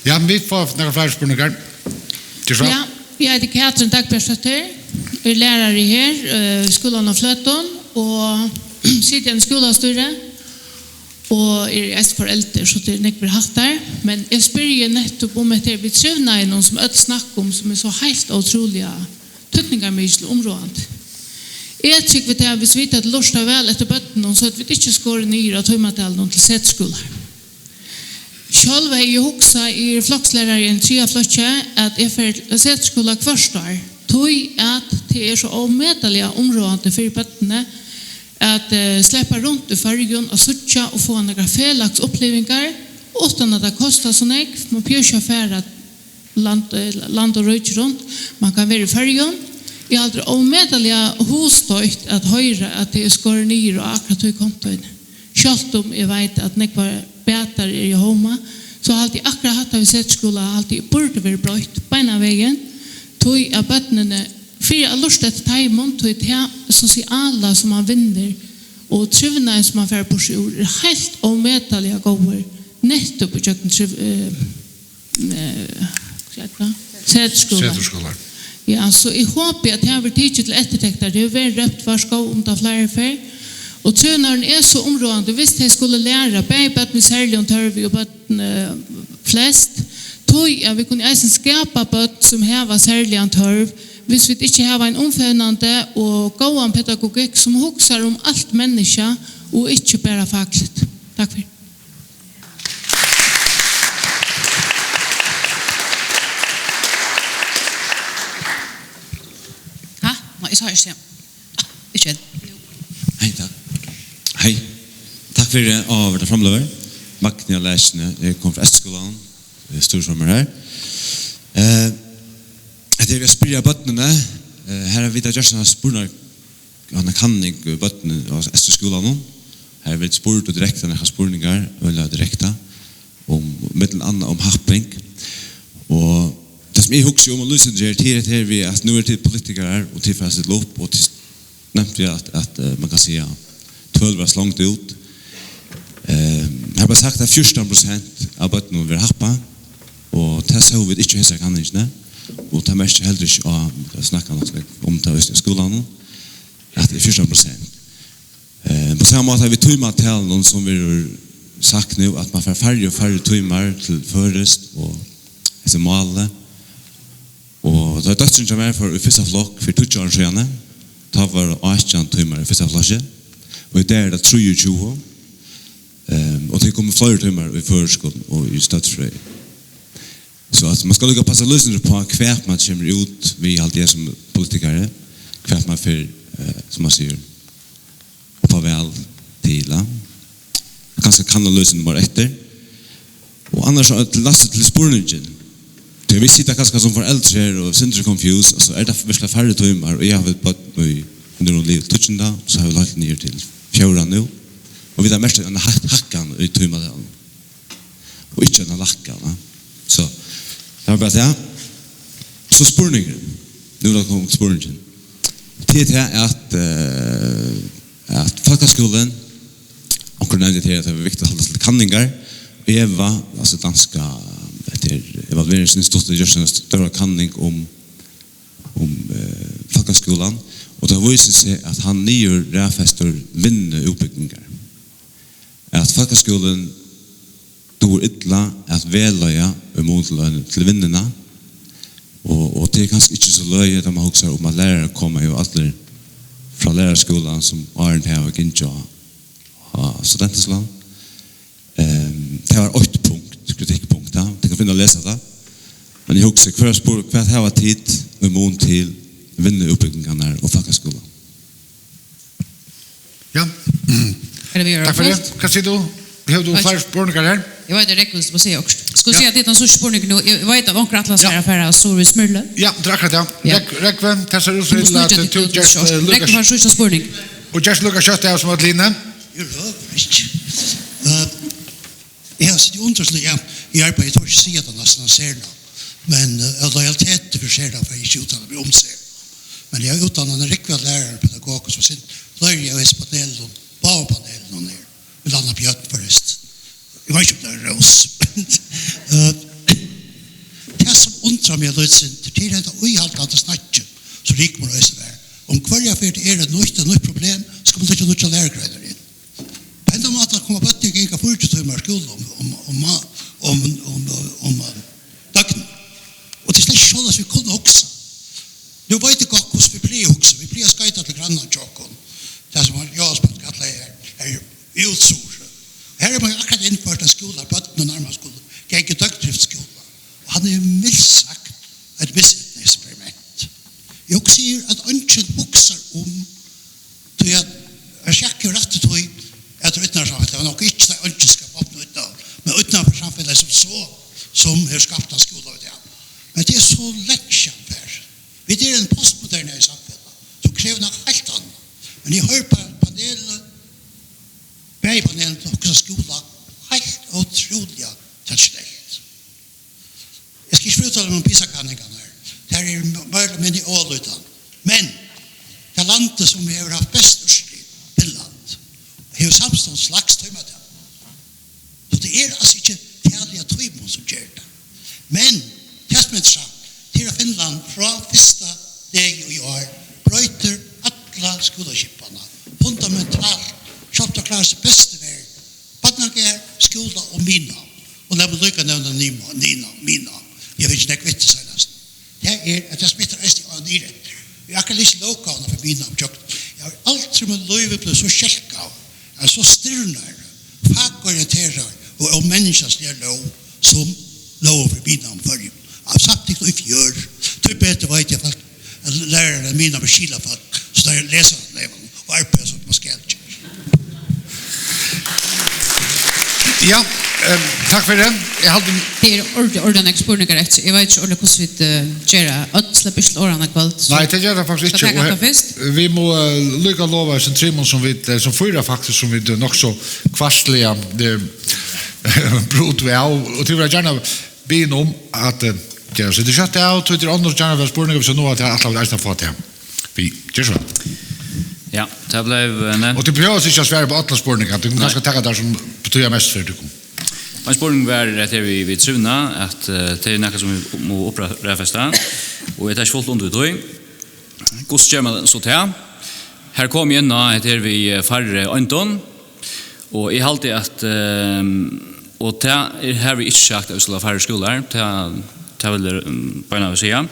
Ja, men vit fáa nakrar fleiri spurningar. Ger so væl. Ja, eg eiti Katrin Dagbjartsdóttir, eri lærari her, eh, í skúlanum á Fløtum og siti í skúlastýri og eri eisini foreldur, so tað eru nógvir hattar. Men eg spyrji nettupp um hetta her við trivnaðinum, sum øll snakka um, sum er so heilt ótrúliga týdningarmikil og umráðandi. Eg trúgvi tað, viss vit høvdu lurtað væl eftir børnunum, so høvdu vit ikki skorið niður á tímatalinum til setuskúlar. Sjálv hevði eg hugsað, eg eri flokslærari í einum triðja flokki, at eg fari til setuskúla hvørt ár, tí at tað er so ómetaliga umráðandi fyri børnini at, eh, sleppa runt í Føroyum og síggja og fáa nakrar felags upplivingar, uttan at tað kostar so nógv. Man behøvir ikki at fara land, eh, land og ríki runt. Man kann vera í Føroyum. Eg haldi, tað er ómetaliga hugstøtt at hoyra, at tað er skorið niður á akkurát tí kontoini. Sjálvt um eg veit, at nógvar bætur eru í Homa, so haldi eg, akkurát hatta við setuskúla, haldi eg burdi verið broytt beinanvegin, tí at børnini, fyri at lurta eftir teimum, tí tað sosiala, sum man vinnur, og trivnaðin, sum man fær burtur úr, er heilt ómetaliga góður, nettupp ígjøgnum triv-, eh, eh, hvat er tað? Setursskúla. Setursskúla. Ja, so eg hopi, at tað verður tikið til eftirtektar. Tað hevur verið rópt varskó um tað fleiri ferð. Og trivnaðurin er so umráðandi, viss tey skulu læra, bæði børn við serligum tørvi og børn, eh, flest, tí at vit kunnu eisini skapa børn, sum hava serligan tørv, viss vit ikki hava ein umfevnandi og góðan pedagogikk, sum hugsar um alt menniskja og ikki bara fakligt. Takk fyri. Ha? Nei, eg sá ikki. Ikki enn. Hei, takk. Hei. Takk fyri at verða framløgur. Magni á Læsini, eg kom frá Eysturskúlanum, eg stýrisformaður her. Eh, hetta er við at spyrja børnini, eh, her hava vit gjørt eina spurning, eina kanning við børnini á Eysturskúlanum. Her verður spurt og direkta nakrar spurningar, øgiliga direkta, um, millum annað um happing. Og tað sum eg hugsi um og lýsi her, tað er hetta her við, at nú eru tit politikarar, og tit fara at stilla upp, og tit nevnt við, at, at, eh, man kann siga, tøl verða slongd út. Eh, her var sagt, at fjúrtan prosent av børnum verða happað, og tað sóu vit ikki í hesari kanningini, og tað merkir heldur ikki á, vit hava snakkað nokk so nógv um tað í skúlanum, at tað er fjúrtan prosent. Eh, á sama máta við tímatalunum, sum verður sagt nú, at man fær færri og færri tímar til føroyskt og hesi málini. Og tá dóttirin hjá mær fór í fyrsta flokk fyri tíggju árum síðani, tá var átjan tímar í fyrsta flokki, og í dag er tað trýogtjúgu. Ehm, og tað er komið fleiri tímar í føroyskum og í støddfrøði. So at man skal líka passa lýsandi upp á, hvat man kemur út við, haldi eg, sum politikari, hvat man fer, eh, sum man sigur, upp á val til, ja. Kanska kann lýsandi meir eftir. Og annars, so til næstu, til spurningin. Tí vit sita kanska sum foreldur her og sindri confused, og so er tað virkuliga færri tímar, og eg havi børn í, nú er hon liðug tíggjunda, og so havi eg lagt niður til fjórða nú. Og vit hava merkt eina hæk-, hækkan í tímatalinum. Og ikki eina lækkan, va? So, tað var bara tað. So spurningurin. Nú er tað komið spurningin. Tað er tað at, eh, at fólkaskúlin, onkur nevndi tað her, at tað er viktigt at halda seg til kanningar. Eva, altso danska, hetta er evalueringsinstitutið, gjørdi eina stóra kanning um, um, eh, fólkaskúlan, og tað vísir seg, at hann niðurraðfestir vinnuútbúgvingar. At fólkaskúlin dugir illa at vegleiða í mun til, til vinnuna, og, og tað er kanska ikki so løgið, tá man hugsar um, at lærarar koma jo allir frá læraraskúlanum, sum áðrenn tað hava gingið á, á studentaskúlanum. Ehm, tað var eitt punkt, kritikkpunkt, ja. Tit kunnu finna og lesa tað. Men eg hugsi, hvør spyr, hvat hava tit í mun til vinnuútbúgvingarnar og fólkaskúlan? Ja. Er tað við Takk fyri. Rógvald? Hvat sigur tú? Hevur tú Øll. Fleiri spurningar her? Eg veit, Rógvald, tú má siga okkurt. Skal eg Ja. siga, at tað er tann síðsta spurning nú? Eg veit, at onkur ætlar sær Ja. at fara á Suðuríki Smyrli. Ja, tað er akkurat tað. Ja. Rógv-, Rógvi, tað sær út Tú sum mást at nýta tú teg gjørt, skjótt. eh, Rógvi Lukas. fær síðsta spurning. Og gjørt Lukas skjótt av sum at Line. Eg røvi ikki. Eh, eg havi sitið og undrað, ja, eg arbeiði, eg tók ikki siga tað næstan, hann sær nú. Men, eh, av lojalitet fyri sær, tá fari eg ikki uttala meg um seg. Men eg havi útdannað ein rúgvu av lærarum í pedagogik, sum sinn fleiri av hesum panelunum, báðum panelunum her. Millum annað Bjørn, forresten. Eg veit ikki, um tað er rós. Eh, tað, sum undrar meg eitt lítið sindur, til hetta íhaldandi snakkið, sum Rigmor eisini var, um hvørja ferð tað er eitt nýtt, eitt nýtt problem, skal man leggja nýggjar lærugreinar inn. Á hendan mátan koma børnini at ganga fýraogtjúgu tímar í skúla um, um, um, um, um, um, um, um, døgnið. Og tað er slett ikki soleiðis, vit kunnu hugsa. Nú veit eg gott, hvussu vit plaga at hugsa. Vit plaga at skoyta til grannan hjá okkum. Tað, sum hann, Jóansbjørn kallaði her, er útsur. Her er man akkurát innført ein skúla, børnini nærmast skulu ganga í døgndriftsskúla. Og hann er mildt sagt eitt miseydnaeksperiment. Eg hugsi, at eingin hugsar um, tí at, at Sjakk hevur rætt í tí, at ídnaðarsamfelagið nokk ikki, tað eingin skal opna ídnaðin, men ídnaðarsamfelagið sum so, sum hevur skapt tann skúla í dag. Men tað er so langt síðan fyrr. Vit eru eitt postmodernari samfelag, sum krevur nakað heilt annað. Men eg hoyri bara panelini, bæði panelini, hugsa skúla heilt ótrúliga traditionelt. Eg skal ikki fara at úttala meg um PISA-kanningarnar. Tær eru meira ella minni álítandi. Men tað landið, sum hevur havt best úrslit, Finnland, hevur samstundis lægst tímatal. So tað er altso ikki talið á tímum, sum ger tað. Men tað, sum er interessant, tað fyrsta lagi í ár broytir alla skúlaskipanina fundamentalt, sjálvt tað klárar seg best í verð, barnagarð, skúla og miðnám, og lat meg líka nevna nima-, nina-, miðnám. Eg havi fingið nógv við til seinast. Tað er, at tað smittar eisini á niðureftir. Eg havi akkurát lisið lóggávuna fyri miðnám, tjúkt. Eg havi aldri í mínum lívi blivið so skelkaður av so stirðnari, fakorienterari og ómenniskjaligari lóg sum lógin fyri miðnám í Føroyum. Eg havi samtykt í fjør, tíbetur veit eg, at lærarar miðnám er skilafólk, so teir lesa hana og arbeiða, sum man skal gera. Ja, ehm, takk fyri. Eg haldi Tað er orðið, orðið nógv spurningar eftir. Eg veit ikki ordiliga, hvussu vit, eh, gera. Øll sleppa ikki til orðanna í kvøld, so Nei, tað ger tað faktiskt skal ikki. Taka Og hatta he-, fyrst. Vit mugu, eh, líka lova, sum trimum, sum vit, eh, sum fýra faktiskt, sum vit, eh, nokk so hvasliga, eh, brot við av. Og tí vil eg gjarna biðja um at, eh, gera so. Tað skjótt av, tí tað er annars gjarna vera spurningar, so nú at eg ætli at eisini fáa tað. Vit gera so. Ja, tað bleiv, eh, nevnt. Og tú behøvir ikki at svara upp á allar spurningar. Tú kanst Nei. kanska taka tær sum betýða mest fyri tykkum. Ein spurning var, at her við, við trivnað, at, eh, tað er nakað sum vit mugu upprepeta, og eg taki fult undir við tí. Hvussu ger man so tað? Her kom eg inn á hetta her við, eh, færri eindum, og eg haldi at, ehm, og tað er hervið ikki sagt, at vit skulu hava færri skúlar, tað, tað vil eg, um, beinanvegin siga.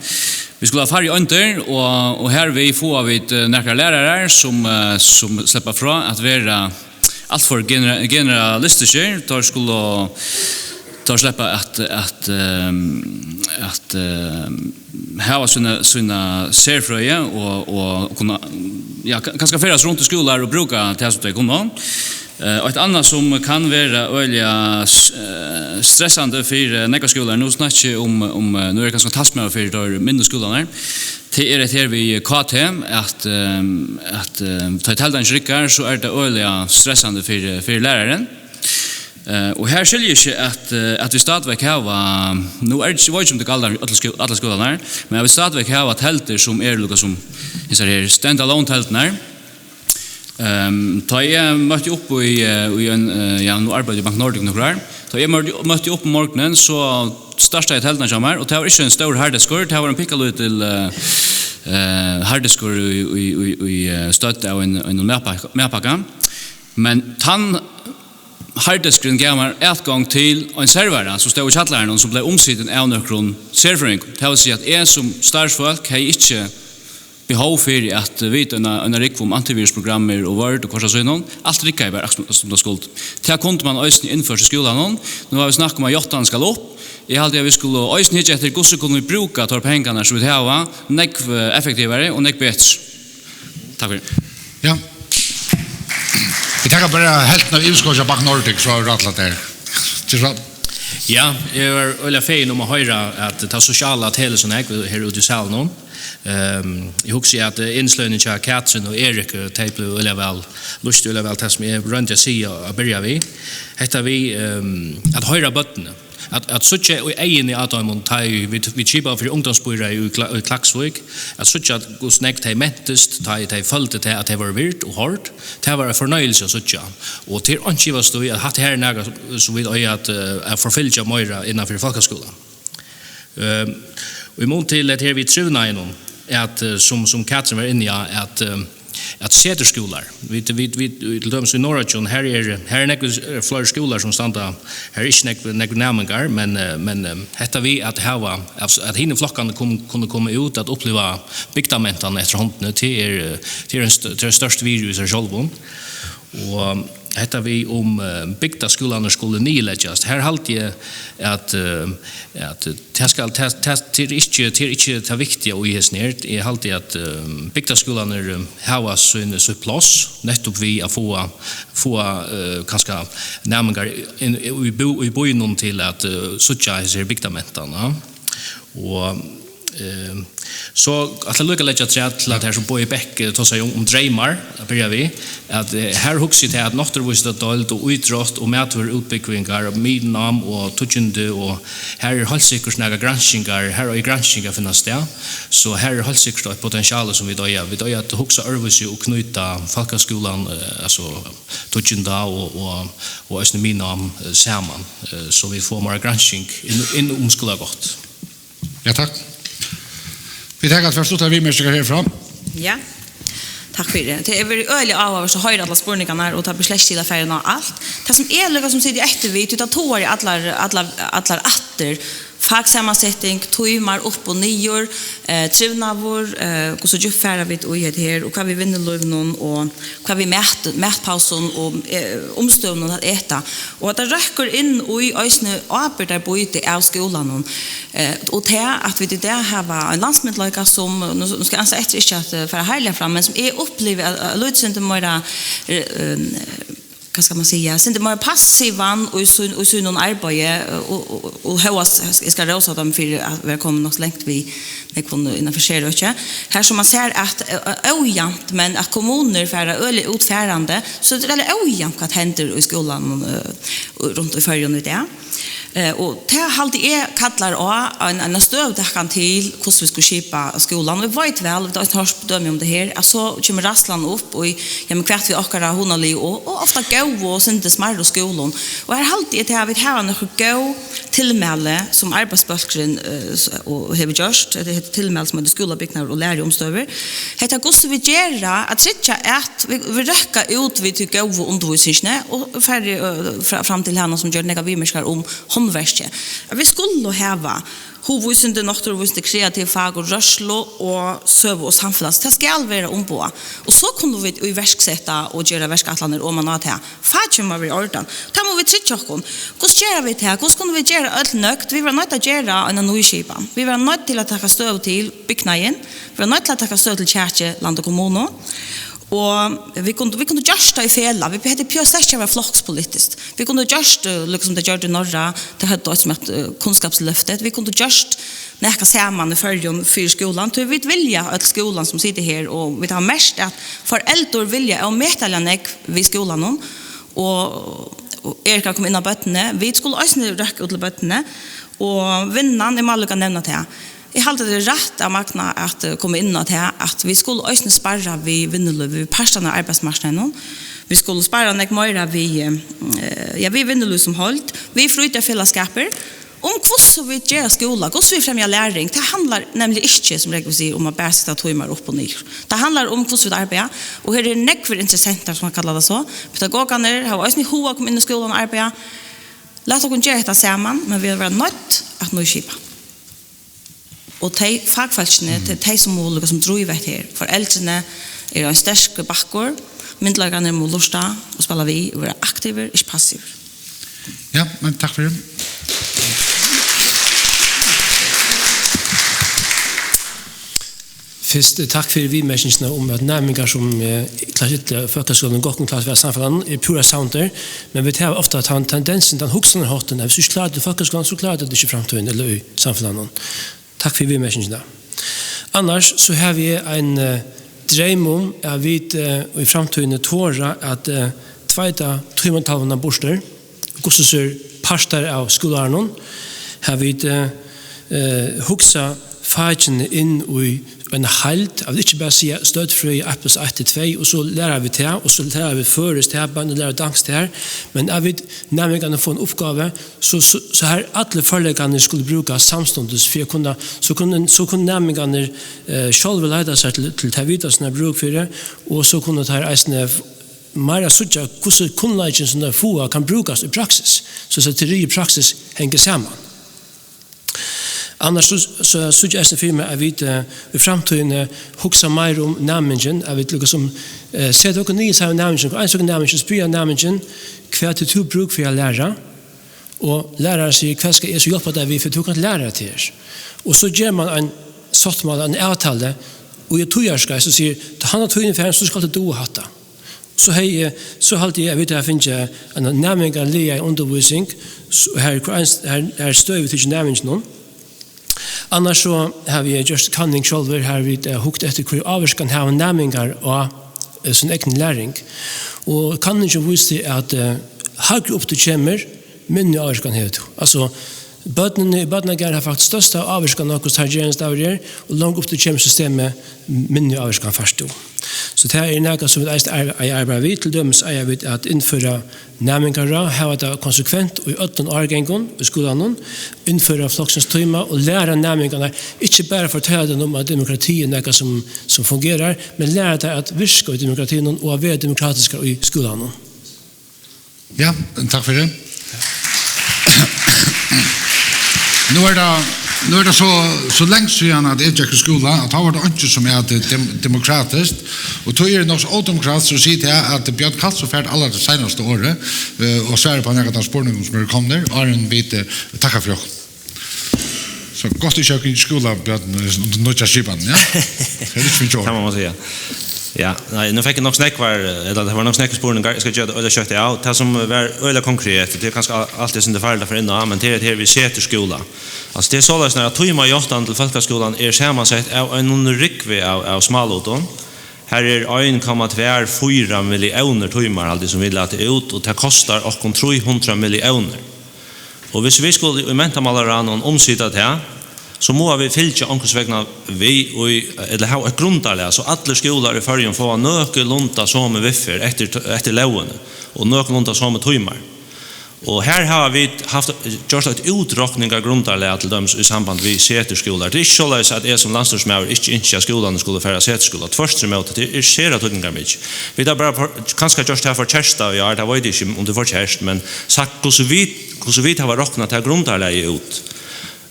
Vit skulu hava færri eindir, og, og hervið fáa vit, eh, nakrar lærarar, sum, eh, sum sleppa frá at vera alt for genera-, generalistiskir. Teir skulu, teir sleppa at, at, ehm, at, ehm, hava sína, sína serfrøði og, og kunna, ja, ka-, kanska ferðast runt í skúlar og brúka tað sum tey kunnu. Eh, og eitt annað sum kann vera øgiliga s-, eh, stressandi fyri, eh, nógvar skúlar, nú snakki eg um, um, eh, nú er eg kanska talsmaður fyri teir minnu skúlarnar, tað er hetta her við K T, at, ehm, at, ehm, tá ið teldan ikki riggar, so er tað øgiliga stressandi fyri, fyri læraran. Eh, og her skilji eg ikki at, eh, at vit stadigvæk hava, nú er ikki, veit ikki um tað galdar í øllum skú-, allar skúlarnar, men at vit stadigvæk hava teldur sum eru líka sum hesar her stand-alone teldurnar. Ehm, tá eg møtti upp í, eh, í ein, eh, ja, nú arbeiddi eg í Bank Nordic nøkur ár. Tá eg møtti, møtti upp um morgunin, so startaði teldurnar hjá mær, og tað var ikki ein stór harddiskur, tað var ein pikkalítil, eh, eh, harddiskur í, í, í, í, eh, stødd av ein, ein matpakka, matpakka. Men tann harddiskurin gav mær atgongd til ein servara, sum stóð í kjallaranum, sum bleiv umsitin av nøkrum serfrøðingum. Tað vil siga, at eg sum starvsfólk hevði ikki behov fyri at vita eina, eina rúgvu um antivirusprogrammir og Word og hvørt av síðunum. Alt riggaði bara, sum, sum tað skuldi. Tað kundi man eisini innført í skúlanum. Nú hava vit snakkað um, at játtan skal upp. Eg haldi, at vit skulu eisini hyggja eftir, hvussu kunnu vit brúka teir pengarnar, sum vit hava, nógv, eh, effektivari og nógv betri. Takk fyri. Ja. Vit taka bara helvtina av yvirskottinum hjá Bank Nordic, so hava vit rættiliga tað. Til so. Ja, eg var øgiliga fegin um at hoyra, at tað sosiala telur so nógv her úti í salinum. Ehm, eg hugsi, at, eh, innsløgini hjá Katrin og Erik, eh, tey blivu øgiliga væl, lýstu øgiliga væl tað, sum eg royndi at siga at byrja við. Hetta við, ehm, at hoyra børnini. At, at síggja í eyguni á teimum, tá ið vit, vit skipaðu fyri ungdómsbúráðið í Kla-, í Klaksvík, at síggja, at hvussu nógv tey mentust, tá ið tey føldu tað, at tey vóru vird og hoyrd, tað var ein fornøyelse at síggja. Og tað er einki at ivast í, at hatta her er nakað, sum vit eiga at, eh, at forfylgja meira innan fyri fólkaskúlan. Ehm, og í mun til hetta her við trivnaðinum, at, eh, sum, sum Katrin var inni á, at, eh, at setursskúlar, vit, vit, vit, til dømis í Norðoyggjum, her er, her er nógv, eh, fleiri skúlar sum standa, her er ikki nógv, nógv næmingar, men, eh, men, eh, hetta við at hava, at, at hinir flokkarnir kom-, kunnu koma út at uppliva bygdarmentan eftir hondini, tað er, eh, tað er ein st-, tað er størst virði í sær sjálvum. Og hetta við um, eh, bygdaskúlarnir skulu niðurleggjast, her haldi eg at, eh, at tað skal, tað, tað, tað er ikki, tað er ikki tað viktiga í hesum her. Eg haldi at, eh, bygdaskúlarnir, eh, hava sín, sítt pláss, nettupp við at fáa, fáa, eh, kanska næmingar inn í bú-, í býnum til at, eh, síggja hesa her bygdarmentan, ja. Og, eh, so ætli eg líka at leggja afturat til at her sum Bogi Bech, eh, tosaði um, um dreymar, at byrja við, at, eh, her hugsi eg til at náttúruvísindadeild og ítrótt og matvøruútbúgvingar og miðnám og tíðindi, og her er heilt sikkurt nakrar granskingar, her eigur gransking at finna stað, so her er heilt sikkurt eitt potentiale sum vit eiga, vit eiga at hugsa øðrvísi og knýta fólkaskúlan, eh, altso tíðinda og, og, og eisini miðnám, eh, saman, eh, so vit fáa meira gransking inn, inn um skúlagøtu. Ja, takk. Vit taka tvær stuttar viðmerkingar herfrá. Ja. Takk fyri. Tað hevur verið øgiliga áhugavert at hoyra allar spurningarnar, og tað ber slett ikki til at fara inn á alt. Tað sum eg líka sum siti eftir við, tí tað togar í allar, allar, allar ættir. Faksamanseting, tímar upp og niður, eh, trivnaður, eh, hvussu djúpt fara vit í hetta her, og hvat við vinnulívinum, og hvat við mat-, matpausum og, eh, umstøðunum at eta. Og at tað røkkur inn í eisini ábyrgdarbýtið av skúlanum. Eh, og tað, at vit í dag hava ein landsmyndugleika, sum, nú, nú skal eg ansa eftir ikki at, eh, fara harðliga fram, men sum eg upplivi at, at lýta sindur meira, eh, eh, hvat skal man siga, sindur meira passivan í sín, í sínum arbeiði, eh, og, og, og hóast eg skal rósa teimum fyri at vera komin nokk so langt við, tey kunnu innanfyri serøki. Har sum man sær at, eh, ójavnt, men at kommunur fara øgiliga útfarandi, so er tað øgiliga ójavnt, hvat hendir í skúlanum, eh, rundt í Føroyum í dag. Eh, og tað haldi eg kallar á ein, eina støðutakan til, hvussu vit skulu skipa skúlan. Og eg veit væl, vit hava eisini hoyrt dømi um tað her, at so kemur ræðslan upp í, ja, men hvat við okkara hugnaligu og, og ofta góðu og sindur smærru skúlum. Og her haldi eg til, at vit hava nøkur góð tilmæli, sum arbeiðsbólkurin, eh, s-, og hevur gjørt. Hetta er eitt tilmæli, sum eitur Skúlabygnaður og læruumstøður. Hetta, hvussu vit gera at tryggja, at vit, vit røkka út við tí góðu undirvísingini og fara, eh, fra-, fram til hana, sum gjørdi nakrar viðmerkingar um handverkið. At vit skulu hava hugvísindi, náttúruvísindi, kreativ fak og rørslu og søgu og samfelags. Tað skal vera umboðað. Og so kunnu vit íverkseta og gera verkætlanir oman á tað. Fakið má vera í ordan. Tað mugu vit tryggja okkum. Hvussu gera vit tað? Hvussu kunnu vit gera øll nøgd? Vit verða noydd at gera eina nýskipan. Vit verða noydd til at taka støðu til bygnaðin. Vit verða noydd til at taka støðu til kjakið, land og kommunu. Og vit kundu, vit kundu gjørt tað í felag. Vit, hetta er pjø-, slett ikki at vera flokspolitiskt. Vit kundu gjørt, eh, líka sum tey gjørdu í Norra, tey høvdu eitt sum eitt, eh, kunnskapsløfti. Vit kundu gjørt nakað saman í Føroyum fyri skúlan. Tí vit vilja øll skúlan sum sita her, og vit hava merkt at foreldur vilja ómetaliga nógv við skúlanum. Og, og Erika kom inn á børnini. Vit skulu eisini røkka út til børnini. Og vinnan, eg má líka nevna tað. Eg haldi, tað er rætt av Magna at, eh, koma inn á tað, at vit skulu eisini sparra við vinnulívið, við partarnar av arbeiðsmarknaðinum. Vit skulu sparra nógv meira við, eh, ja, við vinnulív sum heild, við frítíðarfelagsskapir, um hvussu vit gera skúla, hvussu vit fremja læring. Tað handlar nemliga ikki, sum Rógvi sigur, um at bara seta tímar upp og niður. Tað handlar um, hvussu vit arbeiða, og her eru nógvir interessentar, sum man kallar tað so. Pedagogarnir hava eisini hug at koma inn í skúlan og arbeiða. Lat okkum gera hetta saman, men vit verða noydd at nýskipa. Og tey fakfólkini, tey, tey sum mugu líka sum dríva hetta her. Foreldrini eru ein sterkur bakkur, myndugleikarnir mugu lurta og spæla við og vera aktivir, ikki passivir. Ja, men takk fyri. Fyrst, eh, takk fyri viðmerkingina um, at næmingar sum, eh, klára illa fólkaskúlan, gott kunnu klára seg væl í samfelagnum, er púra samdur, men vit hava ofta tann tendensin, tann hugsanarháttin, at viss tú ikki klárar teg í fólkaskúlanum, so klárar tú teg ikki í framtíðini ella í samfelagnum. Takk fyri viðmerkingina. Annars so havi eg ein, eh, dreym um, at vit, eh, í framtíðini tora at, eh, tveita tímatalvuna burtur, hvussu so partar av skúlaárunum, har vit, eh, eh, hugsa fakini inn í eina heild, at vit ikki bara siga støddfrøði eitt pluss eitt er tvey, og so læra vit tað, og so læra vit føroyskt har, børnini læra danskt har, men at vit, næmingarnir fáa eina uppgávu, so, so, so har allir førleikarnir skulu brúkast samstundis fyri at kunna, so kunnu, so kunnu næmingarnir, eh, sjálvir leita sær til, til ta vita sum er brúk fyri, og so kunnu teir eisini f-, meira síggja, hvussu kunnleikin sum teir fáa kann brúkast í praksis, so, so teori og praksis hongur saman. Annars so, so síggi eg eisini fyri mær, at vit, eh, í framtíðini hugsa meira um næmingin, at vit líkasum, eh, seta okkum niður saman við næmingin, og eins og næmingin, spyrja næmingin, hvat hevur tú brúk fyri at læra? Og lærarin sigur, hvat skal eg so hjálpa tær við, fyri tú kanst læra tað her? Og so ger man ein sáttmála, ein avtalu, og í tíðarskeið, so sigur, tá hann er tíðin farin, so skalt tú duga hatta. So hevði eg, so haldi eg, at vit hava fingið eina næmingarliga undirvísing, so her, hvør eins-, her, her støði við til næminginum. Annars so havi eg gjørt kanning sjálvur, har vit, eh, hugt eftir, hvør ávirkan hava næmingar á, eh, sín egna læring. Og kanningin vísti, at, eh, hægri upp tú kemur, minni ávirkan hevur tú. Altso, børnini í barnagarði hava faktiskt størsta ávirkan á, hvussu teir gera ein dagur er, og langt upp tú kemur í systemið, minni ávirkan fært tú. So tað er nakað, sum vit eisini ar-, eiga at arbeiða við. Til dømis eiga vit at innføra næmingaráð, hava tað konsekvent í øllum árgangum í skúlanum, innføra floksins tíma og læra næmingarnar, ikki bara fortelja teimum um, at demokrati er nakað, sum, sum fungerar, men læra teir at virka í demokratinum og at vera demokratiskar í skúlanum. Ja, takk fyri. Nú er tað, nú er tað so, so langt síðan, at eg gekk í skúla, at tá var tað einki sum æt dem-, demokratiskt, og tí er nokk so ódemokratiskt at siga tað, at Bjørn Kalsoy fær allar tað seinasta orðið, eh, og svarar upp á nakrar av spurningum sum eru komnir, áðrenn vit, eh, takka fyri okkum. So gott ikki at ganga í skúla, Bjørn, undir nýggja skipan, ja? Tað er ikki fyri tjóð. Tað má man siga. Ja, nei, nú fekk eg nokk so nógvar, ella tað var nokk so nógvir spurningar, eg skal gera tað øgiliga skjótt av. Tað sum var øgiliga konkret, tað er kanska al-, alt tað sum tað farligt at fara inn á, men tað er at her við setursskúla. Altso, tað er soleiðis, at tímajáttan til fólkaskúlan er samansett av einum rúgvi av, av smálutum. Har er ein komma tvær fýra milliónir tímar, haldi eg, sum vit lata út, og tað kostar okkum trý hundrað milliónir. Og hvis vit skulu í mentamálaráðnum umsita tað, so mugu vit fylgja onkursvegna við í, ella hava eitt grundarlag, so allir skúlar í Føroyum fáa nøkulunda somu viðferð eftir, eftir lógini og nøkulunda somu tímar. Og her hava vit havt, gjørt eitt útrokningargrundarlag, til dømis í samband við setursskúlar. Tað er ikki soleiðis, at eg sum landsstýrismaður ikki ynski, at skúlarnir skulu fara á seturskúla. Tvørturímóti, tað er sera týdningarmikið. Vit hava bara for, kanska gjørt tað forkerta í ár, tað veit eg ikki, um tað er forkert, men sagt, hvussu vit, hvussu vit hava roknað tað grundarlagið út.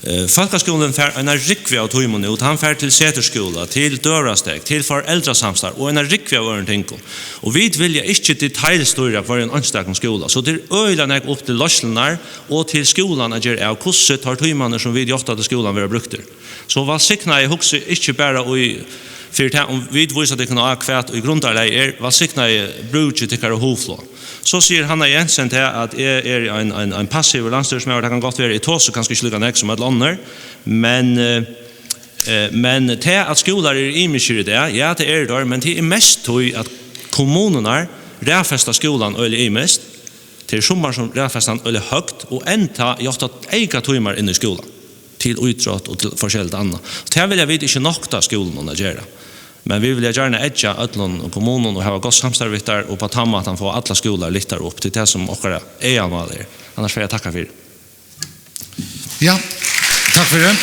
Eh, fólkaskúlin fær eina rúgvu av tímum út, hann fær til setursskúla, til døgurðastekk, til foreldrasamstarv og eina rúgvu av øðrum tingum. Og vit vilja ikki detailstýra hvørjum einstakum skúla, so tað er øgiliga nógv upp til leiðslurnar og til skúlan at gera av, hvussu teir tímarnir, sum vit játta til skúlan, verða brúktir. So vælsignaði, hugsið ikki bara í, fyri tað, um vit vísa tykkum á, hvat í grundarlagi er, vælsignaði, brúkið tykkara hugflog. So sigur Hanna Jensen tað, at eg eri ein, ein, ein passivur landsstýrismaður, tað kann gott vera, eg tosi kanska ikki líka nógv sum øll onnur, men, eh, eh, men tað, at skúlar eru ymiskir í dag, ja, tað eru teir, men tað er mest tí, at kommunurnar raðfesta skúlan øgiliga ymiskt. Tað eru summar, sum raðfesta hann øgiliga høgt, og enntá játta eyka tímar inn í skúlan, til ítrótt og til forskelligt annað. Og tað vilja vit ikki nokta skúlunum at gera. Men vit vilja gjarna eggja øllum kommunum og hava gott samstarv við teir, og á tann mátan fáa allar skúlar lyftar upp. Tað er tað, sum okkara eygnamáli er. Annars fari eg at takka fyri. Ja, takk fyri.